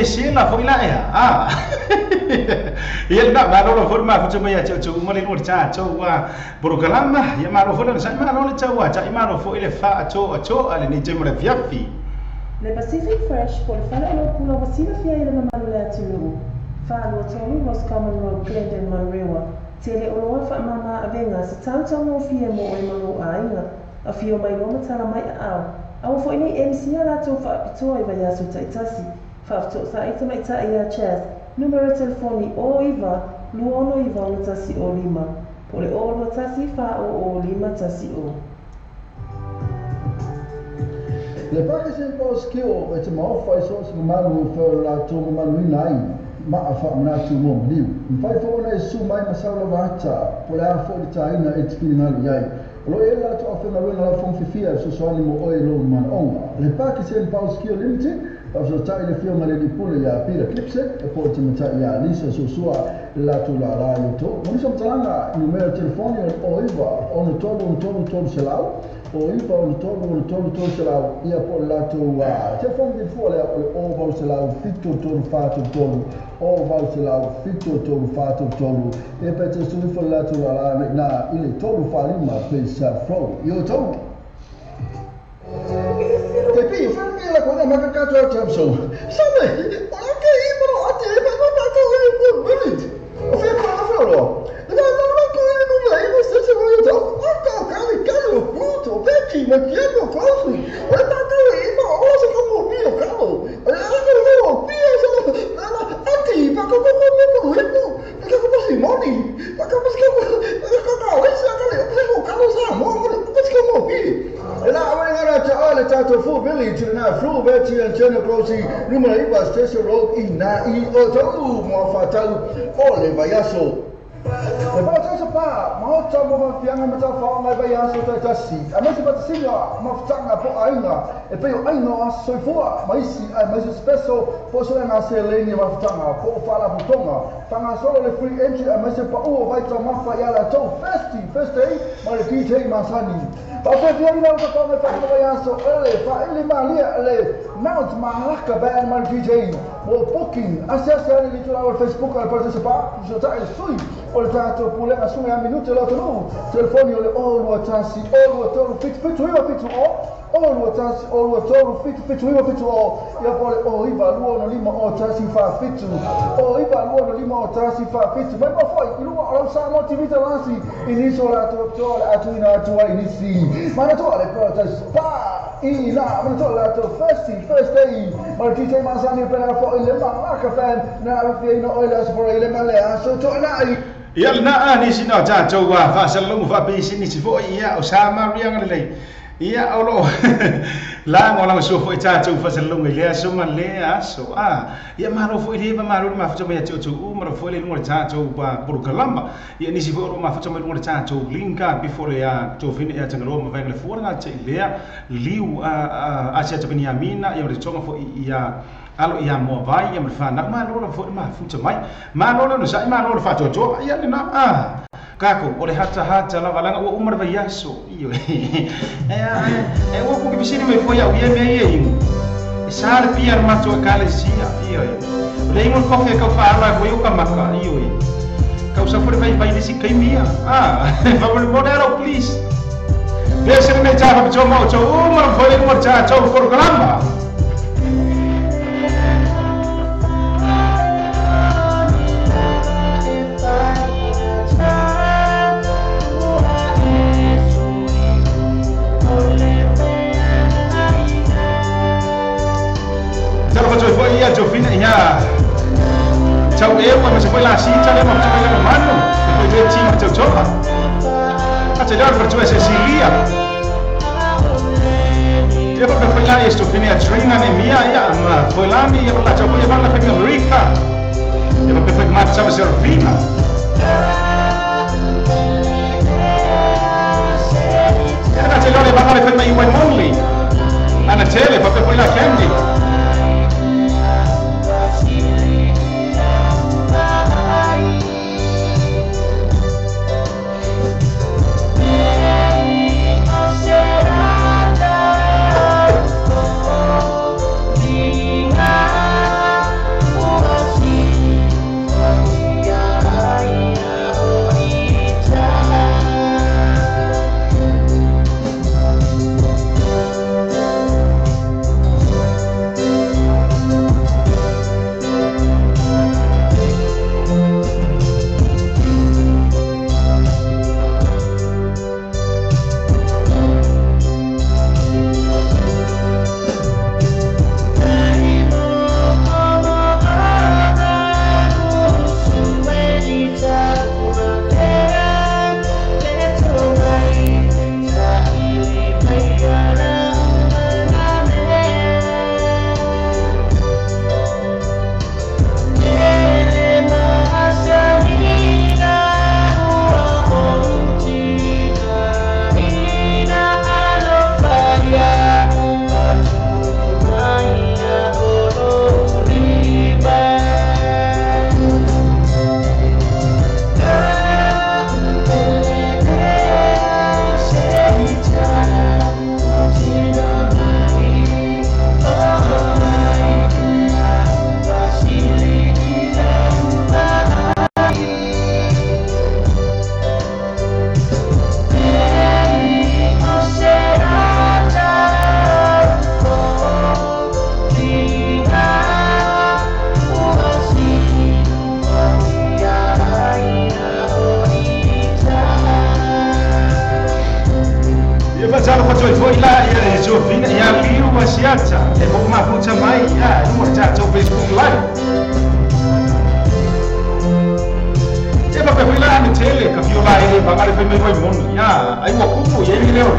le se la foi la ea a ia na ma lo foi ma futu mai a tau uma le lo ta tau wa programa ia ma lo foi le sa ma lo le tau wa ta ma lo foi le fa to to ale ni te mo le fiafi Le Pacific Fresh po le fale o pula wasila fia ile mamalu le atunuu whaalua tolu Roscommon Road Glendon Manurewa tele o loa wha mama avenga se tau o fia mo o malo ainga a fio mai lo matala mai au aua foi nei MC a latou faapitoa i vaiaso taitasi faafetoʻo saʻita maitaʻi ia Chas numero telefoni o iva 269 1 05 po le o 21 4 o 5 1 o. Le Pakistan Paus Kio e te maofa i so se mamalu o la tō mamalu ina ai maa wha mnatu mō mliu. Mwhai fōna e su mai masaula vata po le a fō i tāina e te whiringalu iai. O lo e la tō awhenga luena la fong fifia so soani mo oe lo mana onga. Le Pakistan Paus Kio Limited pa so tai le fionga le lipule ia Peter Klipsek e po te matai ia Lisa Sosua le latu la la i tō. Monisa mtalanga numero telefoni o iwa ono tolu tolu tolu selau o iwa ono tolu tolu tolu selau ia po le latu telefoni di fua lea o le o vau selau fito tolu fatu tolu o vau selau fito tolu fatu tolu e pe te suifo le latu la la na ile tolu whalima pesa flow i o tolu. Te pi, whanake la kona makakato au tamso. Same, o ke i moro ate e pa pa ko e ko minute. O fe ko na flo. Na na na ko e no mai no se se mo to. O ka ka ni ka lo puto, pe ki ma ki ko ko. O pa ka e ma o se ko mo pi o ka lo. O la ko lo pi o se na na ate pa ko ko ko ko ko ko. Ka ko si moni. Pa ko ko ko ko ka o se ka le o ko ka lo sa mo mo ko ko mo pi. La awai ngara ta ole tato fu village na flu veti and chena prosi numero iwa Station Road i na i o tau mo fatau ole vaiaso. Le pa tau pa mo tau mo fianga mo tau fa ngai vaiaso ta tasi. A me se pa singa mo fatanga po ainga e pe o ainga a soifua mai si ai mai se special po so na se leni mo fatanga po fa la putonga. Fanga solo le free entry a me se pa o vai ta mafa ya la tau festi first day ma le DJ Masani. Pa fe fia ina o ka fa vaiaso ele fa ele malia le Mount Malaka band ma DJ mo booking asiasi ale li tula Facebook al participa so ta e sui o le tato pule a sui a minuto lo tolu telefoni o le o lua tasi o lua tolu fit fit iwa fit o o lua tasi o lua tolu fit fit iwa fit o ia po le o iwa lua no lima o tasi fa fit o iwa lua no lima o tasi fa fit mai mo foi i lua o sa mo TV talasi iniso la to to le atu ina atu ai nisi mana to le pro ta spa i la mana to la to first day ma DJ Masani pena fo ile Malaka fan na fi ina oila for ile malea so to na ia na ani sina ta tau wa fa salongo fa pe sini si fo ia o sa maria ngale ia o lo la ngola so fo ta tau fa salongo ile so ma le a so a ia ma ro fo ile ma ro ma fo ma tau tau ma ro fo ile ngo ta tau pa programa ia ni si fo ro ma fo ma ngo ta tau linka before ia to fini ia tangalo ma vengle fo nga te ile liu a a sia te mina ia re tonga fo ia alo ia mo vai ia ma na ma lo fo ma fu mai ma lo no sa ma lo fa to to ia na a kako o le hata hata la valanga o umar vai aso io e e o ko que me foi a ia me ia e sar piar ma to kale sia io le mo ko fe ko fa la ko ka maka io ka usa for vai vai desse kai mia ah vamos modelo please Deixa me já para o to umar foi mo já to programa. Ia Jovina ia tau eu mas foi lá assim tau eu mas foi lá mano depois veio time tau tau a te dar para tu Cecilia eu foi lá isto fini a treina ne mia ia ma foi lá mi ia lá tau foi lá na América eu foi mais sabe Servina era te dar para foi mai Monly ana tele para foi lá Candy. Sofina ia liu asiata e mo mafuta mai ia no tatou Facebook Live. E pa pe la ni tele ka fiola ele bangare pe me vai moni ia ai wa kupu ia ni leo.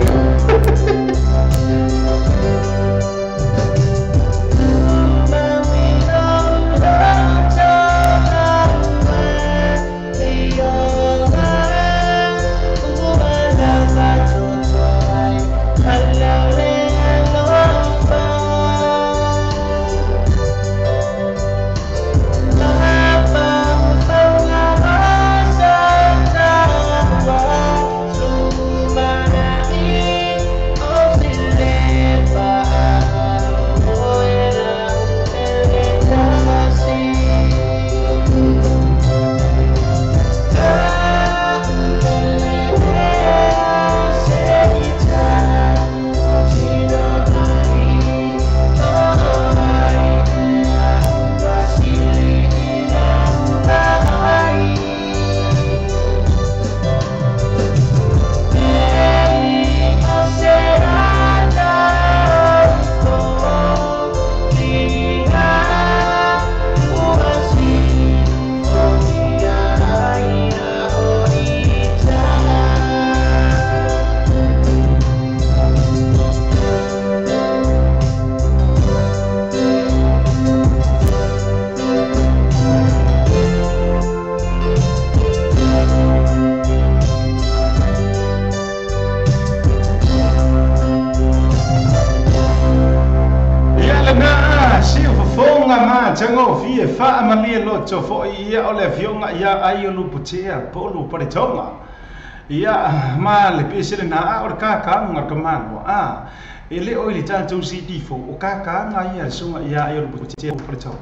Ia o le fionga ia ai o luputea po luparetonga ia ma le pesele na o ka ka nga ka mano a ele o ile tatou CD4 o ka ka nga ia sunga ia ai o luputea luparetonga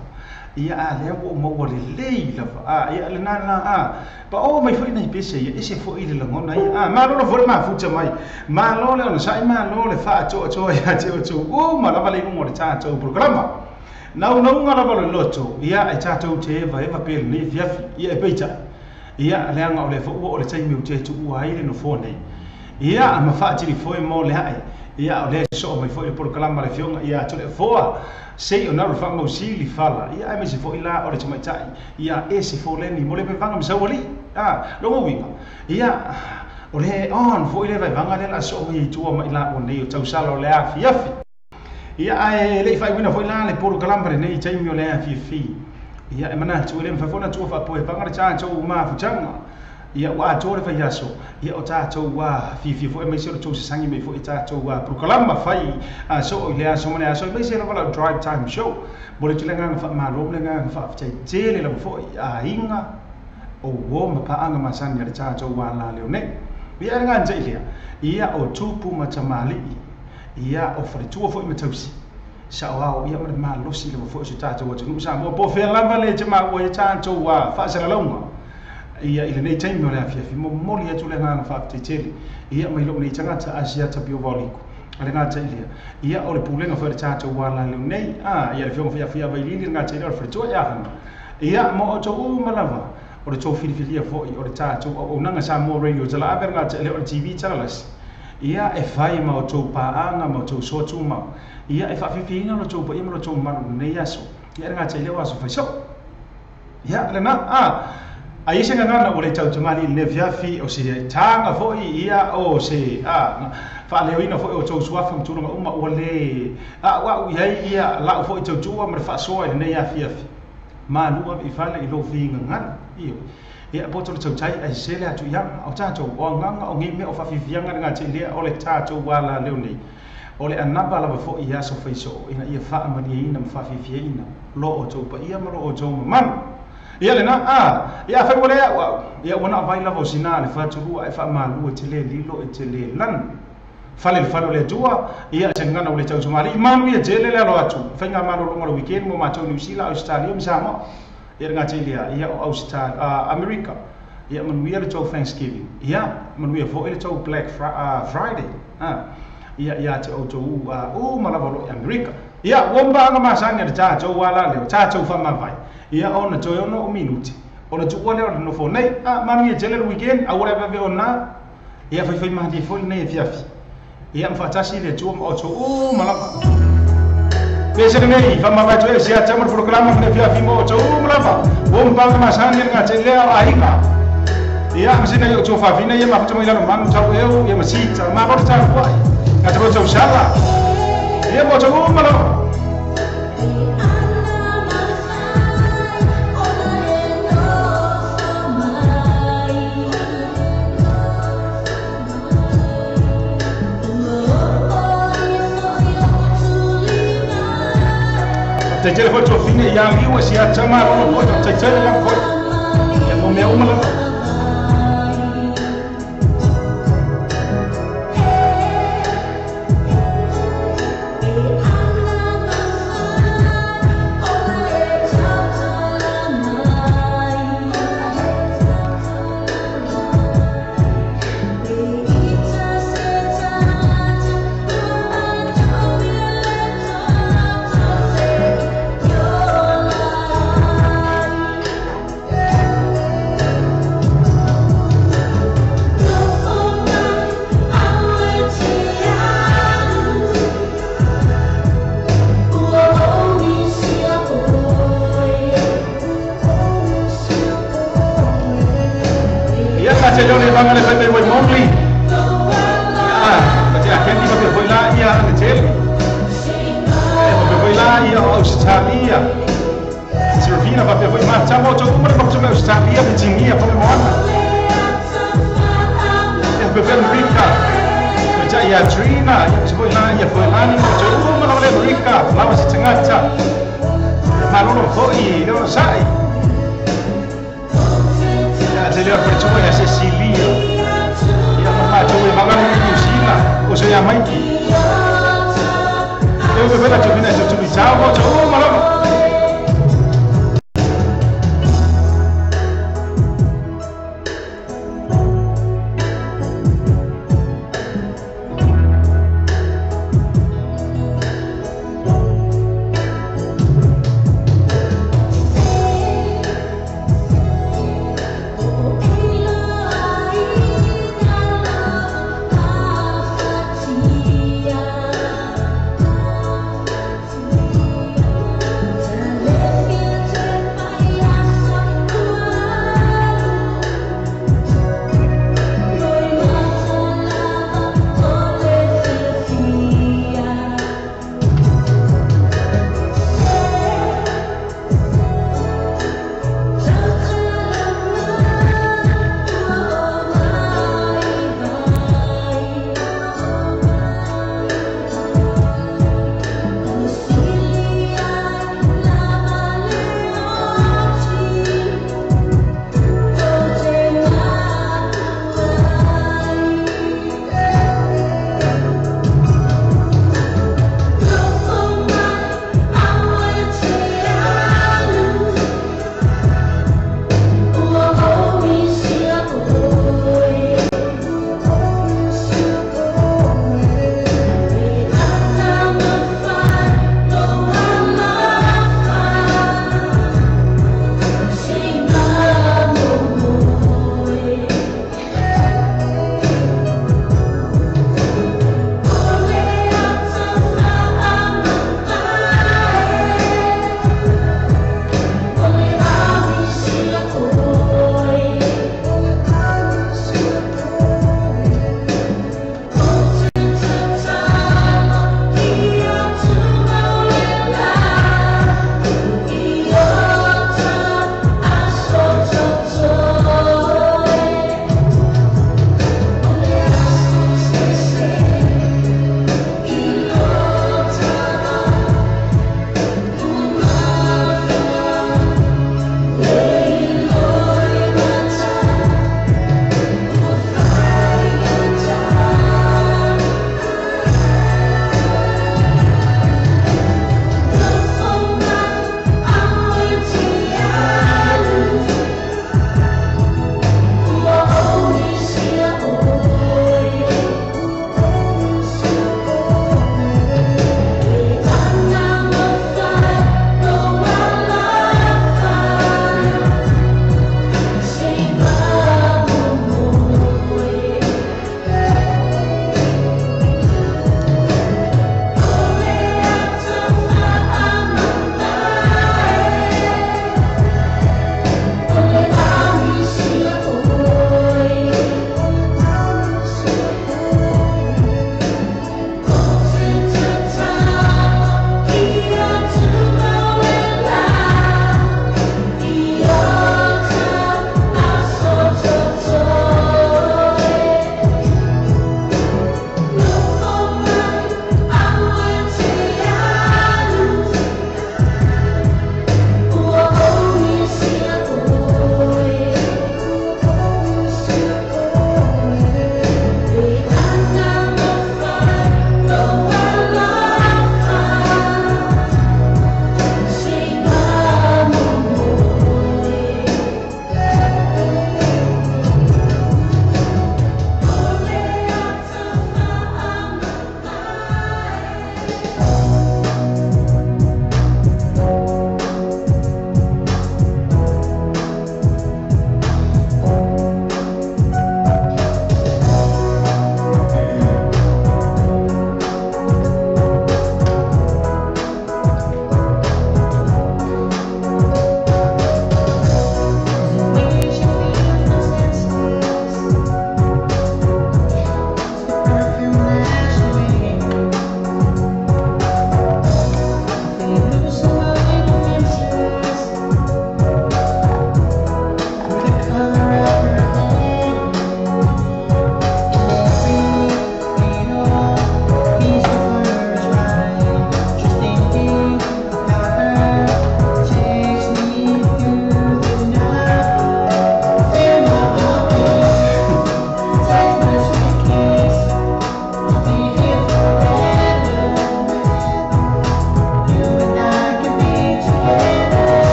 ia a le o mo o le lei la a ia le na na a pa o mai foi nei pese ia ese foi le ngona ia a ma lo foi ma futa mai ma lo le ona sai ma lo le fa to to ia te o to o ma la vale ngo le tatou programa nau nau ngā rawa le loto, ia e tātou te eva eva pele nei fiafi, ia e peita. Ia leanga o le whaua o le taimi o te tuua ai le no fō nei. Ia a mawhaatiri fōe mō le hae, ia o le so mai fōi le porokalama le fionga, ia tole fōa, sei o naru whamau sili whala, ia ai mese fōi la o le tamaitai, ia e se fō leni, mo le pewanga masawali, a, longo winga. Ia o le on fōi le vai vanga le la so mai i tua mai la o nei o tausala o le a fiafi. Ia ai le fai wina foi la le poro kalamba nei taimi o le afi fi. Ia e mana tu le mfafona tu fa po e panga cha tu ma futanga. Ia wa tu le fai aso. Ia o ta tu wa fi fi foi mai se tu se sangi mai foi ta tu wa poro kalamba fai a so o le aso mane aso mai se la drive time show. Bo le tlenga fa ma ro le nga fa te tele la foi a inga o wo ma pa anga masani le ta tu wa la le ne. Ia nga nje ile. Ia o tupu matamali. Ia o wharitua foi matausi. Sa o ao ia mare malosi le foi se tātou atu. Sa mo po fea lava le te maua e tātou a whaasalalauga. Ia i le nei taimi o le afiafi mo moli atu le nganga whaaptetele. Ia mai loo nei tangata asiata pio vaoliko. A le ngata ilia. Ia o le pulenga foi le tātou wala leo nei. A ia le fionga fia fia vailili le ngata ilia o le wharitua ia hana. Ia mo o tō umalava. O le tō filifilia foi o le tātou o nanga Samoa Radio tala ape le ngata ilia o le TV talalasi. Ia e whai ma o tō pāanga ma o tō soatu mau. Ia e whawhiwhiina lo tō paia ma lo tō maru nei aso. Ia ngā te leo aso whai so. Ia le nā, a. A ise ngā ngana o le tautamali le fiafi o se tānga foi ia o se, a, whaaleoina foi o tō suafa mtūranga uma o le, a, wa ui hei ia lau foi tautua ma le whaasoa i le nei afiafi. Mālua i whale i lō whiinga ngana. Iyo. Ia po tō le tautai ai sele atu ia o tātou o nganga o ngi mea o whawhiwhianga ngā te lea o le tātou wala leo nei. O le anapa lava fo i aso whaiso ina ia whaamania ina mwhawhiwhia ina lo o tō pa ia ma lo o tō mamanu. Ia le na, a, ia whai wale au, ia wana vai lava o sina le whaturua e whaamalua te le lilo e te le lan. Fale le fale o le atua, ia te ngana o le tautumali, manu ia te le le alo atu. Whainga manu longa le weekend mo mātou New Zealand, Australia, Samoa. Ia ngā te lea, ia o Australia, Amerika. Ia manuia le tau Thanksgiving. Ia manuia foi le tau Black Friday. Ia ia te o tau o malava lo Amerika. Ia womba anga masani le tātou wala leo, tātou whamawai. Ia ona toi ono o minuti. Ona tuua leo le nofo nei, manuia tele le weekend, a wale vave o nā. Ia whai whai mahdi foi nei e fiafi. Ia mawhaatasi le tua ma o tō o malama. Pese nei, whamawai tō e sia tama programa mne fia fimo o tō o malama. O mpanga masani ngā te lea o ahinga. Ia masina i o tō whawhina ia mafuta mai lalo manu tau eo, ia masita, ma rori tau kuai. Ngā te tau sala. Ia mo tō o malama. Te tele foi tō ia miu e sia tama rono foi, te tele lam foi. Ia mo mea uma lama.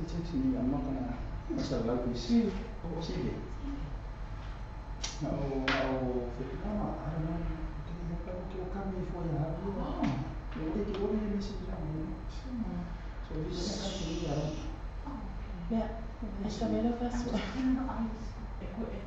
text me. I'm not gonna myself like this. Oh, what's it? No, no, I don't know. Oh. Yeah, esta vela faço. Oh, okay.